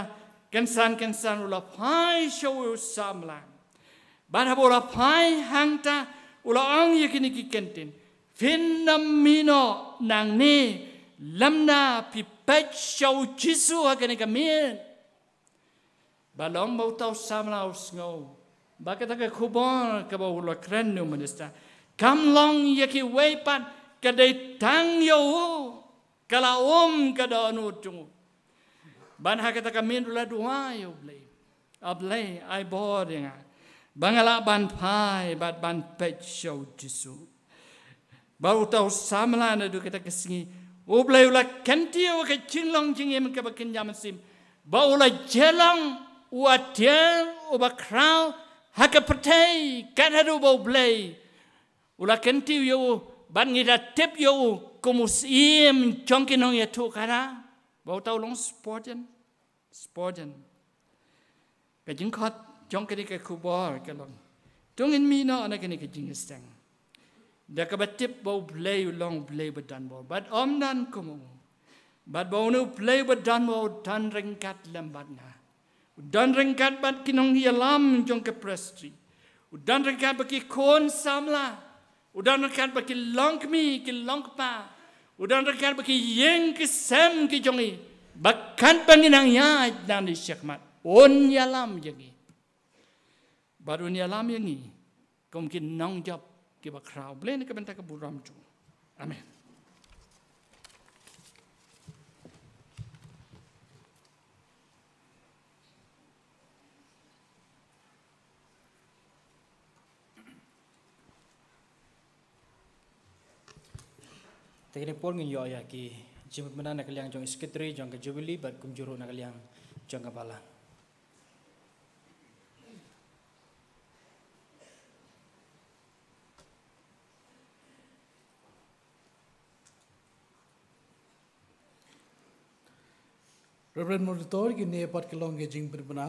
kynsan kynsan u la phai sha u samla. Bad haba u la phai hangta u la ong ïa kine ki kyntien, phin ym mih noh nangne lymda phi peit sha u Jisu ha kane ka miet. Ba long ba uta u samla u sngew ba kata ka khubor kaba u la kren na u minister kam long ïa kiwei pat, ka dei tang ïa u. Ka la um ka dohnud jong u. Bad ha kata ka miet u la duwai ïa U Blei, A Blei, ai bor ïa nga ba nga lah ban phai bad ban peit sha u Jisu. Bad uta u samla naduh kata ka sngi U Blei u la kyntiew ïa ka jinglong jingim kaba kynja mynsiem, ba u la jia long u atiar uba khraw ha ka pyrthei, kat haduh ba U Blei u la kyntiew ïa u, bad ngi da tip ïa u kum u syiem jong ki nongïathuhkhana. Ba uta u long Spurgeon. Spurgeon. Ka jingkhot jong kane ka khubor ka long, to ngin mih noh na kane ka jingïaseng da kaba tip ba U Blei u long U Blei ba don bor bad ym don kum u. Bad ba une U Blei ba don bor u don ryngkat lem bad nga. U don ryngkat bad ki nongïalam jong ka presbytery. U don ryngkat bad ki khun samla. U don ryngkat bad ki longkmie ki longkpa. U don ryngkat bad ki ïing ki sem ki jong ngi. Ba katba ngi nang ïaid nangne shakhmat un ïalam ïa ngi. Bad un ïalam ïa ngi kum ki nongjop kiba khraw. Blei na ka bynta ka burom jong u. Amen. Te kane por ngin ïoh ïa ki jingpynbna na ka liang jong i Secretary jong ka Jubilee bad kumjuh ruh na ka liang jong ka balang. Reverend Moderator, kine pat ki long ki jingpynbna.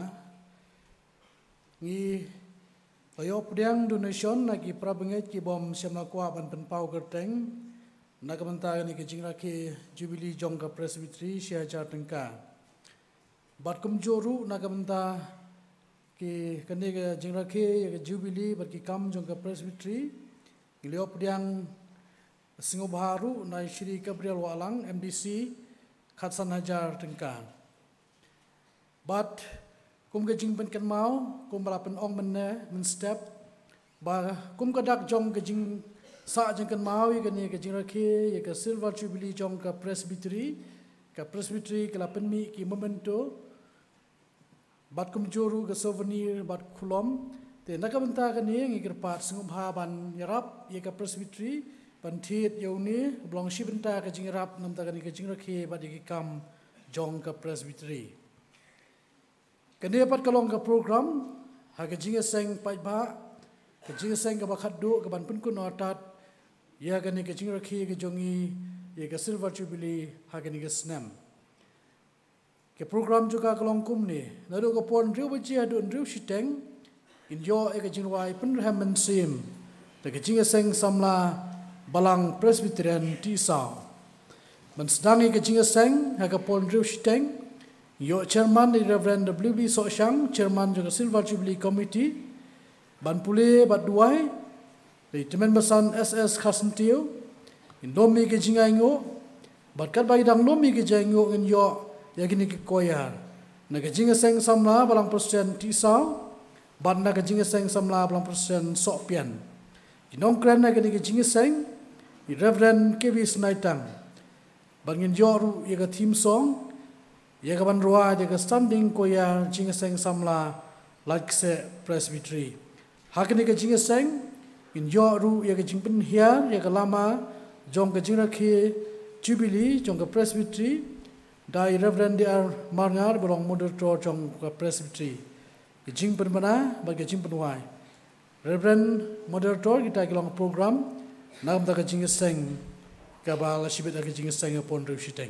Ngi la ïoh pdiang donation na ki para bangeit ki bym shym la kwah ban pynpaw kyrteng na ka bynta kane ka jingrakhe Jubilee jong ka Presbytery, shi hajar tyngka. Bad kumjuh ruh na ka bynta ki kane ka jingrakhe ïa ka Jubilee bad ki kam jong ka Presbytery, ngi la ïoh pdiang sngewbha ruh na i Shri Gabriel Wahlang, M D C, khatsan hajar tyngka. Bad kum ka jingpynkynmaw, kum ba la pynong mynne mynstep, ba kum ka dak jong ka jingsah jingkynmaw ïa kane ka jingrakhe ïa ka Silver Jubilee jong ka Presbytery, ka Presbytery ka la pynmih ki memento bad kumjuh ruh ka souvenir bad khulom. Te na ka bynta kane ngi kyrpad sngewbha ban ïarap ïa ka Presbytery ban thied ïa une ba long shi bynta ka jingïarap na ka bynta kane ka jingrakhe bad ïa ki kam jong ka Presbytery. Kane pat ka long ka program ha ka jingïaseng paidbah, ka jingïaseng kaba khatduh kaban pynkut noh tad ïa kane ka jingrakhe ka jong ngi ïa ka Silver Jubilee ha kane ka snem. Ka program jong ka ka long kumne: naduh ka por hynriew baje haduh hynriew shiteng, ngin ïoh ïa ka jingrwai pynrhem mynsiem da ka jingïaseng samla Balang Presbyterian Tisaw. Ban sdang ïa ka jingïaseng ha ka por hynriew shiteng, ngin ïoh chairman i Reverend W B Sohshang, chairman jong ka Silver Jubilee Committee, ban pule bad duwai da i Tymmen Basan S S Kharsyntiew. Ngin lum ïa ka jingainguh, bad katba ngi dang lum ïa ka jingainguh ngin ïoh ïa kine ki koyar na ka jingïaseng samla Balang Presbyterian Tisaw bad na ka jingïaseng samla Balang Presbyterian Sohpian. Ki nongkren ha kane ka jingïaseng, i Reverend K B Snaitang. Bad ngin ïoh ruh ïa ka theme song ïa kaban rwai da ka Standing Choir jingïaseng samla Laitkaseh Presbytery. Ha kane ka jingïaseng ngin ïoh ruh ïa ka jingpynhiar ïa ka lama jong ka jingrakhe Jubilee jong ka Presbytery da i Reverend D R Marngar ba long moderator jong ka Presbytery. Ka jingpynbna bad ka jingpynwai. Reverend Moderator, kita ki long program na ka bynta ka jingïaseng kaba la shibit ha ka jingïaseng ha ka por hynriew shiteng.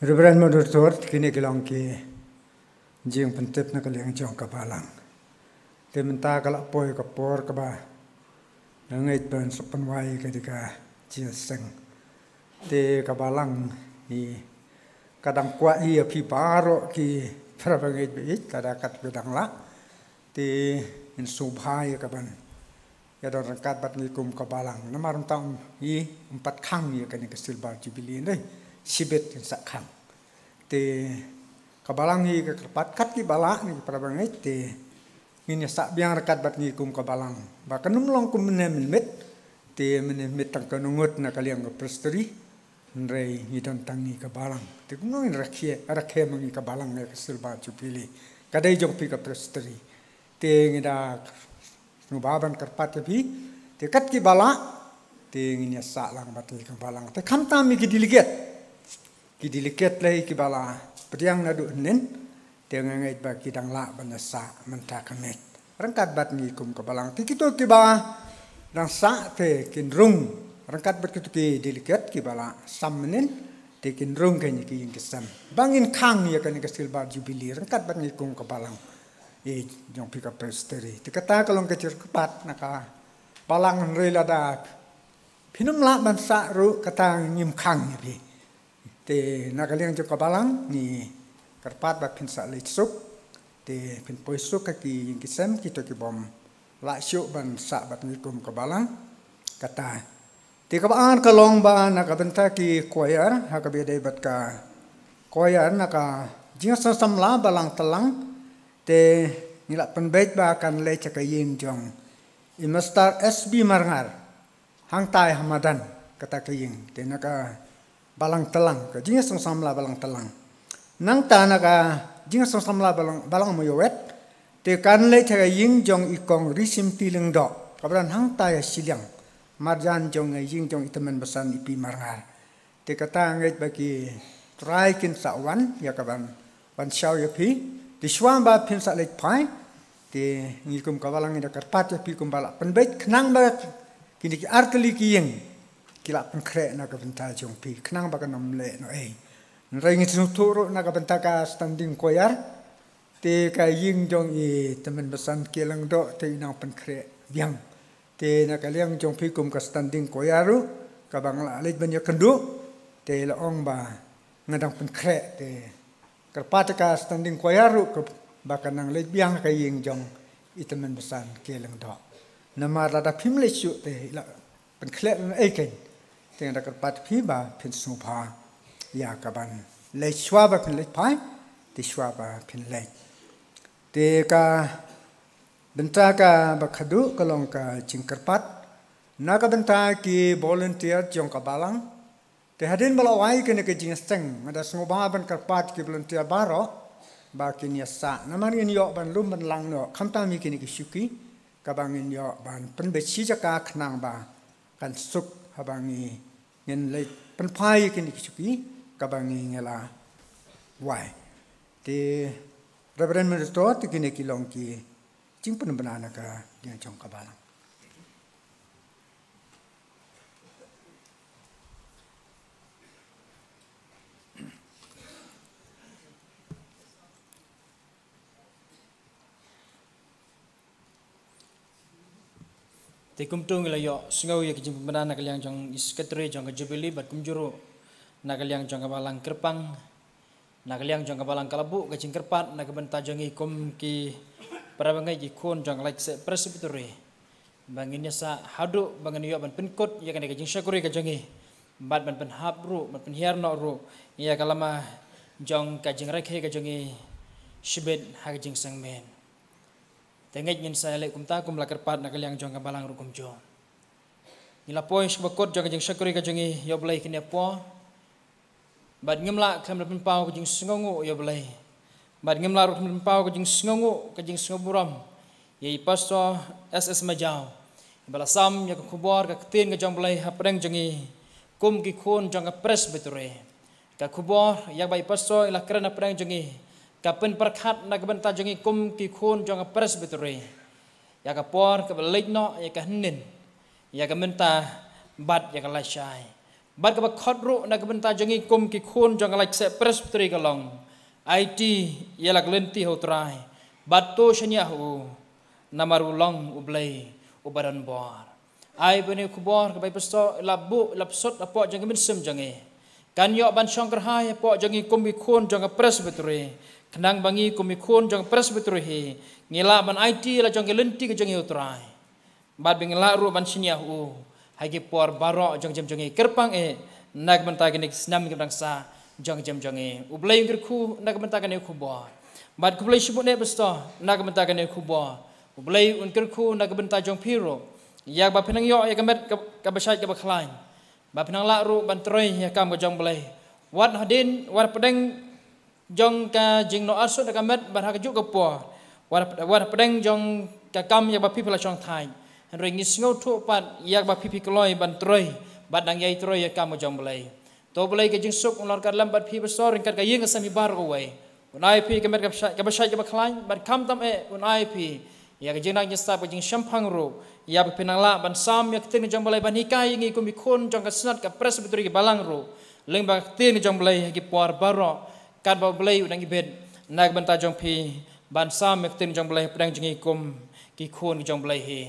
Reverend Moderator, kine ki long ki jingpyntip na ka liang jong ka balang. Te mynta ka la poi ka por kaba nga ngeit ban sa pynwai ka dei ka jingïaseng. Te ka balang hi ka dang kwah hi ïa phi baroh ki para bangeit baieit, lada kat phi dang lah. Te ngin sngewbha ïa kaban ïa don ryngkat bad ngi kum ka balang. Namar mynta hi ym pat khang ïa kane ka Silver Jubilee, hynrei shibit ngin sa khang. Te ka balang hi ka kyrpad kat kiba lah, ngi ki para bangeit, te ngin ïa sah biang ryngkat bad ngi kum ka balang. Ba kan ym long kum mynne mynmiet, te mynne mynmiet tang ka nongut na ka liang ka Presbytery, hynrei ngi don tang ngi ka balang. Te kumno ngin rakhe, rakhe ma ngi ka balang ïa ka Silver Jubilee? Ka dei jong phi ka Presbytery. Te ngi da sngewbha ban kyrpad ïa phi, te kat kiba lah, te ngin ïa sah lang bad ngi ka balang. Te khamtam ïa ki delegate, ki delegate lei kiba la pdiang naduh hynnin, te nga ngeit ba ki dang lah ban ïa sah mynta ka miet ryngkat bad ngi kum ka balang. Te kito kiba dang sah te kin rung ryngkat bad kito ki delegate kiba la sam mynnin, te kin rung ha kine ki ïing ki sem ba ngin khang ïa kane ka Silver Jubilee ryngkat bad ngi kum ka balang. Ïa jong phi ka Presbytery. Te kata ka long ka jingkyrpad na ka balang, hynrei lada phin ym lah ban sah ruh, kata ngim khang ïa phi. Te na ka liang jong ka balang ngi kyrpad ba phin sa leit suk, te phin poi suk ha ki ïing ki sem, kito kibym lah shuh ban sah bad ngi kum ka balang. Kata. Te kaba ar ka long ba na ka bynta ki choir, ha kaba ïadei bad ka choir na ka jingïaseng samla Balang Tlang, te ngi la pynbeit ba kan leit sha ka ïing jong i Mister S B Marngar, hangtai ha madan, kata ka ïing. Te na ka Balang Tlang, ka jingïaseng samla Balang Tlang. Nangta na ka jingïaseng samla Balang, Balang Mawïawet, te kan leit sha ka ïing jong i Kong Risimti Lyngdoh, kaba don hangtai ha shiliang marjan jong ka ïing jong i Tymmen Basan i P Marngar. Te kata ngeit ba ki trai kin sa wan ïa kaban ban shaw ïa phi. Te shuwa ba phin sa leit phai, te ngi kum ka balang ngi da kyrpad ïa phi kumba la pynbeit, khnang ba kine ki artylli ki ïing ki la pynkhreh na ka bynta jong phi, khnang ba kan ym leh noh ei. Hynrei ngi sngewthuh ruh na ka bynta ka Standing Choir, te ka ïing jong i Tymmen Basan K Lyngdoh te i nang pynkhreh biang. Te na ka liang jong phi kum ka Standing Choir ruh, kaba nga la leit ban ïakynduh, te la ong ba nga dang pynkhreh, te kyrpad ïa ka Standing Choir ruh ka, ba kan nang leit biang ha ka ïing jong i tymmen basan K. Lyngdoh. Namar lada phim leit shuh te i la pynkhleh lem ei keiñ. Te nga da kyrpad phi ba phin sngewbha ïa ka ban leit shuwa ba phin leit phai, te shuwa ba phin leit. Te ka bynta kaba khadduh ka long ka jingkyrpad na ka bynta ki volunteer jong ka balang. Te hadien ba la wai kane ka jingïaseng, nga da sngewbha ban kyrpad ki volunteer baroh ba kin ïa sah, namar ngin ïoh ban lum ban lang noh khamtam ïa kine ki shuki, kaba ngin ïoh ban pynbeit shi jaka khnang ba kan suk haba ngi, ngin leit pynphai ïa kine ki shuki kaba ngi, ngi la wai. Te Reverend Minister, te kine ki long ki jingpynbna na ka liang jong ka balang. Te kumta ngi la ïoh sngew ïa ka jingpynbna na ka liang jong i Secretary jong ka Jubilee bad kumjuh ruh na ka liang jong ka balang kyrpang, na ka liang jong ka balang ka la buh ka jingkyrpad na ka bynta jong ngi kum ki para bangeit ki khun jong ka Laitkaseh Presbytery. Ba ngin ïa sah haduh ba ngin ïoh ban pynkut ïa kane ka jingshakri ka jong ngi bad ban pynhap ruh, ban pynhiar noh ruh ïa ka lama jong ka jingrakhe ka jong ngi shibit ha ka jingsngewbha. Te ngeit ngin sa ïaleh kumta kum la kyrpad na ka liang jong ka balang ruh kumjuh. Ngi la poi sha kaba kut jong ka jingshakri ka jong ngi ïa U Blei kine por. Bad ngim lah khlem da pynpaw ka jingsngewnguh ïa U Blei. Bad ngim lah ruh khlem da pynpaw ka jingsngewnguh, ka jingsngewburom ïa i Pastor S S Majaw, ba la sam ïa ka khubor ka ktien ka jong U Blei hapdeng jong ngi kum ki khun jong ka Presbytery. Ka khubor ïa kaba i Pastor i la kren hapdeng jong ngi ka pynpyrkhat na ka bynta jong ngi kum ki khun jong ka Presbytery. Ïa ka por kaba leit noh, ïa ka hynnin, ïa ka mynta bad ïa ka lashai. Bad kaba khot ruh na ka bynta jong ngi kum ki khun jong ka Laitkaseh Presbytery ka long: Aiti ïa la ka lynti ha U Trai bad to shaniah ha u, namar u long U Blei uba don bor. Ai ba kane ka khubor kaba i Pastor i la buh, i la pynshong hapoh jong ka mynsiem jong ngi kan ïoh ban shong kyrhai hapoh jong ngi kum ki khun jong ka Presbytery. Khnang ba ngi kum ki khun jong ka Presbytery hi ngi lah ban aiti la jong ka lynti ka jong ngi ha U Trai. Bad ba ngin lah ruh ban shaniah ha u ha ki por baroh jong ka jingim jong ngi kyrpang eh na ka bynta kine ki snem kiba dang sah jong ka jingim jong ngi. U Blei un kyrkhu na ka bynta kane ka khubor. Bad khublei shibun eh Pastor na ka bynta kane ka khubor. U Blei un kyrkhu na ka bynta jong phi ruh ïa kaba phin nang ïoh ïa ka met ka, kaba shait kaba khlaiñ, ba phin nang lah ruh ban trei ïa ka kam ka jong U Blei. Wat hadien, wat hapdeng jong ka jingnoh arsut na ka met bad ha kajuh ka por, wat, wat hapdeng jong ka kam ïa kaba phi phi la shongthait. Hynrei ngi sngewthuh pat ïa kaba phi phi kloi ban trei bad dang ïai trei ïa ka kam ka jong U Blei. To Blei ka jingsuk un long ryngkat lem bad phi Pastor, ryngkat ka ïing ka sem hi baroh kawei. Un ai phi ka met kaba shait, kaba shait kaba khlaiñ, bad khamtam eh un ai phi ïa ka jingnang jingstad, ka jingshemphang ruh, ïa ba phin nang lah ban sam ïa ka ktien ka jong U Blei, ban hikai ïa ngi kum ki khun jong ka Synod ka Presbytery ka balang ruh lyngba ka ktien ka jong U Blei ha ki por baroh, katba U Blei u dang ibit na ka bynta jong phi ban sam ïa ka ktien ka jong U Blei hapdeng jong ngi kum ki khun ka jong U Blei hi.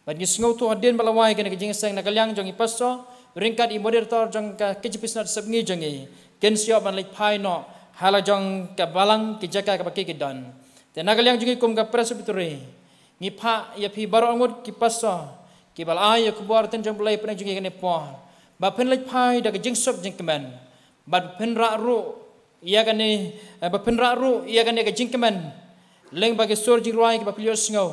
Bad ngi sngewthuh hadien ba la wai kane ka jingïaseng na ka liang jong i Pastor ryngkat i moderator jong ka K J P Synod Sepngi jong ngi kin sa ïoh ban leit phai noh ha la jong ka balang ki jaka kaba ki ki don. Te na ka liang jong ngi kum ka Presbytery ngi phah ïa phi baroh ngut ki Pastor kiba la ai ïa ka khubor ktien jong U Blei hapdeng jong ngi kane ka por, ba phin leit phai da ka jingsuk jingkmen, bad ba phin rah ruh ïa kane, eh, ba phin rah ruh ïa kane ka jingkmen lyngba ki sur jingrwai kiba phi la ïohsngew,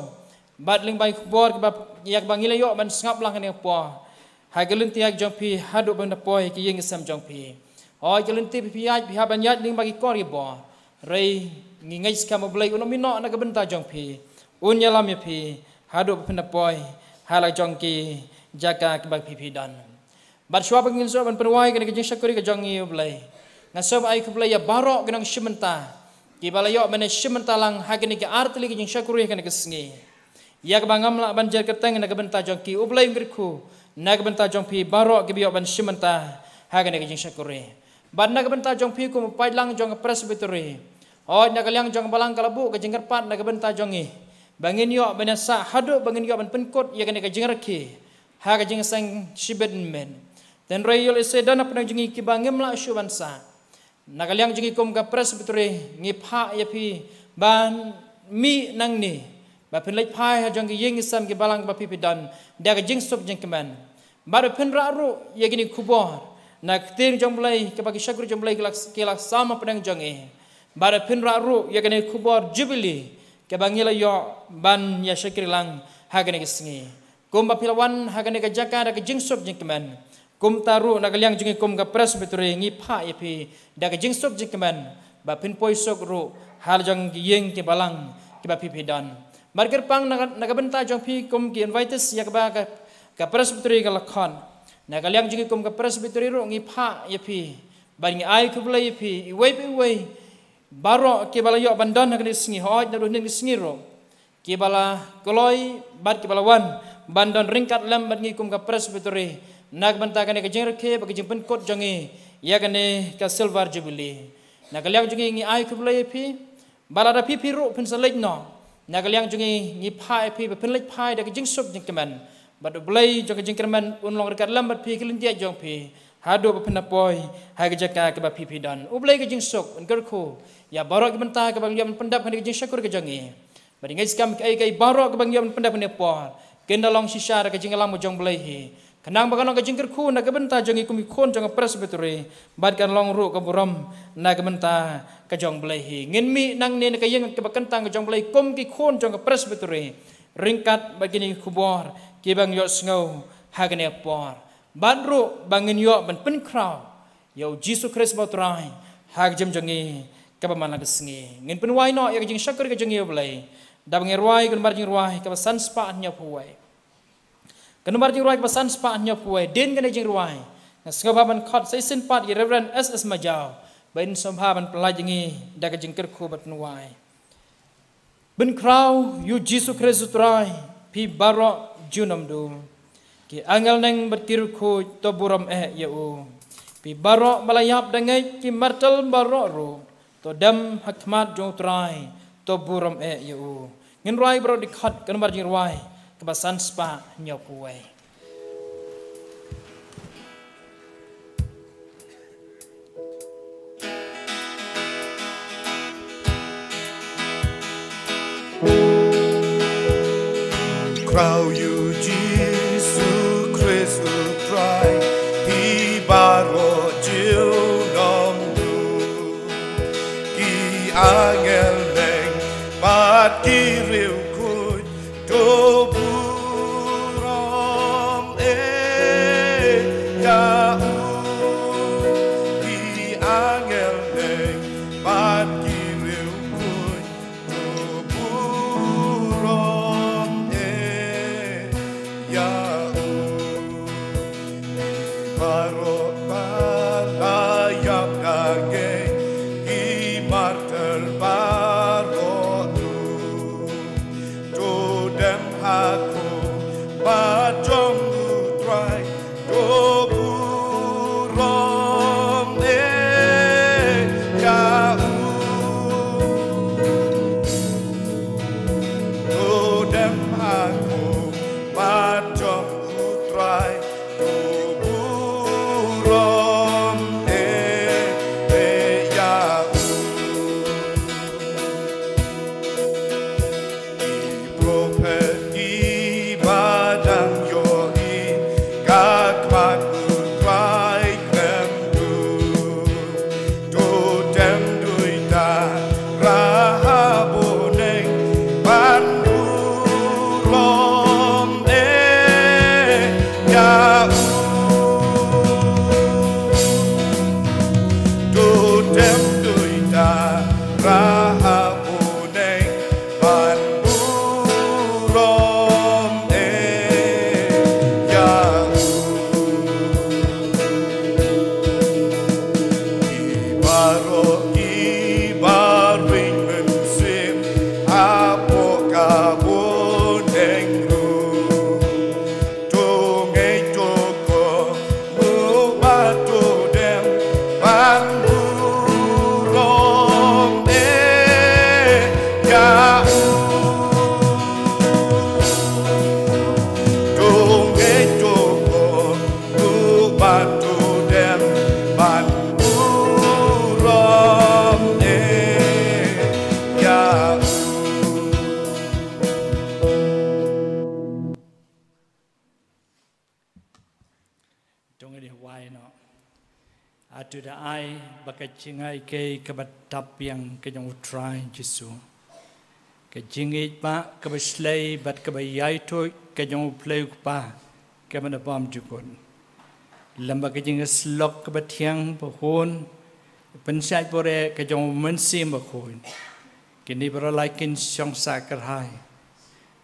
bad lyngba ki khubor kiba, ïa kaba ngi la ïoh ban sngap lang ha kane ka por, ha ka lynti ka jong phi haduh ban da poi ha ki ïing ki sem jong phi. Hooid, ka lynti phi phi ïaid, phi hap ban ïaid lyngba ki kor ki bor. Hynrei ngi ngeit skhem U Blei un ym ïehnoh na ka bynta jong phi, un ïalam ïa phi haduh ba phin da poi ha la jong ki jaka kiba phi phi don. Bad shuwa ba ngin sdang ban pynwai kane ka jingshakri ka jong ngi, U Blei, nga sngew ba ai khublei ïa baroh ki nongshim bynta kiba la ïoh ban ïashim bynta lang ha kane ka ar tylli ka jingshakri ha kane ka sngi. Ïa kaba ngam lah ban jer kyrteng na ka bynta jong ki, U Blei un kyrkhu na ka bynta jong phi baroh kiba ïoh ban shim bynta ha kane ka jingshakri. Bad na ka bynta jong phi kum u paidlang jong ka Presbytery, hooid, na ka liang jong ka balang ka la buh ka jingkyrpad na ka bynta jong ngi ba ngin ïoh ban ïasah haduh ba ngin ïoh ban pynkut ïa kane ka jingrakhe ha ka jingïaseng shibit mynmiet. Hynrei ïoh lehse don hapdeng jong ngi kiba ngim lah shuh ban sah. Na ka liang jong ngi kum ka Presbytery ngi phah ïa phi ban mih nangne ba phin leit phai ha jong ki ïing ki sem ki balang kiba phi phi don da ka jingsuk jingkmen. Bad ba phin rah ruh ïa kine ki khubor na ka ktien jong U Blei kaba ki shakri jong U Blei ki la, ki la sam hapdeng jong ngi. Bad ba phin rah ruh ïa kine ki khubor Jubili kaba ngi la ïoh ban ïa shakri lang ha kane ka sngi. Kumba phi la wan ha kane ka jaka da ka jingsuk jingkmen, kumta ruh na ka liang jong ngi kum ka Presbytery ngi phah ïa phi da ka jingsuk jingkmen ba phin poi suk ruh ha la jong ki ïing ki balang kiba phi phi don. Bad kyrpang na ka, na ka bynta jong phi kum ki invitees ïa kaba ka, ka Presbytery ka la khot, na ka liang jong ngi kum ka Presbytery ruh ngi phah ïa phi bad ngi ai khublei ïa phi iwei pa iwei baroh kiba la ïoh ban don ha kane ka sngi, hooid naduh hynnin ka sngi ruh kiba la kloi bad kiba la wan ban don ryngkat lem bad ngi kum ka Presbytery na ka bynta kane ka jingrakhe bad ka jingpynkut jong ngi ïa kane ka Silver Jubilee. Na ka liang jong ngi ngi ai khublei ïa phi. Bad lada phi phi ruh phin sa leit noh, na ka liang jong ngi ngi phah ïa phi ba phin leit phai da ka jingsuk jingkmen. Bad U Blei jong ka jingkyrmen un long ryngkat lem bad phi, ki lynti jong phi, haduh ba phin da poi ha ka jaka kaba phi phi don. U Blei ka jingsuk un kyrkhu ïa baroh ki bynta kaba ngi ïoh ban pyndep ha kane ka jingshakri ka jong ngi. Bad ïa ngi skhem kaei kaei baroh kaba ngi ïoh ban pyndep ha kane ka por kin da long shisha da ka jingïalam ka jong U Blei hi, khnang ba kan long ka jingkyrkhu na ka bynta jong ngi kum ki khun jong ka Presbytery bad kan long ruh ka burom na ka bynta ka jong U Blei hi. Ngin mih nangne na ka ïing kaba kyntang ka jong U Blei kum ki khun jong ka Presbytery ryngkat bad kine ki khubor kiba ngi ïohsngew ha kane ka por. Bad ruh ba ngin ïoh ban pynkhraw ïa U Jisu Khrist ba U Trai ha ka jingim jong ngi kaba man la ka sngi. Ngin pynwai noh ïa ka jingshakri ka jong ngi ïa U Blei da ba ngin rwai ka nambar jingrwai kaba san spah hynñiew phew wei. Ka nambar jingrwai kaba san spah hynñiew phew wei. Hadien kane ka jingrwai nga sngewbha ban khot sa shisien pat ïa Reverend S S Majaw ba in sngewbha ban pynlait ïa ngi da ka jingkyrkhu bad pynwai. Pynkhraw ïa U Jisu Khrist U Trai, phi baroh junom duh. Ki angel neng bad ki riewkhuid to burom eh ïa u. Phi baroh ba la ïap da ngeit, ki martyr baroh ruh to dem ha khmat jong U Trai to burom eh ïa u. Ngin rwai baroh dkhot ka nambar jingrwai kaba san spah hynñiew phew wei. Khraw ïa U Jisu Khrist U Trai, phi baroh junom duh. Ki angel neng bad ki riewkhuid to burom eh ïa u. Ki angel neng bad ki riewkhuid to burom eh ïa u. Baroh ba la ïap da ngeit, ki martyr baroh ruh to dem ha khmat jong U Trai to burom eh ïa u. To dem ha khmat jong U Trai to burom eh ïa u. Ki prophet kiba dang ïohi ka khmat U Trai khlem duh, to dem duh ïa uta Rahab u neng ban burom eh ïa u. To dem duh ïa uta Rahab u neng ban burom eh ïa u. Ki baroh kiba ring mynsiem hapoh ka byneng ruh, to ngeit to kohnguh bad to dem ban burom eh ïa u. Atu da ai ba ka jingaikai kaba dap biang ka jong U Trai Jisu, ka jingïeit ba kaba shlei bad kaba ïaithuh ka jong U Blei U Kpa kaba na bymjukut, lem bad ka jingïasyllok kaba thiang ba hun, pynshait bor eh ka jong U Mynsiem Bakhuid, kine baroh lai kin shong sah kyrhai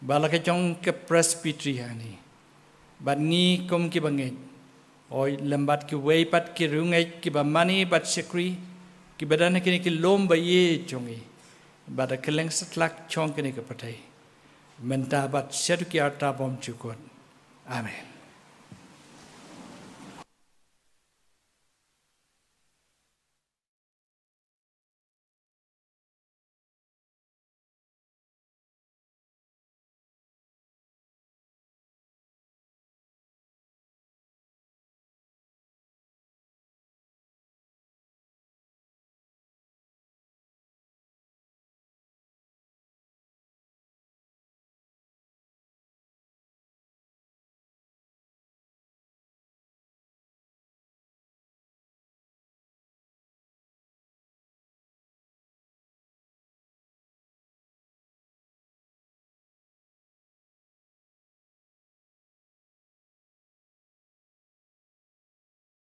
bad la ka jong ka Presbytery hani. Bad ngi kum kiba ngeit, oi, lem bad kiwei pat ki riewngeit kiba mane bad shakri, kiba don ha kine ki lum ba ïeit jong ngi, bad ha kylleng satlak jong kane ka pyrthei, mynta bad shaduh ki arta bymjukut. Amen.